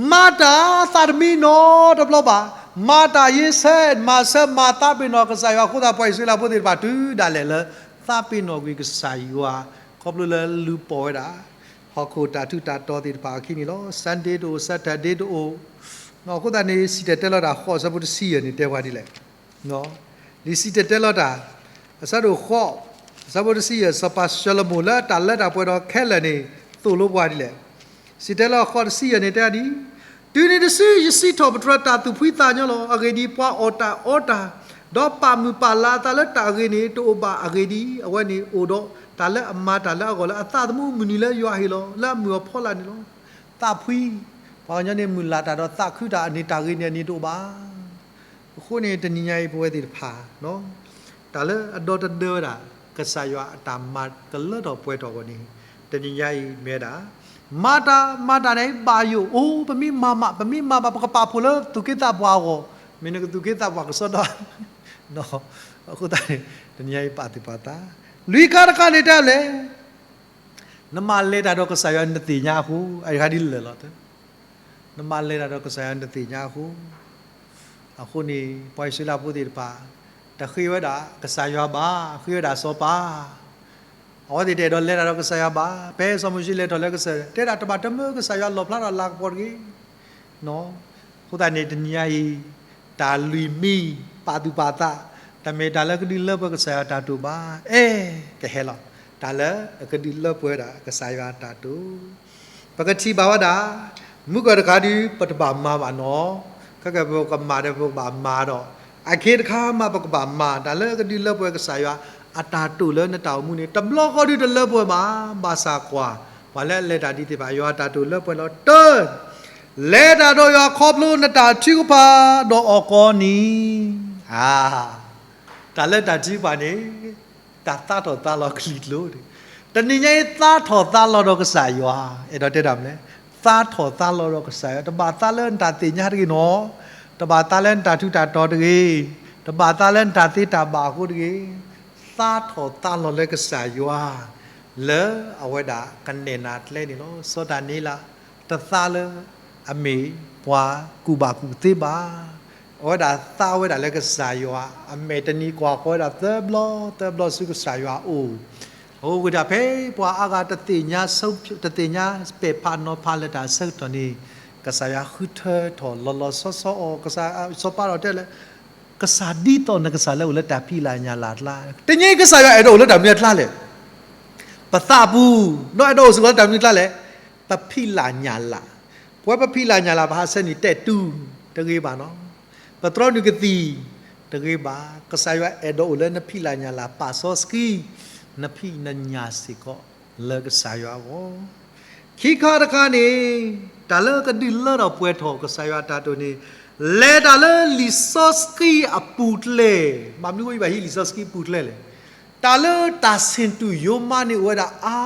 မၤတၢ်သးတမံနီတဘျီဘၣ်. မၤတၢ်ယ့ဆၢ, မၤဆၢမၤသးပ့ၤနီၣ်ကစၢ်ယွၤအဃိသတး ပှၤအံၣ်စရ့လးဖိသ့ၣ်တဖၣ်တုၤဒၣ်လဲာ်လၢ သးပ့ၤနီၣ်ကွံာ်ကစၢ်ယွၤ ခီဖျိလၢလူၤပိာ်ဝဲဒၣ် ဟီၣ်ခိၣ်တၢ်ထူးတၢ်တီၤသ့ၣ်တဖၣ်အခံန့ၣ်လီၤ. Sunday တအိၣ် Saturday တအိၣ်. အဃိသတးန့ၣ် စံၣ်တဲၤတဲလီၤတၢ်ဃိး အဆၢဖိတဆံယဲၢ်န့ၣ် တဲပှၤဒ်လဲၣ်. လံာ်စံၣ်တဲၤတဲလီၤတၢ် အဆၢဒိၣ်ဃိး ဆၢဖိတဆံယဲၢ်, စီၤပၤၡလိၤမိၣ်လၢတၢ်လၢတၢ်ပှဲၤဒီးခဲလၢာ်န့ၣ် သိၣ်လိပှၤဒ်လဲၣ်. စံၣ်တဲၤလၢအဃိတဆံယဲၢ်န့ၣ်တဲဒ်အံၤ, တုၤနုၤတစုယစံးထီၣ်ပတြၢၤတၢ်သူၣ်ဖှံသးညီလီၤ. အဂ့ၢ်ဒ်အံၤ, ပှၤအီၣ်တၢ်အီတၢ်, ဒီးပာ်မုာ်ပာ်လၤအသးလၢတၢ်အဂ့ၤန့ၣ် တအိၣ်ဘၣ်. အဂ့ၢ်ဒ်အံၤ, အဝဲန့ၣ်အိၣ်ဒီးတၢ်လၢအမၤတၢ်လၢအဂီၢ်လၢအသးသမူမုၢ်နံၤလၢယွၤအဟ့ၣ်လီၤ လၢအမုၢ်အဖီလာ်န့ၣ်လီၤ. သးဖှံ, ပှၤကညီန့ၣ်မုၢ်လၢ်တၢ်ဒီးသးခုတၢ်န့ၣ် တၢ်ဂ့ၤန့ၣ်အန့ၣ်တအိၣ်ဘၣ်. အဃိန့ၣ် တနံၤညါအံၤပဝဲသ့ၣ်တဖၣ် တၢ်လၢအဒီတဒၢဝဲဒၣ် ကစၢ်ယွၤအတၢ်မၤကလၢထီၣ်ပှဲၤထီၣ်အဂီၢ်န့ၣ် တနံၤညါအံၤမ့ၢ်ဝဲဒၣ် မၤတၢ်မၤတၢ်န့ၣ်ဘၣ်ယိၣ်, အိၣ် ပမ့ၢ်မၤမး ပမ့ၢ်မၤဘၣ် ပကပာ်ဖှိၣ်လၢသူၣ်က့သးပှၢ်အဂီၢ်, မ့ၢ်နကသူၣ်က့သးပှၢ်ကစီဒီ အဃိသတးန့ၣ် တနံၤညါအံၤပာ်သူၣ်ပာ်သး, လွံၢ်ခါတခါန့ၣ်တဲလဲၣ် နမၤလဲၤတၢ်ဒီးကစၢ်ယွၤနတသ့ၣ်ညါအဃိ, အတခါဒ်လဲၣ်လီၤ. နမၤလဲၤတၢ်ဒီးကစၢ်ယွၤနတသ့ၣ်ညါအဃိ, အဃိန့ၣ် ပှၤအံၣ်စရ့လးဖိသ့ၣ်တဖၣ် တဃ့ဝဲဒၣ်ကစၢ်ယွၤဘၣ်, ဃ့ဝဲဒၣ်စီၤပၤ, အဝဲသ့ၣ်တအဲၣ်ဒိးလဲၤတၢ်ဒီးကစၢ်ယွၤဘၣ်. ဖဲစီၤမိၤၡ့လဲၤထီၣ်လၢကစၢ်ယွၤ တဲဒၣ်တဘၣ်တမၢကစၢ်ယွၤလီၣ်ဖျါထီၣ်လၤကပီၤတဂ့ၤ အဃိသတးန့ၣ် တနံၤညါအံၤ တၢ်လွံၢ်မံၤ ပာ်သူၣ်ပာ်သး, တမ့ၢ်တၢ်လၢကဒုးလၢပှဲၤကစၢ်ယွၤတၢ်တိာ်ဘၣ်. အဲ ကဟဲလီၤ တၢ်လၢအကဒုးလၢပှဲၤဝဲဒၣ်ကစၢ်ယွၤတၢ်တိာ်, ပကထံၣ်ဘၣ်ဝဲဒၣ် မုၢ်ကၢၢ်တခါဒုး ပတဘၣ်မၤဘၣ်နီၤ, ခဲကဲပကမၤဒီးပကဘၣ်မၤဒီး အခဲတခါမးပကဘၣ်မၤ တၢ်လၢအကဒုးလၢပှဲၤကစၢ်ယွၤအတၢ်တိာ်လၢနတၢ်အိၣ်မူန့ၣ် တဘျီဃီဒုးတလၢပှဲၤဘၣ်. ဘၣ်ဆၣ်ကွၢ် ပှၤလၢအလဲၤတၢ်ဒ်သ့ၣ်တဖၣ် ယွၤအတၢ်တိာ်လၢပှဲၤလီၤ. တၢ လဲၤတၢ်ဒီးယွၤခီဖျိနတၢ်ထုကဖၣ်ဒီးအီၣ်ကီနံၤ, အါ တၢ်လၢတၢ်ထုကဖၣ်န့ၣ် တၢ်သါထီၣ်သါလီၤကလုာ်ကျိာ်, တနံၤညါအံၤသါထီၣ်သါလီၤဒီးကစၢ်ယွၤ, အဲၣ်ဒိးတဲတၢ်မနုၤလဲၣ်, သါထီၣ်သါလီၤဒီးကစၢ်ယွၤ, တဘၣ်သါလၢနတၢ်သ့ၣ်ညါတဂ့ၤနီၤ, တဘၣ်သါလၢနတၢ်ထူးတၢ်တီၤတဂ့ၤ, တဘၣ်သါလၢနတၢ်သ့တၢ်ဘၣ်အဃိတဂ့ၤ, သါထီၣ်သါလီၤလၢကစၢ်ယွၤ လၢအဝဲဒၣ်ကနဲၣ်နၤကျဲန့ၣ်လီၤ. စီၤဒၤနံးယ့လး တသါလၢအမ့ၢ်ပှၤကူၣ်ဘၣ်ကူၣ်သ့ဘၣ်. အဝဲဒၣ်သါဝဲဒၣ်လၢကစၢ်ယွၤ အမဲာ်တနံၤကွၢ်ဃီဝဲဒၣ်သၢဘျီ သၢဘျီဆူကစၢ်ယွၤအအိၣ်, အဃိကတၢၢ်ဖဲပှၤအါဂၤတသ့ၣ်ညါ တသ့ၣ်ညါပဲာ်ဖးနီၤဖးလၢတၢ်ဆၢကတီၢ်န့ၣ် ကစၢ်ယွၤဃုထၢထီၣ်လီၤလီၤဆီဆီအီၤ, စီၤပၤဒီးတဲလၢ ကစၢ်ဒ်သိးနကစၢ်လၢအိၣ်လၢတၢ်ဖံးလၢ်ညၣ်လၢ်အကျါ, တနံၤအံၤကစၢ်ယွၤအဲၣ်ဒိးအိၣ်လၢတၢ်မနုၤအကျါလဲၣ်. ပသးပူၤ, ဒီးအဲၣ်ဒိးအိၣ်စ့ၢ်ကီးလၢတၢ်မနုၤအကျါလဲၣ်. ပဖံးလၢ်ညၣ်လၢ်, ပဝဲပဖံးလၢ်ညၣ်လၢ် ပဟးဆဲးနံၣ်တဲာ်တူၢ်တဂ့ၤဘၣ်နီၤ, ပတြီနုာ်ကသံၣ်တဂ့ၤဘၣ်. ကစၢ်ယွၤအဲၣ်ဒိးအိၣ်လၢနဖံးလၢ်ညၣ်လၢ် ပာ်စီဆှံ နဖံးနညၣ်စ့ၢ်ကီးလၢကစၢ်ယွၤအဂီၢ်. ခံခါတခါန့ၣ် တၢ်လၢကဒုးလၢထီၣ်ပှဲၤထီၣ်ကစၢ်ယွၤအတၢ်တိာ်န့ၣ် လဲၤတၢ်လၢလံာ်စီဆှံအပူၤကျဲ, ဘၣ်မနုၤအဃိယဘၣ်ဟံးလံာ်စီဆှံအပူၤကျဲလဲၣ်. တၢ်လၢတၢ်ဆ့ၣ်တူၢ်ယိၤမးန့ၣ်အိၣ်ဝဲဒၣ်အါ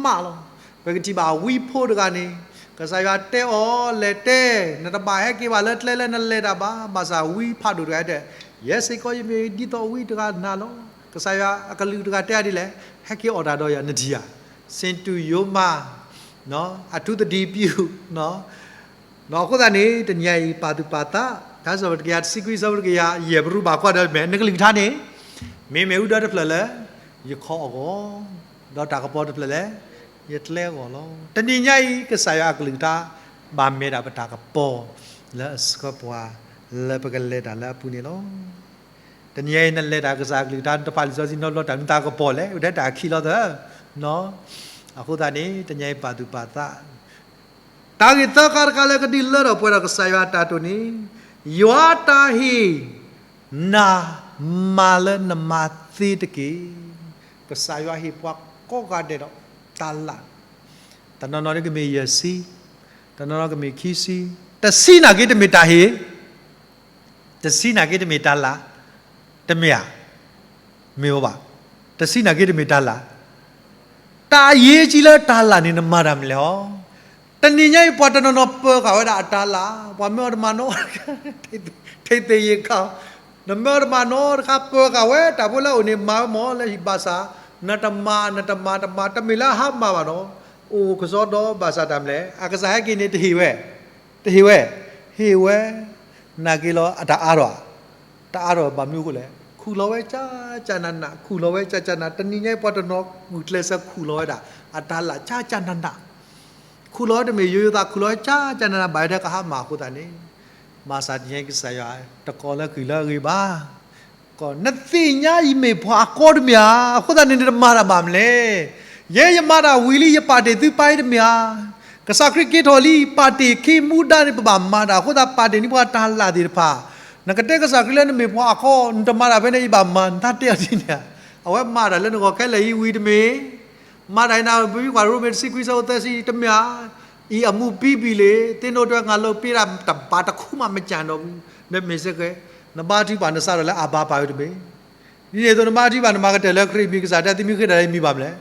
မးလီၤ. ပကထံၣ်ဘၣ်ဝံဖိတဂၤန့ၣ် ကစၢ်ယွၤတဲအီၤလဲၤတဲ, နတဘၣ်ဟဲက့ၤဘၣ်လၢကျဲလၢနလဲၤတၢ်ဘၣ်. ဘၣ်ဆၣ်ဝံဖးဒိၣ်တဂၤတဲ, ယဲစ့ၢ်ကီးယမ့ၢ်ဒ်သိးဝံတဂၤနၤလီၤ. ကစၢ်ယွၤအကလုၢ်တဂၤတဲဒ်လဲၣ်, ဟဲက့ၤအီၣ်တၢ်ဒီးယၤနထံၣ်ဧါ, ဆ့ၣ်တူၢ်ယိၤမး အထူးသဖြင့် ပျုၢ်, အဃိသတးန့ၣ် တနံၤအံၤပာ်သူၣ်ပာ်သး, တၢ်စီၤပတကယၤတဆံခွံ စီၤပတကယၤယဲၢ်ပရူးဘၣ်ကွၢ်ဒီးမဲာ် နကလုၢ်ကထါန့ၣ် မ့မ့ၢ်အူဒီတဖျၢၣ်လၢ ယခီအဂီၢ်, ဒီးတၢ်ကပီၤတဖျၢၣ်လၢ ယကျဲအဂီၢ်လီၤ. တနံၤညါအံၤ ကစၢ်ယွၤအကလုၢ်ကထါ ဘၣ်မဲာ်ဒၣ်ပတၢ်ကပီၤ လၢအဆှၢပှၤ လၢပကလဲၤတၢ်လၢအပူၤန့ၣ်လီၤ. တနံၤညါအံၤ နလဲၤတၢ်ကစၢ်အကလုၢ်ကထါ နတဖးလံာ်စီဆှံနီတဘျီ တၢ်မနုၤသးကပီၤလဲၣ်, အိၣ်ထဲတၢ်ခံးလီၤသၢ, အဃိသတးန့ၣ် တနံၤအံၤပာ်သူၣ်ပာ်သး တၢ်ဂ့ၢ်သၢခါတခါလၢကဒုးလၢထီၣ်ပှဲၤထီၣ်ကစၢ်ယွၤအတၢ်တိာ်န့ၣ်, ယွၤတၢ်ဟ့ၣ် နၤမၤလၢနမၤသ့တက့ၢ်. ကစၢ်ယွၤဟ့ၣ်ပှၤကိးဂၤဒဲးဒီးတၢ်လၢ်, တနီၤနီၤဒ်ကမ့ၢ်ယဲၢ်ဆံ, တနီၤနီၤကမ့ၢ်ခံဆံ, တဆံနာ်က့တမ့ၢ်တၢ်ဟ့ၣ် တဆံနာ်က့တမ့ၢ်တၢ်လၢ်, တမ့ၢ်ဧါ, မ့ၢ်ဝဲဘၣ်, တဆံနာ်က့တမ့ၢ်တၢ်လၢ်, တၢ်အရေးကြီးလၢတၢ်လၢ်န့ၣ် နမၤတၢ်မနုၤလဲၣ်ဟီ, တနံၤညါအံၤ ပှၤတနီၤနီၤပၢၤဃာ်ဝဲဒၣ်အတၢ်လၢ်, ပှၤမၢအီၤတမၤနီတခါ, ထံသ့ၣ်ယ့ၣ်ခါ, နမၢအီၤတမၤနီတခါ ပၢၤဃာ်ဝဲ တၢ်ဖိလၢအအိၣ်န့ၣ် မၤဝဲမ့ၢ်လၢဟံၣ်ဘၣ်ဆၣ်, နတမၤ နတမၤ တမၤ တမ့ၢ်လၢအဟါမၢ်ဘၣ်နီၤ, အိၣ်ကစီဒီဘၣ်ဆၣ်တၢ်မနုၤလဲၣ်, အကစၢ်ဟဲက့ၤန့ၣ်တဟ့ၣ်ဝဲ တဟ့ၣ်ဝဲ, ဟ့ၣ်ဝဲ, နာ်က့လီၤ အတၢ်အါထီၣ်, တအါထီၣ်ဘၣ်မနုၤအဃိလဲၣ်, ခူၣ်လီၤဝဲကၠၢ်ကၠၢ်နးနး, ခူၣ်လီၤဝဲကၠၢ်ကၠၢ်နး, တနံၤညါအံၤပှၤတနီၤဂုာ်ကျဲးစၢးခူၣ်လီၤဝဲဒၣ် အတၢ်လၢ်ကၠၢ်ကၠၢ်နးနး, ခူၣ်လီၤဝဲတမ့ၢ်ယိယိသး ခူၣ်လီၤဝဲကၠၢ်ကၠၢ်နးနး ဘၣ်ဝဲဒၣ်ကဟါမၢ်အဃိသတးန့ၣ်, ဘၣ်ဆၣ်တနံၤညါအံၤကစၢ်ယွၤ တကိးလၢကုၢ်လၢအဂ့ၤဘၣ်. နသ့ၣ်ညါယမ့ၢ်ပှၤအကီတမ့ၢ်ဧါ, အဃိသတးန့ၣ် နတမၤတၢ်ဘၣ်မလဲၣ်. ယဲယမၤတၢ်ဝံၤလံ ယပာ်တ့ၢ်သုပၢ်အံၤတမ့ၢ်ဧါ. ကစၢ်ခရံာ်က့ၤထီၣ်လံ ပာ်တ့ၢ်ခ့မူဒါန့ၣ် ပဘၣ်မၤတၢ် အဃိသတး ပာ်တ့ၢ်န့ၢ်ပှၤတၢ်လၢ်သ့ၣ်တဖၣ်. နကတဲကစၢ်ခရံာ်လၢနမ့ၢ်ပှၤအကီ နတမၤတၢ်ဖဲန့ၣ် ယဘၣ်မၤ နတၢ်တဲအီၤဒ်န့ၣ်ဧါ. အဝဲမၤတၢ်လၢနဂီၢ်ခဲလၢာ်အံၤဝံၤတမ့ၢ် မၤတၢ်အံၤနၤ ပမ့ၢ်ကွၢ်ရိမ့ၤတဆံခွံဆၢဖိသၢဆံ တမ့ၢ်ဧါ. အံၤအမူပံဘံၣ်လံ, သ့ၣ်နီၣ်တၢ်ငါလိးပ့တၢ်တဘၣ်တခူၣ်မး မကၢ်နီၣ်ဘူး, နမ့ၢ်စ့ၢ်ကီး နဘါထုကဖၣ် နစးထီၣ်လၢအဘၤပၢ်ဝဲတမ့ၢ်. ဒ်န့ၣ်အသိး နဘါထုကဖၣ် နမၤကတၢၢ်လၢခရံာ်မံၤ ကစၢ်တဲသုမ့ၢ်ဃ့တၢ်လၢမံၤဘၣ်မလဲၣ်.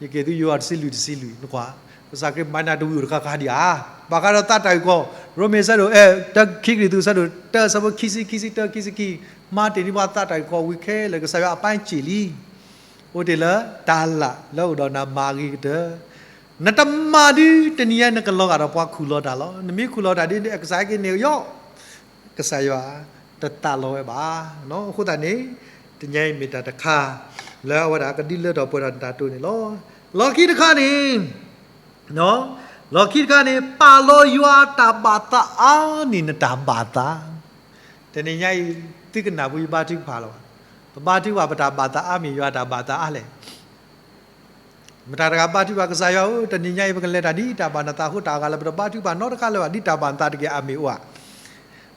ယက့ၤသုယိၤဟၣ်တဆံလွံၢ်တဆံလွံၢ် နကွၢ်, ကစၢ်ခရံာ်မၤနၢၤတဝံၤအိၣ်တခါခါဒံးဧါ. ဘၣ်ဃးဒီးသးတၢ်ဂ့ၢ်ကီ, ရိမ့ၤဆၢဒိၣ် အဲ တၢခံကရံၣ်သူးဆၢဒိၣ်တၢ ဆၢဖိခံဆံ ခံဆံတၢ ခံဆံခံ, မၤတ့ၢ်န့ၢ်ပှၤသးတၢ်ဂ့ၢ်ကီဝံၤခဲလၢာ် ကစၢ်ယွၤအပၢ်စ့ၢ်လံ. အိၣ်တ့ၢ်လၢတၢ်လၢ်လၢအိၣ်ဒီးနၤမၤဂ့ၤကတၢၢ် နတမၤဒုး တနံၤညါနကလီၤဂာ်ဒီးပှၤခူၣ်လီၤတၢ်လီၤ. နမ့ၢ်ခူၣ်လီၤတၢ်ဒ်န့ၣ် ကစၢ်ဟဲက့ၤန့ၢ်ကယီၣ်, ကစၢ်ယွၤတသးလီဝဲဘၣ်. အဃိသတးန့ၣ် တနံၤညါအံၤမ့ၢ်တၢ်တခါ လၢအဝဲဒၣ်ကဒုးလၢထီၣ်ပှဲၤထီၣ်နတၢ်တိၢ်န့ၣ်လီၤ. လီၢ်ခံတခါန့ၣ် လီၢ်ခံတခါန့ၣ် ပာ်လီၤယွၤတၢ်ဘၣ်သးအါန့ၢ်နတၢ်ဘၣ်သး. တနံၤညါအံၤ သုကနၢ်ပူၤယဘါထုကဖၣ်လီၤ. ပဘါထုကဖၣ် ပတၢ်ဘၣ်သးအါမ့ၢ်ယွၤတၢ်ဘၣ်သးအါလဲၣ်. မတၤတဂၤဘါထုကဖၣ် ကစၢ်ယွၤဧၢ, တနံၤညါအံၤ ပကလဲၤတၢ်ဒ်တၢ်ဘၣ်နသးအဃိ တၢ်အဂၤလၢပတဘါထုကဖၣ်နီတခါလၢၤဘၣ်, ဒ်တၢ်ဘၣ်နသးတက့ၢ် အမ့ၢ်အိၣ်ဧါ.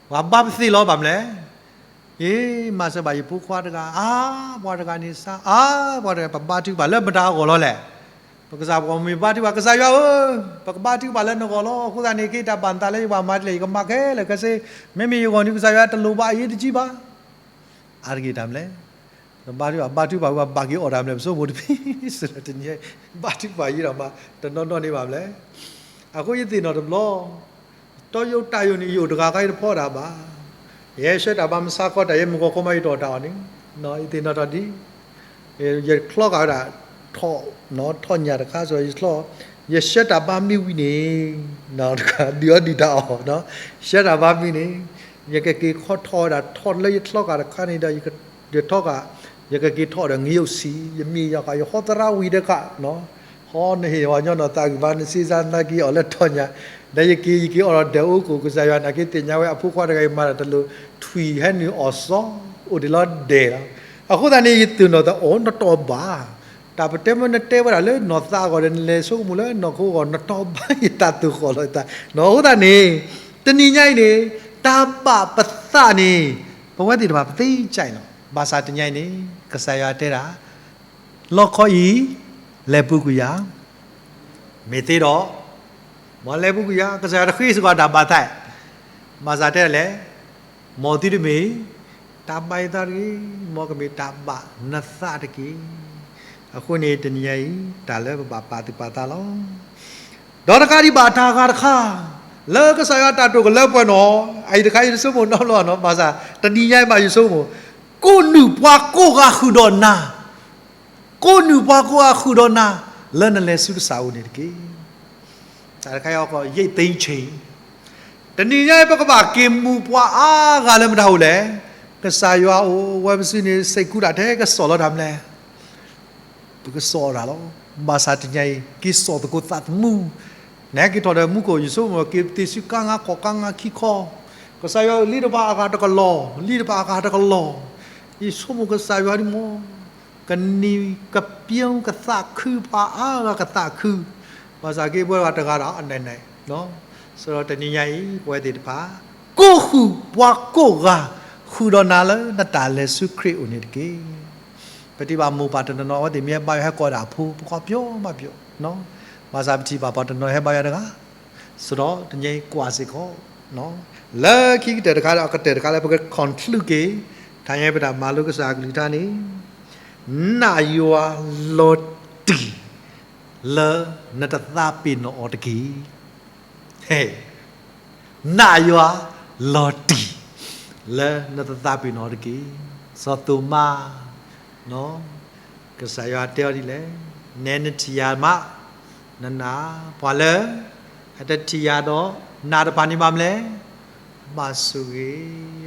ပှၤဘါပသ့ၣ်လီၤဘၣ်မလဲၣ်. အ့ မၤစၢၤဘၣ်ယဖိခွါတဂၤ, အါ ပှၤတဂၤန့ၣ်စါ, အါ ပှၤတဂၤ ပဘါထုကဖၣ်လၢမတၤအဂီၢ်လီၤလဲၣ်. ပကစၢ်ပှၤမ့ၢ်ဘါထုကဖၣ် ကစၢ်ယွၤဧၢ, ပကဘါထုကဖၣ်လၢနဂီၢ်လီၤ. အဃိသတးန့ၣ် က့ၤတၢ်ဘၣ်နသးလၢယဘၣ်မၤတလဲၣ် ယကမၤခဲလၢာ်ခဲဆ့, မ့မ့ၢ်ယဂီၢ်န့ၣ် ကစၢ်ယွၤတလိၣ်ဘၣ် အရေးတကြီးဘၣ်. အါတက့ၢ်တၢ်မလဲၣ်. ဘါထုကဖၣ် ဘါထုကဖၣ်ဝံၤ ဘၣ်က့ၤအီၣ်တၢ်မလဲၣ် ပဆိကမိၣ်တမံၤ, စးထီၣ်တနံၤ ဘါထုကဖၣ်ယံာ်ဒီးမး တနီၤနီၤန့ၣ်ဘၣ်မလဲၣ်. အဃိယသ့ၣ်နီၣ်တဘျီ တီယိာ်တၢ်ယိာ်န့ၣ် ယအိၣ်တဂၤဃီ ယတဖီတၢ်ဘၣ်. ယဟဲဆှၢတၢ်ဘါမုၢ်ဆါခီ တၢ်ယဲမုၢ်ဂီၤခီမး ယတအီၣ်တၢ်အီၣ်န့ၣ်, ယသ့ၣ်နီၣ်ထီၣ်ဒ် ယချီကးဝဲဒၣ် ထီၣ်ညၣ်တခါ ယချီ, ယဆှၢတၢ်ဘါမ့ၢ်ဝံၤန့ၣ် ဒုးအီၣ်ဒုးတၢ်အီၣ်, ဆှၢတၢ်ဘါမ့ၢ်န့ၣ် ယကက့ၤခီထီၣ်ဝဲဒၣ် ထီၣ်လၢယချီကးတခါန့ၣ်ဒီး ယထီၣ်ကး ယကက့ၤထီၣ်ဒီး ငရုပ်စီ, ယမ့ၢ်ယၤဃီ ယဟီသရၣ်ဝံၤတခါ, ဟီနဟ့ၣ်ဟီညီနီၢ်သးဂံၢ်ဘါ နစ့စါနသးက့ၤအီၣ်လၢထီၣ်ညၣ်, ဒီးယက့ၤ ယက့ၤအီၣ်ဒီးဒဲးအိၣ်ကိၣ် ကစၢ်ယွၤနာ်က့ သ့ၣ်ညါဝဲအဖိခွါတဂၤအံၤမၤတၢ်တလိၣ် ထွံၣ်ဟဲနုာ်အီၣ်စီ အိၣ်ဒံးလီၤဒဲးလီၤ. အဃိသတးန့ၣ် ယသ့ၣ်နီၣ်သးအိၣ် နတီၢ်ဘၣ် တၢ်ပတဲမ့ၢ်နတဲဝဲဒၣ်လၢနီၢ်သးအဂီၢ်ဒီး နလဲၤဆိကမိၣ်လၢနီၢ်ခိအဂီၢ် နတီၢ်ဘၣ်ယတၢ်သိၣ်ဃီၣ်လီၤသး, အဃိသတးန့ၣ် တနံၤညါအံၤန့ၣ် တၢ်ဘၣ်ပသးန့ၣ် ပဝဲသ့ၣ်တဖၣ်ပသ့ကၢ်အံၤလီၤ. ဘၣ်ဆၣ်တနံၤညါအံၤန့ၣ် ကစၢ်ယွၤတဲဒၣ် လီခီအံၤ လဲၤပူၤကွံာ်ယၤ မ့ၢ်သ့ဒီး မ်လဲၤပူၤကွံာ်ယၤ ကစၢ်ယွၤတဃ့စ့ၢ်ကီးတၢ်ဘၣ်သး, ဘၣ်ဆၣ်တဲဒၣ်လဲၣ်, မ်သုတမ့ၢ် တၢ်ဘၣ်ယသးတဂ့ၤ, မ်ကမ့ၢ်တၢ်ဘၣ်နသးတက့ၢ်. အဃိန့ၣ် တနံၤညါအံၤ တၢ်လၢပဘၣ်ပာ်သူၣ်ပာ်သးလီၤ. ဒီးတကးဒံးဘၣ်တၢ်ဂၤတခါ လၢကစၢ်ယွၤတၢ်တိာ်ကလၢပှဲၤနီၣ်, အအံၤတခါအံၤတဆိကမိၣ်နီတဘျီနီၣ်, ဘၣ်ဆၣ် တနံၤညါအံၤဘၣ်ယဆိကမိၣ်, ကိးနုာ်ပှၤကိးဂၤဃုာ်ဒီးနၤ ကိးနုာ်ပှၤကိးဂၤဃုာ်ဒီးနၤ လၢနလဲၤဆူကစၢ်အအိၣ်န့ၣ်တက့ၢ်. တၢ်တခါအံၤအီၤကီး ရိတ်သိမ်းခြင်း, တနံၤညါအံၤ ပကဘၣ်က့ၤမူပှၤအါဂၤလၢမတၤအိၣ်လဲၣ်. ကစၢ်ယွၤအိၣ်ဝဲပစုန့ၣ် စံးကူတၢ်ထဲကစီၣ်လီၤတၢ်မလဲၣ်. ပကစီၣ်အီၤတၢ်လီၤ. ဘၣ်ဆၣ်တနံၤညါအံၤ က့ၤစီၣ်သကိးသးသမူ, နဟဲက့ၤထီၣ်ဒီးမူခိၣ် ယဆိကမိၣ် က့ၤသ့ၣ်ဆူကါငါခီၣ်ကါငါခံခီ, ကစၢ်ယွၤလံတဖၣ်အဂၤတကလီၢ်, လံတဖၣ်အဂၤတကလီၢ်, ယဆိကမိၣ်ကစၢ်ယွၤဒ်မီၢ် ကနံၤကပၠိကသးခုပှၤအါဂၤကသးခု, ဘၣ်ဆၣ်က့ၤပဝဲပှၤတဂၤဒီးအနဲၣ်နဲၣ်, စးထီၣ်တနံၤညါအံၤ ပဝဲသ့ၣ်တဖၣ် ကိးဃုာ်ပှၤကိးဂၤ ဃုာ်ဒီးနၤလၢနတၢ်လဲၤဆူခရံာ်အိၣ်န့ၣ်တက့ၢ်. ပထံၣ်ဘၣ်မိၢ်ပၢ်တနီၤနီၤ အဝဲသ့ၣ်မ့ၢ်ဟဲဘါယွၤဟဲကိးဒၣ်အဖိ ပကိးပျီမးပျီ, ဘၣ်ဆၣ်ပထံၣ်ဘၣ်ပှၤတနီၤဟဲဘါယွၤတဂၤ, စးထီၣ်တနံၤအံၤကွၢ်စ့ၢ်ကီး လၢခံကတၢၢ်တခါဒီး အကတၢၢ်တခါလၢပက conclude က့ၤ ထါညါပတၢ်မၤလိကစၢ်အကလုၢ်ကထါန့ၣ်, နာ်ယွၤလီၤတံၢ် လၢနတသးပ့ၤနီၣ်အီၤတက့ၢ်. နာ်ယွၤလီၤတံၢ် လၢနတသးပ့ၤနီၣ်အီၤတက့ၢ်. စီၤသိၤမါ ကစၢ်ယွၤတဲအီၤဒ်လဲၣ်, နဲနထံၣ်ယၤမး နနာ်, ပှၤလၢအတထံၣ်ယၤဒီး နာ်တဖၣ်န့ၣ်ဘၣ်မလဲၣ်, ဘၣ်ဆိၣ်ဂ့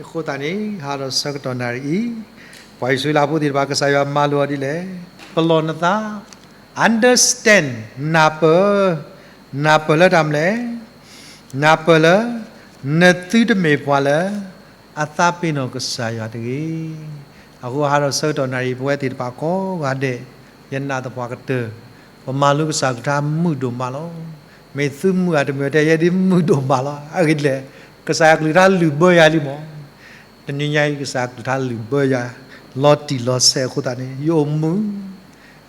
ၤ. အဃိသတးန့ၣ် ဟါဒီးဆၢကတီၢ်နၣ်ရံၣ်အံၤ ပှၤအံၣ်စရ့လးဖိသ့ၣ်တဖၣ် ကစၢ်ယွၤမၤလိာ်အီၤဒ်လဲၣ်, ပလီၢ်နသး, understand, နၢ်ပၢၢ်, နၢ်ပၢၢ်လၢတၢ်မလဲၣ်, နၢ်ပၢၢ်လၢ နသုတမ့ၢ်ပှၤလၢ အသးပ့ၤနီၣ်ကစၢ်ယွၤတဂ့ၤ. အဃိဟါဒီးဆၢကတီၢ်နၣ်ရံၣ် ပဝဲသ့ၣ်တဖၣ်ကိးဂၤဒဲး, ယနာ်သပှၢ်ကတၢၢ် ပမၤလိကစၢ်ကလုၢ်ကထါမုာ်ဒိၣ်မးလီၤ. မ့ၢ်သုမုာ်ဧါတမုာ်ဧါ တဲယဲဒ်မုာ်ဒိၣ်မးလီၤ. အဂ့ၢ်ဒ်လဲၣ်, ကစၢ်ယွၤကလုၢ်ကထါလုၢ်ဘၢယၤလံမး. တနံၤညါအံၤ ကစၢ်ယွၤကလုၢ်ကထါလုၢ်ဘၢယၤ လီၤတံၢ်လီၤဆဲးအဃိသတးန့ၣ် ယအိၣ်မုာ်.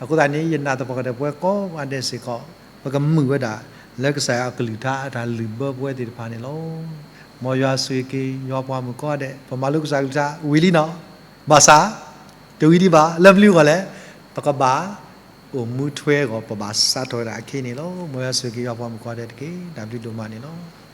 အဃိသတးန့ၣ် ယနာ်သပှၢ်ကတၢၢ် ပဝဲကိးဂၤဒဲးစ့ၢ်ကီး ပကမုာ်ဝဲဒၣ် လၢကစၢ်ယွၤအကလုၢ်ကထါအတၢ်လုၢ်ဘၢပဝဲသ့ၣ်တဖၣ်န့ၣ်လီၤ. မ်ယွၤဆိၣ်ဂ့ၤက့ၤ ယွၤပှၤမုၣ်ကိးဂၤဒဲး, ပမၤလိကစၢ်ကလုၢ်ကထါဝံၤလံနီၤ, ဘၣ်ဆၣ် တဝံၤဒံးဘၣ်, လၢပျုၤအဂီၢ်လဲၣ်, ပကဘၣ်အိၣ်မူထွဲအဂီၢ် ပဘၣ်စးထီၣ်ဝဲဒၣ်အခံန့ၣ်လီၤ. မ်ယွၤဆိၣ်ဂ့ၤက့ၤ ယွၤပှၤမုၣ်ကိးဂၤဒဲးတက့ၢ်. တၢ်ဘျုးဒိၣ်မးန့ၣ်လီၤ.